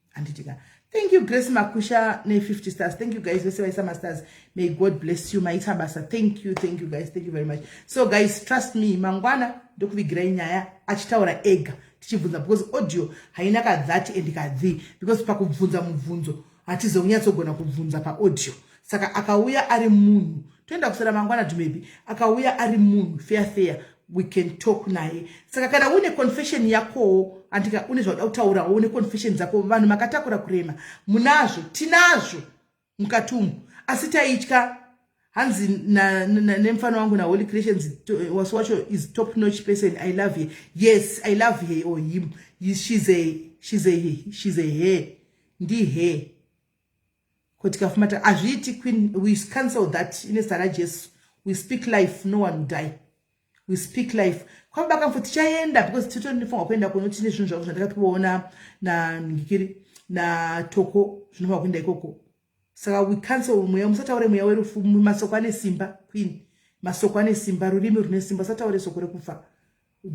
handitika? Thank you, Grace Makusha ne50 stars. Thank you guys vese vaisa mastars. May God bless you. Maita basa. Thank you, thank you guys, thank you very much. So guys, trust me, mangwana ndokuvigirai nyaya achitaura ega, tichibvunza, because audio haina kathat and kathi, because pakubvunza mubvunzo hatizonyatsogona kubvunza paaudio. Saka akauya ari munhu, toenda kusera mangwana to maybe akauya ari munhu fair fair, we can talk naye. Saka kana une confession yakowo, andika, une zvauda kutaurawo, une confession dzako, vanhu makatakura kurema, munazvo, tinazvo mukati umu, asi taitya. Hanzi nemufano wangu naHoly Creations, wasi wacho is top notch person. I love her. Yes, I love her or him. She's a her, ndihe kuti kafumata hazviiti. Queen, we cancel that ine zita raJesu. We speak life, no one will die. We speak life. Kwabaka mfu tichaenda because titonofanwa kuenda kuno, tine zvinhu zvako zvandakatoona nangikiri natoko, zvinofanwa kuenda ikoko. Saka we cancel mweya. Musataure mweya werufu. Masoko ane simba, queen. Masoko ane simba, rurimi rune simba. Usataure soko rekufa.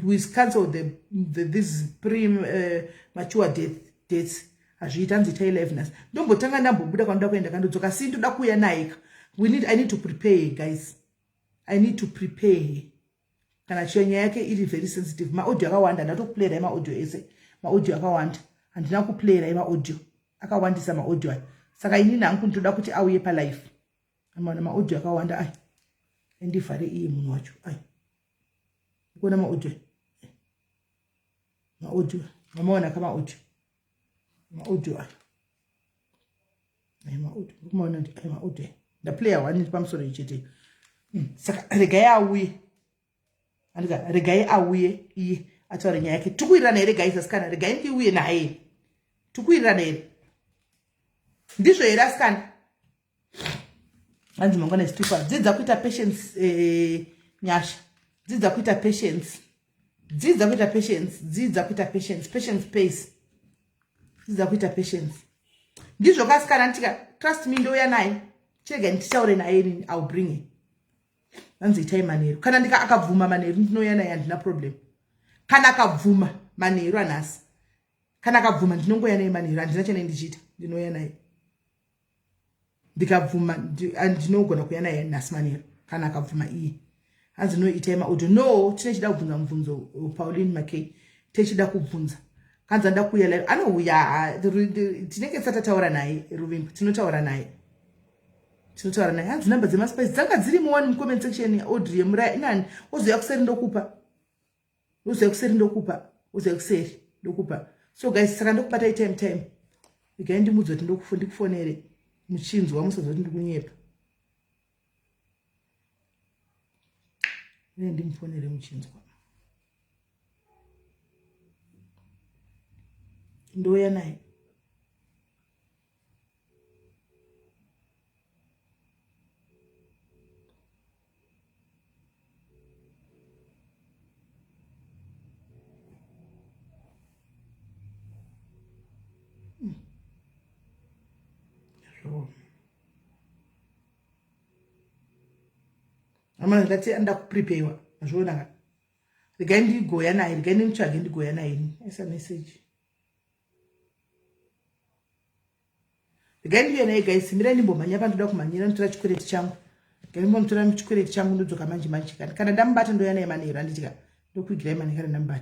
We cancel this pre mature deaths. Hazviiti. Hanzi itai live nhasi. Ndombotanga ndambobuda kwanoda kuenda, kandodzoka, si ndoda kuuya naye. We need, I need to prepare, guys. I need to prepare. Kana chiyo nyaya yake iri very sensitive, maaudio akawanda, ndatokuplayrai maaudio ese. Maaudio akawanda, handina kuplayrai maaudio akawandisa, maaudio aya. Saka inini hangu ndinoda kuti auye palife. Amaona maaudio akawanda ai, andivhare iye munhu wacho ai. Ukuona maaudio, maaudio mamaona ka maaudio, maaudio aya, ai maaudio, kumaona ndi ai maaudio. Ndaplaya one pamusoro ichete. Saka regai auye. Andika regai auye iye ataure nyaya yake. Tikuwirirana here guys asikana? Regai ndiuye naye. Tikuwirirana here? Ndizvo here asikana? Hanzi mangwana is too far. Dzidza kuita patience eh, Nyasha. Dzidza kuita patience. Dzidza kuita patience. Dzidza kuita patience. Patience pays. Dzidza kuita patience. Ndizvo kasikana ndika trust me ndouya naye. Chirega nditaure naye ini I'll bring him. Hanzi itai manheru. Kana ndika akabvuma manheru ndinouya naye handina problem. Kana akabvuma manheru anhasi. Kana akabvuma ndinongouya naye manheru handina chanei ndichiita. Ndinouya naye. Ndikabvuma ndinogona kuuya naye nhasi manheru kana akabvuma iye. Hanzi no itai maaudio. No, tine chida kubvunza mubvunzo Pauline Makay. Techida kubvunza. Hanzi anoda kuuya live. Anouya tinenge tisati tataura naye Ruvimbo. Tinotaura naye. Tinotaura naye. Hanzi number dzemaspice dzanga dzirimo wani mucomment section Audrey yemuraya inani wozouya kuseri ndokupa. Wozouya kuseri ndokupa. Wozouya kuseri ndokupa. So guys saka ndokubatai time time. Regai ndimuudze kuti ndikufonere muchinzwa musazoti ndikunyepa. Uye ndimufonere muchinzwa. Ndouya naye. Amana ndati anoda kupreparewa azviona ka regai ndigoya naye regai ndimutsvage ndigoya naye ini aisa message regai ndiuye naye guys mirai ndimbomhanya pandoda kumhanyira ndotora chikwereti changu regai ndimbomutora chikwereti changu ndodzoka manje manje kana ndamubata ndouya naye manheru handiti ka ndokuigirai manheru kana ndamubata.